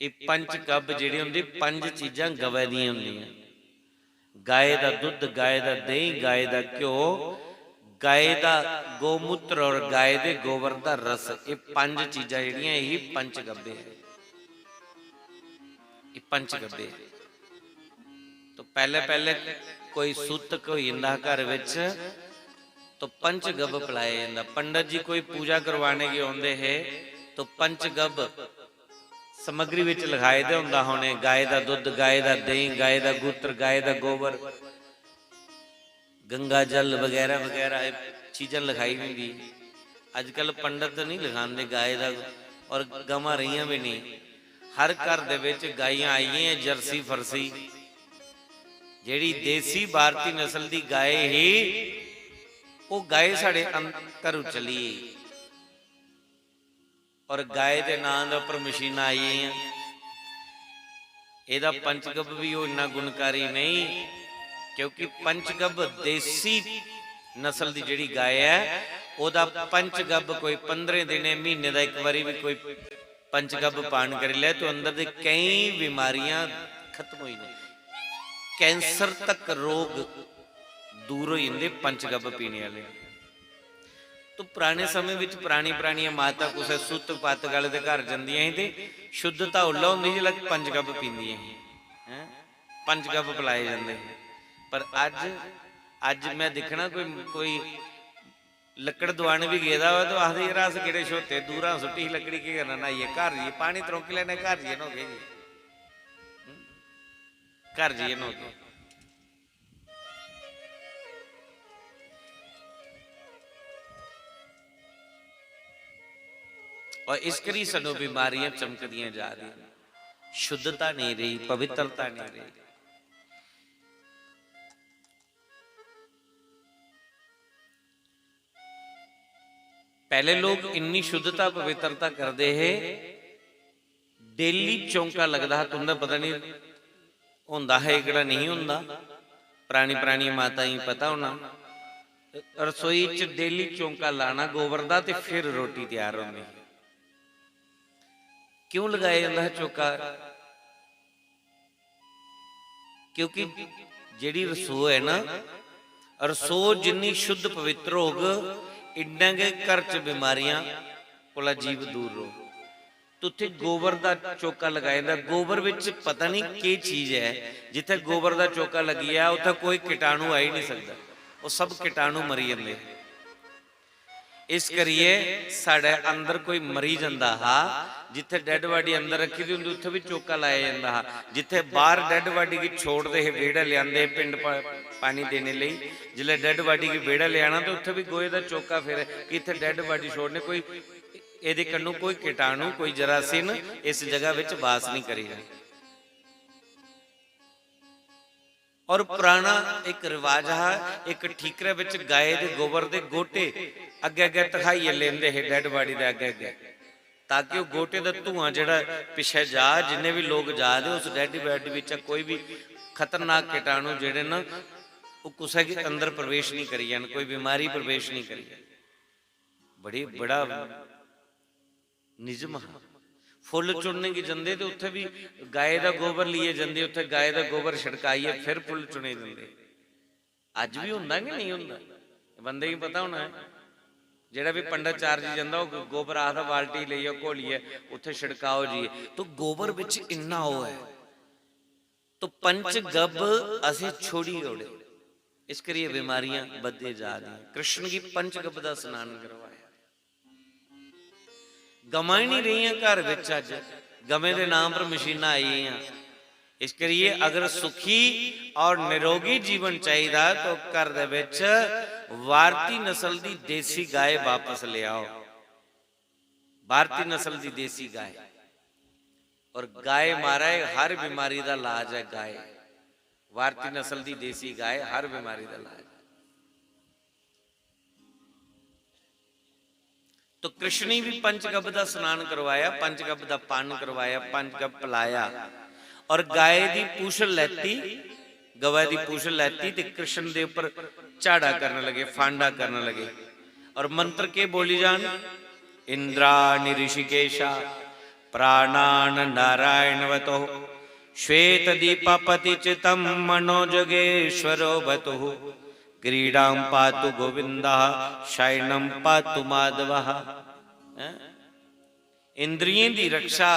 एह् पंचगव्य जेह्ड़े होंदे, पंज चीजां गवै दियां होंदियां। गाय दा दुद्ध, गाय दा देहीं, गाय दा घ्यो, गाय दा गौमूत्र और गाय दे गोबर दा रस, एह् पंज चीजां जेह्ड़ियां, एही पंचगव्य ऐ। एह् पंचगव्य ऐ। तो पैह्ले पैह्ले कोई सूतक होई जंदा हा घर बिच, तो पंचगव्य पिलाया जंदा। पंडित जी कोई पूजा करवाने गी औंदे हे, तो पंचगव्य समग्री विच लखाए दे होंदा हा उ'नें, गाय दा दुद्ध, गाय दा देहीं, गाय दा गूत्र, गाय दा गोबर, गंगा जल वगैरह वगैरह एह् चीजां लखाई दी होंदी। अजकल पंडित नहीं लखांदे गाय दा, और गवां रहियां भी नहीं। हर घर दे विच गाइयां आई गेइयां, जर्सी फरसी, जेह्ड़ी देसी भारती नस्ल दी गाय ही, ओह् गाय साढ़े अं-, घरू चली गेई। और गाय दे नां दे उप्पर मशीनां आई गेइयां। एह्दा पंचगव्य भी ओह् इन्ना गुणकारी नहीं, क्योंकि पंचगव्य देसी नस्ल दी जेह्ड़ी गाय ऐ, ओह्दा पंचगव्य कोई पंदरें दिनें, म्हीने दा इक बारी भी कोई पंचगव्य पान करी लै, तो अंदर दी केईं बीमारियां खत्म होई जंदियां। कैंसर तक रोग दूर होई जंदे पंचगव्य पीने आह्ले। तो पराने समें विच परानी, परानियां माता कुसै सुत्त पातक आह्ले दे घर जंदियां ही ते शुद्धता उल्लै होंदी ही जिसलै पंचगव्य पींदियां ही, हैं? पंचगव्य पिलाए जंदे हे। पर अज्ज, अज्ज मैं दिक्खना कोई, कोई लक्कड़ दुआन बी गेदा होऐ तो आखदे, "यरा, अस केह्ड़े छोते, दूरा सुट्टी ही लकड़ी, केह् करना न्हाइयै, घर जाइयै पानी त्रौंकी लैने, घर जाइयै न्हौगे जी, हं? घर जाइयै न्हौगे।" और इस करी सानू बीमारियां चमकदियां जा रही, शुद्धता नहीं रही, पवित्रता नहीं रही। पहले लोग इन्नी शुद्धता पवित्रता करते हे, डेली चौंका लगदा हा। तुंदा पता नहीं होंदा हा, एह्कड़ा नहीं होंदा, परानी परानी माता गी पता होना। रसोई च डेली चौंका लाना गोबर दा ते फिर रोटी त्यार होनी। क्यों लगाया जंदा हा चौका? क्योंकि जेह्ड़ी रसोऽ ऐ ना, रसोऽ जिन्नी शुद्ध पवित्र होग, इन्ना गै घर च बमारियां कोला जीव दूर रौह्ग। ते उत्थै गोबर दा चौका लगाए दा। गोबर बिच पता नहीं केह् चीज ऐ, जित्थै गोबर दा चौका लग्गी जा, उत्थै कोई कीटाणु आई नहीं सकदा, ओह् सब कीटाणु मरी जंदे। इस करियै साढ़े अंदर कोई मरी जंदा हा, जित्थै डेड बाडी अंदर रक्खी दी होंदी, उत्थै बी चौका लाया जंदा हा। जित्थै बाहर डेड बाडी गी छोड़दे हे, बेह्ड़े लेआंदे हे पिंड पा-, पानी देने लेई, जिसलै डेड बाडी गी बेह्ड़े लेआना ते उत्थै बी गोहे दा चौका फेरे कि इत्थै डेड बाडी छोड़ने, कोई एह्दे कन्नू कोई कीटाणु, कोई जरासीम इस जगह बिच वास नहीं करी रहे। और पुराना इक रिवाज हा, इक ठीकरे बिच गाय दे गोबर दे गोटे अग्गै अग्गै धखाइयै लेंदे हे, डेड बाडी दे अग्गै अग्गै, ताकि ओह् गोटे दा धुआं जेह्ड़ा पिच्छै जा, जिन्ने बी लोक जा दे, उस डेड बाडी बिच्चा कोई बी खतरनाक कीटाणु जेह्ड़े न, ओह् कुसै गी अंदर प्रवेश नहीं करी जान, कोई बमारी प्रवेश नहीं करी जान। बड़ी, बड़ा निजम हा। फुल्ल चुनने गी जंदे ते उत्थै बी गाय दा गोबर लेइयै जंदे, उत्थै गाय दा गोबर छिड़काइयै फिर फुल्ल चुने जंदे। अज्ज बी होंदा कि नेईं होंदा? बंदे गी पता होना ऐ। जेह्ड़ा बी पंडाचार जी जंदा, ओह् गोबर आखदा बाल्टी लेइयै घोलियै उत्थै छिड़काओ जी। तो गोबर बिच इन्ना ओह् ऐ। तो पंच गब्ब असें छोड़ी ओड़े, इस करियै बमारियां बधदे जा दियां। कृष्ण गी पंच गब्ब दा स्नान करवाया। गमां ही नहीं रहियां घर बिच, अज्ज गवें दे नाम पर मशीनां आई गेइयां। इस करियै अगर सुखी और निरोगी जीवन चाहिदा तो घर दे बिच भारती नस्ल दी देसी गाय वापस ले आओ। भारती नस्ल दी देसी गाय। और गाय महाराज हर बीमारी दा इलाज है। गाय, भारती नस्ल दी देसी गाय हर बीमारी दा इलाज है। तो कृष्ण ने भी पंचगव्य दा स्नान करवाया, पंचगव्य दा पान करवाया, पंचगव्य पिलाया और गाय दी पूछल लैती, गवै दी पूछल लैती ते कृष्ण दे उपर झाड़ा करन लगे, फांडा करन लगे। और मंत्र के बोली जान? इंद्राणी ऋषिकेशा प्राणान नारायणवतो श्वेत दीपापति चितम मनोजगेश्वरो बतु क्रीडां पातु गोविंदः शयनं पातु माधवः। हैं? इंद्रियें दी रक्षा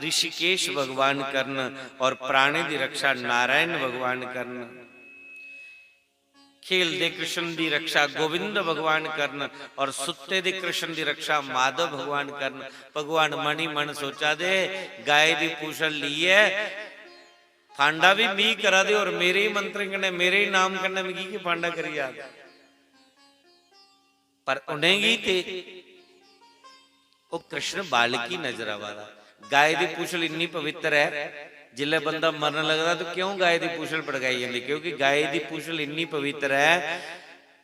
ऋषिकेश भगवान करन और प्राणें दी रक्षा नारायण भगवान करन। खेलदे कृष्ण दी रक्षा गोविंद भगवान करन और सुत्ते दे कृष्ण दी रक्षा माधव भगवान करन। भगवान मन ही मन सोचा दे, गाय दी पूछल लीए फांडा भी मी करा दे और मेरे ही मंत्रें कन्नै, मेरे ही नाम कन्नै मिगी की फांडा करी जा दे। पर उ'नेंगी ते ओह् कृष्ण बालकी नजर आवा दा। गाय दी पूछल इन्नी पवित्र ऐ, जिसलै बंदा मरन लगदा तो क्यों गाय दी पूछल पड़काई जंदी? क्योंकि गाय दी पूछल इन्नी पवित्र ऐ,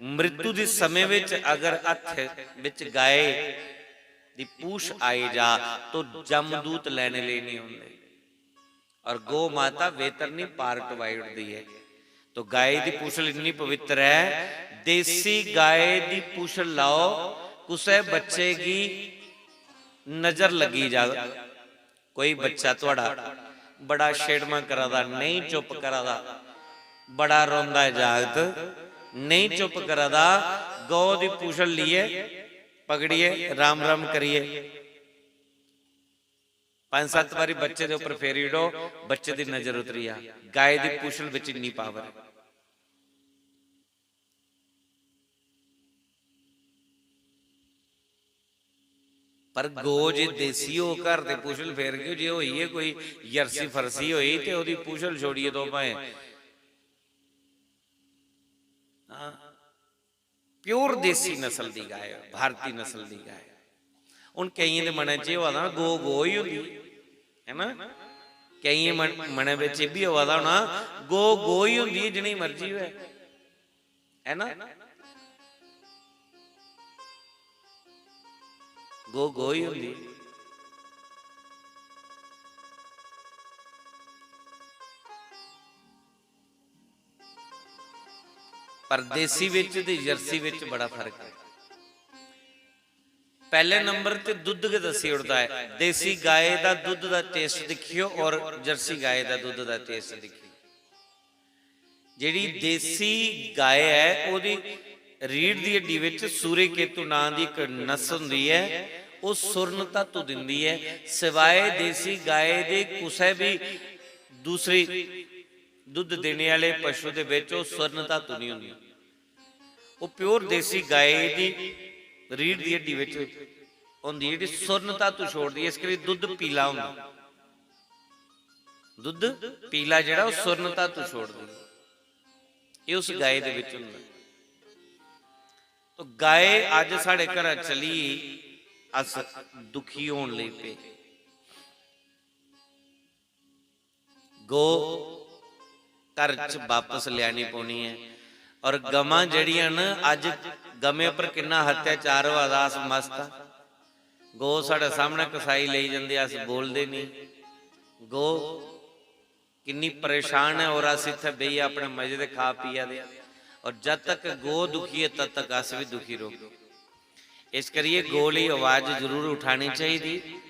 मृत्यु दे समें बिच अगर हत्थ बिच गाय दी पूछ आई जा तो जमदूत लैने लेई नहीं होंदे। और गौ माता वेतरनी पार टवाई उठदी है। तो गाय दी पूछल इतनी पवित्र है, देसी गाय दी पूछल लाओ, कुसै बच्चे गी नजर लगी जा, कोई बच्चा थुआड़ा बड़ा छेड़मा करा दा, नहीं चुप करा दा, बड़ा रोंदा है जागत, नहीं चुप करा दा, गौ दी पूछल लिए पकड़िए राम राम करिए पंज सत्त बारी बच्चे दे उपर फेरी ओड़ो, बच्चे दी नजर उतरी जा। गाय दी पूछल बिच इन्नी पावर है। पर गौ जे देसी हो, घर ते पूछल फेर गयो, जे होई है कोई यरसी फरसी होई ते ओदी पूछल छोड़िए तो भाएं, हाँ, प्योर देसी नस्ल दी गाय, भारती नस्ल दी गाय। हून केइयें दे मनै च एह् होआ दा ना, गौ गौ ही होंदी ऐ, है ना? केइयें मन-, मनै बिच एह् बी होआ दा होना, गौ गौ ही होंदी ऐ, जिन्नी मर्जी होऐ, है ना? गौ गौ ही होंदी। पर देसी बिच ते जर्सी बिच बड़ा फर्क है। पैह्ले नंबर ते दुद्ध गै दस्सी ओड़दा ऐ। देसी गाय दा दुद्ध दा taste दिक्खेओ और जर्सी गाय दा दुद्ध दा taste दिक्खेओ। जेह्ड़ी देसी गाय ऐ, ओह्दी रीढ़ दी हड्डी बिच सूर्य केतु नांऽ दी इक नस होंदी ऐ, ओह् सुर्ण धातु दिंदी ऐ। सिवाए देसी गाय दे कुसै बी दूसरे दुद्ध देने आह्ले पशु दे बिच ओह् सुर्ण धातु निं होंदी। ओह् pure देसी गाय दी रीढ़ दी हड्डी बिच होंदी, जेह्ड़ी सुर्ण धातु छोड़दी ऐ, इस करी दुद्ध पीला होंदा। दुद्ध पीला जेह्ड़ा, ओह् सुर्ण धातु छोड़दी। एह् उस गाय दे बिच होंदा। तो गाय अज्ज साढ़े घरा चली, अस दुखी होन लगी पे। गौ घर च बापस लेआनी पौनी ऐ। और गमां जेह्ड़ियां न, अज्ज गमें पर किन्ना अत्याचार होआ दा, अस मस्त आं। गौ साढ़े सामनै कसाई लेई जंदी, अस बोलदे निं। गौ किन्नी परेशान ऐ और अस इत्थै बेहियै अपने मजे दे खा पिया दे आं। और जद तक गौ दुखी ऐ, तद तक अस बी दुखी रौह्गे। इस करियै गौ लेई आवाज जरूर उठानी चाहिदी।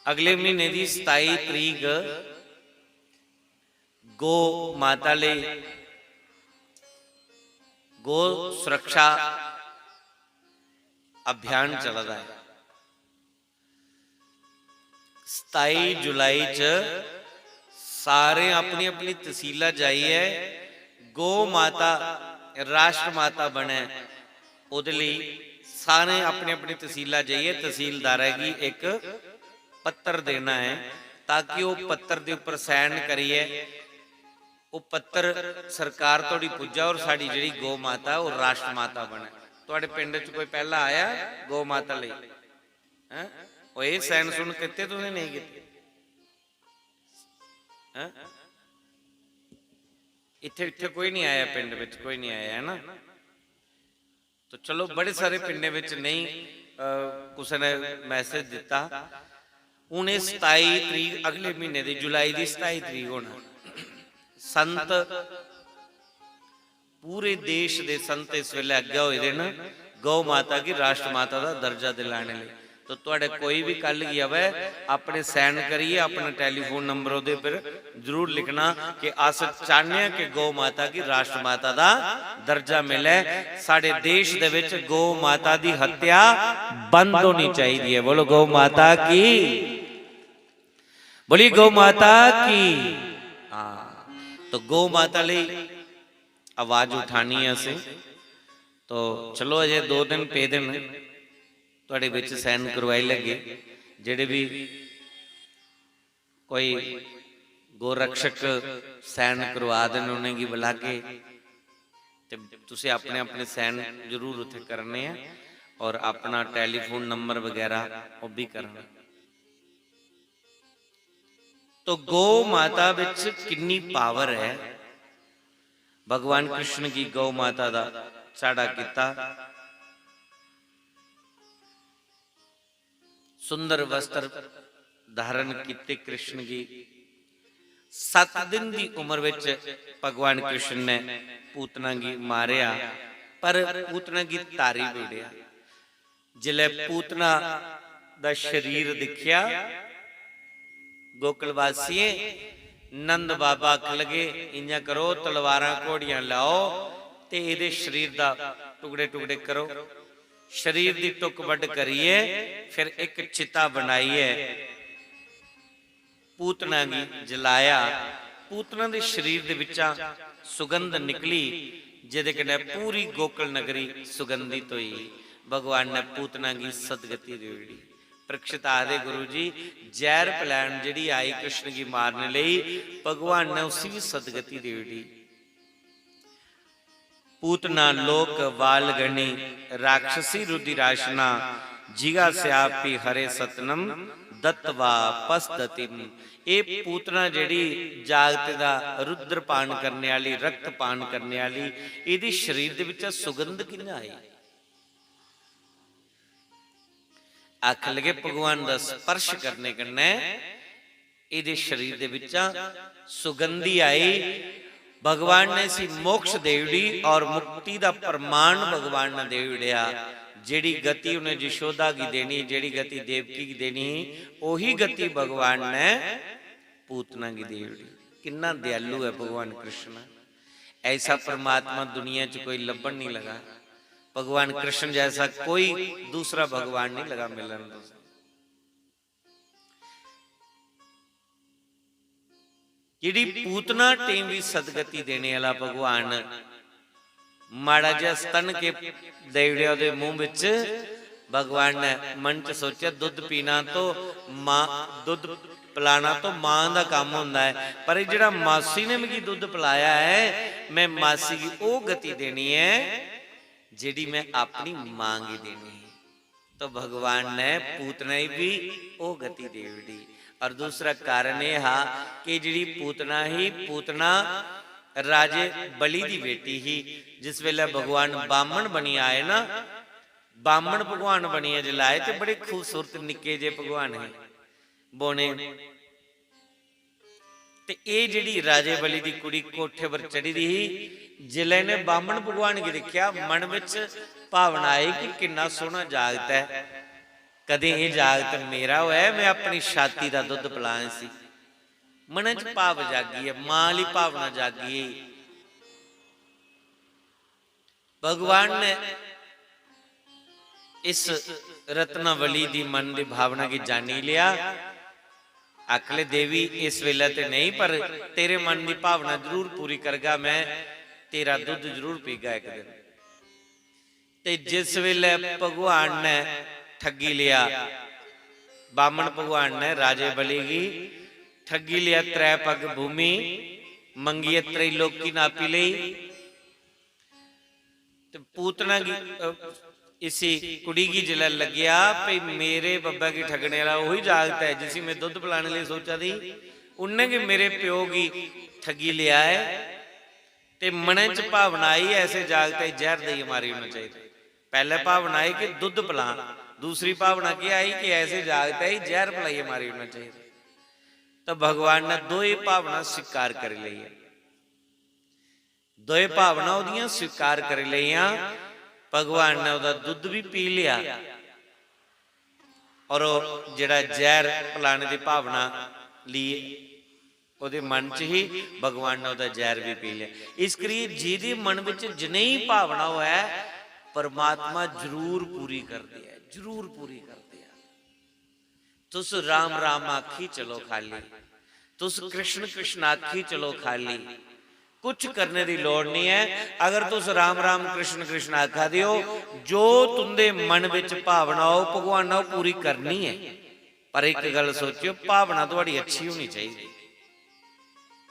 अगले म्हीने दी सताई तरीक गौ माता लेई गौ सुरक्षा अभियान चला दा ऐ। सताई जुलाई च सारें अपनी अपनी तसीला जाइयै गौ माता राष्ट्र माता बने, ओह्दे लेई सारें अपनी अपनी तसीला जाइयै तसीलदारै गी इक पत्तर देना ऐ, ताकि ओह् पत्तर दे उप्पर sign करियै ओह् पत्तर सरकार धोड़ी पुज्जा और साढ़ी जेह्ड़ी गौ माता ऐ, ओह् राष्ट्र माता बने। थुआढ़े पिंड च कोई पैह्ला आया गौ माता लेई? हैं? ओह् एह् sign सुन कीते तुसें, नेईं कीते? हैं? इत्थै, इत्थै कोई निं आया, पिंड बिच कोई निं आया, है ना? तो चलो, बड़े सारे पिंडें बिच नेईं, अ, कुसै ने message दित्ता। हून एह् सताई तरीक, अगले म्हीने दी, जुलाई दी सताई तरीक होना। संत, पूरे देश दे संत इस बेल्लै अग्गै होए दे न गौ माता गी राष्ट्र माता दा दर्जा दिलाने लेई। तो तुआढ़े कोई बी कल गी आवै, अपने sign करियै अपना telephone number ओह्दे पर जरूर लिखना कि अस चाह्न्ने आं कि गौ माता गी राष्ट्र माता दा दर्जा मिलै। साढ़े देश दे विच गौ माता दी हत्या बंद होनी चाहिदी ऐ। बोलो, गौ माता की, बोली, गौ माता की। हाँ, तो गौ माता लेई आवाज उठानी ऐ असें। तो चलो, अजे दो दिन पेदे न, तुआढ़े बिच sign करवाई लैगे। जेह्ड़े बी कोई गौ रक्षक sign करवा देन, उ'नेंगी बुलागे ते तुसें अपने अपने sign जरूर उत्थै करने ऐ और अपना telephone number बगैरा ओह् बी करना। तो गौ माता बिच किन्नी power ऐ। भगवान कृष्ण गी गौ माता दा झाड़ा कीता, सुंदर वस्त्र धारण कीते कृष्ण गी। सत्त दिन दी उम्र विच भगवान कृष्ण ने पूतना गी मारेआ, पर पूतना गी तारी बी ओड़ेआ। जिसलै पूतना दा शरीर दिक्खेआ, गोकुलवासियें, नंद बाबा आखन लगे, "इ'यां करो, तलवारां घोड़ियां लाओ ते एह्दे शरीर दा टुकड़े-टुकड़े करो।" शरीर दी टुक-बड्ड करियै फिर इक चिता बनाइयै पूतना गी जलाया। पूतना दे शरीर दे बिच्चा सुगंध निकली, जेह्दे कन्नै पूरी गोकुल नगरी सुगंधित होई। भगवान ने पूतना गी सदगति देई ओड़ी। परीक्षित आखदे, "गुरु जी, जैह्र पलैन जेह्ड़ी आई कृष्ण गी मारने लेई, भगवान ने उसी बी सदगति देई ओड़ी।" पूतना लोक वालगणी राक्षसी रुधिराशना जिगा स्यापी हरे सतनम दत्वा पसदतिम। एह् पूतना जेह्ड़ी जागत दा रुद्रपान करने आह्ली, रक्तपान करने आह्ली, एह्दी शरीर दे बिच्चा सुगंध कि'यां आई? आखन लगे, भगवान दा स्पर्श करने कन्नै एह्दे शरीर दे बिच्चा सुगंधी आई। भगवान ने इसी मोक्ष देई ओड़ी और मुक्ति दा प्रमाण भगवान ने देई ओड़ेआ। जेह्ड़ी गति उ'नें यशोदा गी देनी, जेह्ड़ी गति देवकी गी देनी ही, ओही गति भगवान ने पूतना गी देई ओड़ी। किन्ना दयालु ऐ भगवान कृष्ण। ऐसा परमात्मा दुनिया च कोई लब्भन नहीं लगा। भगवान कृष्ण जैसा कोई दूसरा भगवान नहीं लगा मिलन तुसें। जेह्ड़ी पूतना टेम गी सदगति देने आह्ला भगवान, माड़ा जेहा स्तन के देई ओड़ेआ ओह्दे मूंह बिच। भगवान ने मन च सोचेआ, "दुद्ध पीना तो मां, दुद्ध पिलाना तो मां दा कम्म होंदा ऐ, पर एह् जेह्ड़ा मासी ने मिगी दुद्ध पिलाया ऐ, में मासी गी ओह् गति देनी ऐ जेह्ड़ी में अपनी मां गी देनी ही।" तो भगवान ने पूतना गी भी ओह् गति दे ओड़ी। और दूसरा कारण यह हा कि जेह्ड़ी पूतना ही, पूतना राजे बलि दी बेटी ही। जिस वेले भगवान बामण बनी आए ना, बामण भगवान बनियै जिसलै आए ते बड़े खूबसूरत निक्के जे भगवान हे, बौने। ते एह् जेह्ड़ी राजे बलि दी कुड़ी कोठे पर चढ़ी दी ही, जिसलै इ'नें बामण भगवान गी दिक्खेआ, मन बिच भावना आई कि किन्ना सोह्ना जागत ऐ। कदें एह् जागत मेरा होऐ, में अपनी छाती दा दुद्ध पलां इसी। मनै च भाव जागी ऐ, मां आह्ली भावना जागी ऐ। भगवान ने इस रत्नावली दी मन दी भावना गी जानी लिया। आखले, "देवी, इस वेले ते नहीं, पर तेरे मन दी भावना जरूर पूरी करगा मैं, तेरा दुद्ध जरूर पीगा एक दिन।" ते जिस वेले भगवान ने ठगी लिया, बामन भगवान ने राजे बलि गी ठगी लिया, त्रै पग भूमि मंगियै त्रैलोकी नापी लेई। ते पूतना गी, अ, इसी कुड़ी गी जिसलै लग्गेआ भई मेरे बब्बै गी ठगने आह्ला ओही जागत ऐ जिसी में दुद्ध पलाने लेई सोचा दी, उन्नै गै मेरे प्यो गी ठगी लेआ ऐ। ते मनै च भावना आई, ऐसे जागतै गी जैह्र देइयै मारी ओड़ना चाहिदा। पैह्लें भावना आई कि दुद्ध पलां, दूसरी भावना केह् आई कि ऐसे जागतै गी जैह्र पलाइयै मारी ओड़ना चाहिदा। तो भगवान ने दोए भावना स्वीकार करी लेई ऐ। दोए भावना ओह्दियां स्वीकार करी लेइयां। भगवान ने ओह्दा दुद्ध बी पी लेआ और ओह् जेह्ड़ा जैह्र पलाने दी भावना ली, ओह्दे मन च ही, भगवान ने ओह्दा जैह्र बी पी लेआ। इस करियै जेह्दे मन बिच जनेही भावना होऐ, परमात्मा जरूर पूरी करदे ऐ, जरूर पूरी करदे ऐ। तुस राम राम आखी चलो खाली, तुस कृष्ण कृष्ण आखी चलो खाली, कुछ करने दी लोड़ नहीं ऐ। अगर तुस राम राम कृष्ण कृष्ण आखा दे हो, जो तुंदे मन बिच भावना हो, भगवान ने ओह् पूरी करनी ऐ। पर इक गल्ल सोचेओ, भावना थुआड़ी अच्छी होनी चाहिदी।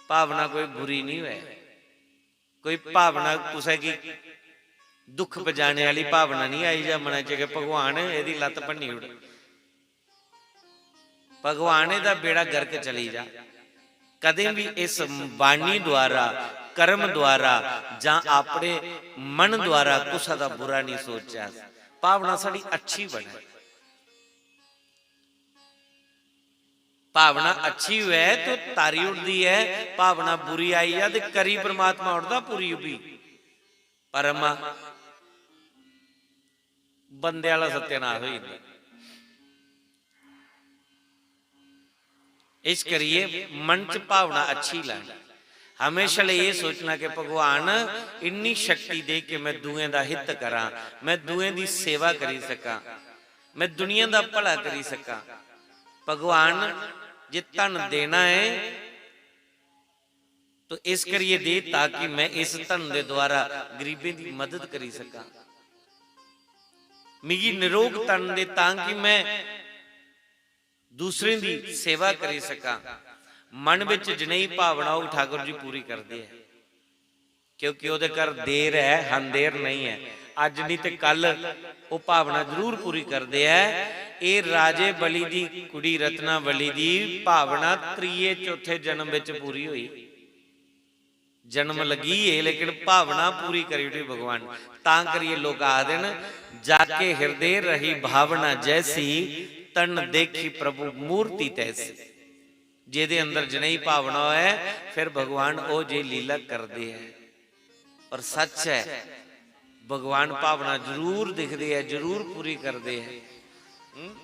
भावना कोई बुरी नहीं होऐ, कोई भावना कुसै गी दुख पजाने आह्ली भावना नहीं आई जा मनै च कि भगवान एह्दी लत्त भन्नी ओड़। भगवान एह्दा बेड़ा गर्क चली जा। कदें भी इस बाणी द्वारा, कर्म द्वारा जां अपने मन द्वारा कुसै दा बुरा नहीं सोचचै अस। भावना साढ़ी अच्छी बने। भावना अच्छी होऐ ते तारी उड़दी ऐ, भावना बुरी आई जा ते करी परमात्मा उड़दा पूरी उब्बी। पर अम्मा बंदे आह्ला सत्यानाश होई जंदा। इस करियै मन च भावना अच्छी लानी। हमेशा लेई एह् सोचना कि भगवान इन्नी शक्ति दे कि मैं दूएं दा हित करां, मैं दूएं दी सेवा करी सकां, मैं दुनिया दा भला करी सकां। भगवान जे धन देना ऐ तो इस करियै दे ताकि मैं इस धन दे द्वारा गरीबें दी मदद करी सकां। मिगी निरोग तन दे ताकि मैं दूसरें दी सेवा करी सकां। मन बिच जनेही भावना होग ठाकुर जी पूरी करदे ऐ। क्योंकि ओह्दे घर देर ऐ, हंदेर नेईं ऐ। अज्ज निं ते कल ओह् भावना जरूर पूरी करदे ऐ। एह् राजे बलि दी कुड़ी रत्नावली दी भावना त्रिये चौथे जन्म बिच पूरी होई। जन्म लग्गी गे, लेकिन भावना पूरी करी ओड़ी भगवान। तां करियै लोक आखदे न, "जाके हृदय रही भावना जैसी, तन देखी प्रभु मूर्ति तैसी।" जेह्दे अंदर जनेही भावना होऐ, फिर भगवान ओह् जेही लीला करदे ऐ। और सच ऐ, भगवान भावना जरूर दिखदे ऐ, जरूर पूरी करदे ऐ। हम्म?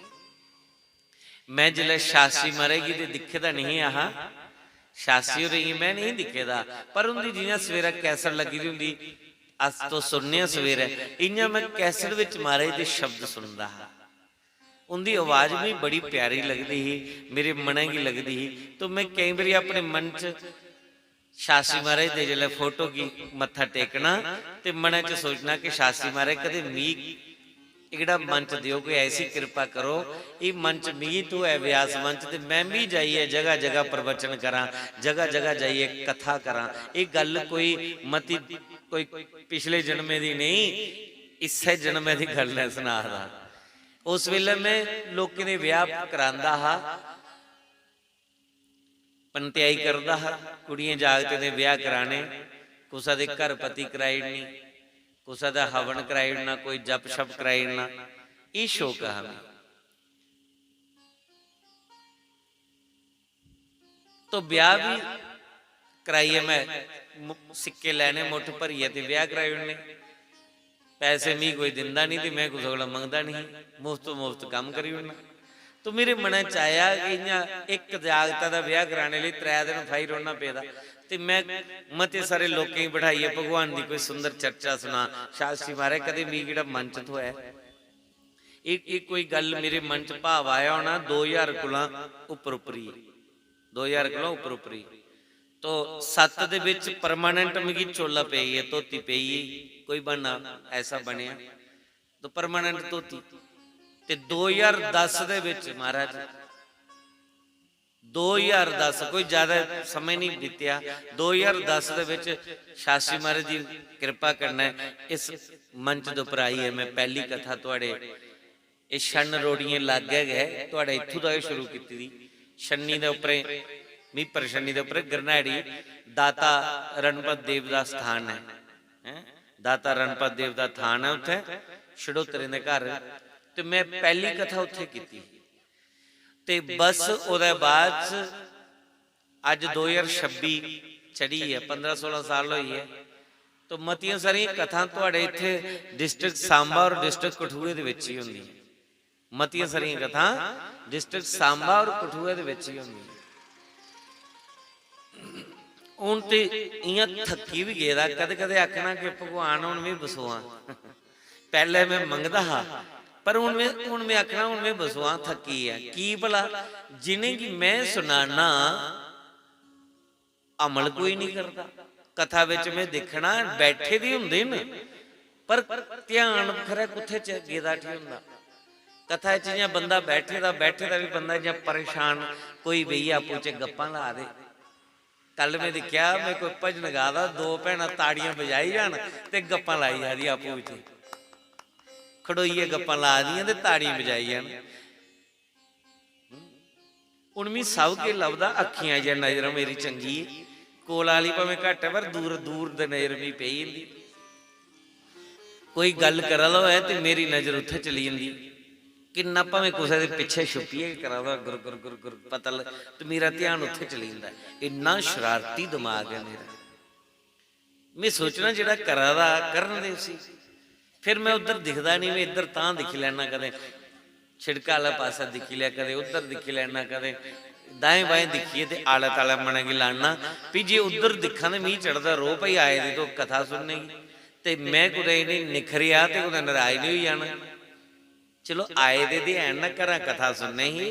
में जिसलै शास्त्री महाराज गी ते दिक्खे दा नेईं हा, शास्त्री होरें गी में नेईं दिक्खे दा, पर उं'दी जि'यां सवेरै कैसेट लग्गी दी होंदी, अस तो सुनने आं सवेरै, इ'यां में कैसेट बिच महाराज दे शब्द सुनदा हा। उं'दी आवाज मिगी बड़ी प्यारी लगदी ही, मेरे मनै गी लगदी ही। तो में केईं बारी अपने मन च शास्त्री महाराज दे जिसलै फोटो गी मत्था टेकना ते मनै च सोचना कि शास्त्री महाराज कदें मिगी एह्कड़ा मंच देओ, कोई ऐसी किरपा करो, एह् मंच मिगी थ्होऐ, व्यास मंच, ते में बी जाइयै जगह जगह प्रवचन करां, जगह जगह जाइयै कथा करां। एह् गल्ल कोई मती, कोई पिछले जन्मे दी नेईं, इस्सै जन्मे दी गल्ल ऐ सना दा। उस बेल्लै में लोकें दे ब्याह् करांदा हा, पंतेआई करदा हा, कुड़ियें जागतें दे ब्याह् कराने, कुसै दे घर पति कराई ओड़नी, कुसै दा हवन कराई ओड़ना, कोई जप शप कराई ओड़ना, एह् शौक हा मिगी। तो ब्याह् बी कराइयै में मु-, सिक्के लैने मुट्ठ भरियै ते ब्याह् कराई ओड़ने। पैसे मिगी कोई दिंदा निं ते में कुसै कोला मंगदा निं, मुफ्त मुफ्त कम्म करी ओड़ना। तो मेरे मनै च आया कि इ'यां इक जागता दा ब्याह् कराने लेई त्रै दिन फाई रौह्ना पेदा। ते में मते सारे लोकें गी बठाइयै भगवान दी कोई सुंदर चर्चा सुना। शास्त्री महाराज, कदें मिगी जेह्ड़ा मंच थ्होऐ, एह्, एह् कोई गल्ल मेरे मन च भाव आया होना दो ज्हार कोला उप्पर उप्पर ही, दो ज्हार कोला उप्पर उप्पर ही। तो सत्त दे बिच परमानेंट मिगी चोला पेई गेआ, धोती पेई गेई, कोई बहाना ऐसा बनेआ, तो परमानेंट धोती। ते दो ज्हार दस दे बिच महाराज, दो ज्हार दस, कोई ज्यादा समें निं बीतेआ, दो ज्हार दस दे बिच शास्त्री महाराज दी किरपा कन्नै इस मंच दे उप्पर आइयै में पैह्ली कथा थुआढ़े एह् छन्न रोड़ियें लागै गै, थुआढ़े इत्थूं दा गै शुरू कीती दी। छन्नी दे उप्परें, मीपर छन्नी दे उप्पर गरनाड़ी दाता रणपत देव दा स्थान ऐ, हैं? दाता रणपत देव दा थान ऐ उत्थै, छड़ोतरें दे घर। ते में पैह्ली कथा उत्थै कीती। ते बस ओह्दे बाद च अज्ज दो ज्हार छब्बी चढ़ी ऐ, पंदरां सोलां साल होई ऐ। तो मतियां सारियां कथां थुआढ़े इत्थै डिस्ट्रिक्ट सांबा और डिस्ट्रिक्ट कठुए दे बिच ही होंदियां। मतियां सारियां कथां डिस्ट्रिक्ट सांबा और कठुए दे बिच ही होंदियां। हून ते इ'यां थक्की बी गेदा, कदें-कदें आखना कि भगवान, हून में बसोआं। पैह्लें में मंगदा हा, पर हून में, हून में आखना, हून में बसोआं, थक्की ऐ। की भला? जि'नेंगी में सनाना, अमल कोई निं करदा। कथा बिच में दिक्खना, बैठे दे होंदे न, पर ध्यान खरै कुत्थै च गेदा उठी होंदा। कथा च इ'यां बंदा बैठे दा, बैठे दा बी बंदा इ'यां परेशान, कोई बेहियै आपूं च गप्पां ला दे। कल में दिक्खेआ, में कोई भजन गा दा, दो भैनां ताड़ियां बजाई जान ते गप्पां लाई जा दियां आपूं बिच्चें। खड़ोइयै गप्पां ला दियां ते ताड़ियां बजाई जान। हून मी सब किश लभदा, अक्खियां अजें नजर मेरी चंगी ऐ, कोल आह्ली भामें घट्ट ऐ, पर दूर, दूर दी नजर मी पेई जंदी। कोई गल्ल करा दा होऐ ते मेरी नजर उत्थै चली जंदी। किन्ना भामें कुसै दे पिच्छें छुप्पियै गै करा दा होऐ, गुर, गुर, गुर, गुर, पता ल-, ते मेरा ध्यान उत्थै चली जंदा ऐ। इन्ना शरारती दमाग ऐ मेरा। में सोचना, जेह्ड़ा करा दा, करन दे उसी। फिर में उद्धर दिखदा निं, में इद्धर तां दिक्खी लैन्ना, कदें छिड़का आह्ला पासा दिक्खी लेआ, कदें उद्धर दिक्खी लैन्ना, कदें दाएं बाएं दिक्खियै ते आलै तालै मनै गी लान्ना। फ्ही जे उद्धर दिक्खां ते मिगी चढ़दा रोह्, भाई, आए दे तो कथा सुनने गी, ते में कुतै इ'नें निखरेआ ते कुतै नराज निं होई जाना। चलो, आए दे ते हैन ना घरा कथा सुनने ही,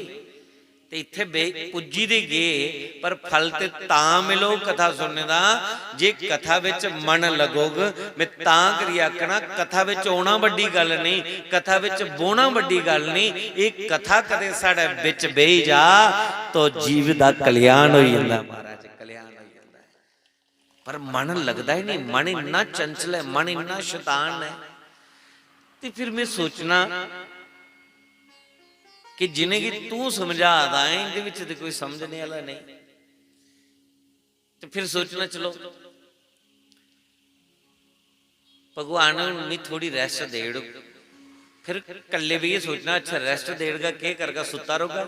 ते इत्थै बे-, पुज्जी ते गे, पर फल ते तां मिलग कथा सुनने दा, जे कथा बिच मन लगोग। में तां करियै आखना, कथा बिच औना बड्डी गल्ल नेईं, कथा बिच बौह्ना बड्डी गल्ल नेईं। एह् कथा कदें साढ़े बिच बेही जा, तो जीव दा कल्याण होई जंदा, महाराज, कल्याण होई जंदा। पर मन लगदा ही नहीं। मन इन्ना चंचल है, मन इन्ना शैतान है। ते फिर में सोचना कि जिनेंगी तू समझा दा है, इंदे विच ते कोई समझने आह्ला नेईं। ते फिर सोचना, चलो, भगवान, हून मी थोड़ी rest देई ओड़ो। फिर कल्ले बेहियै सोचना, अच्छा, rest देई ओड़गा, केह् करगा, सुत्ता रौह्गा?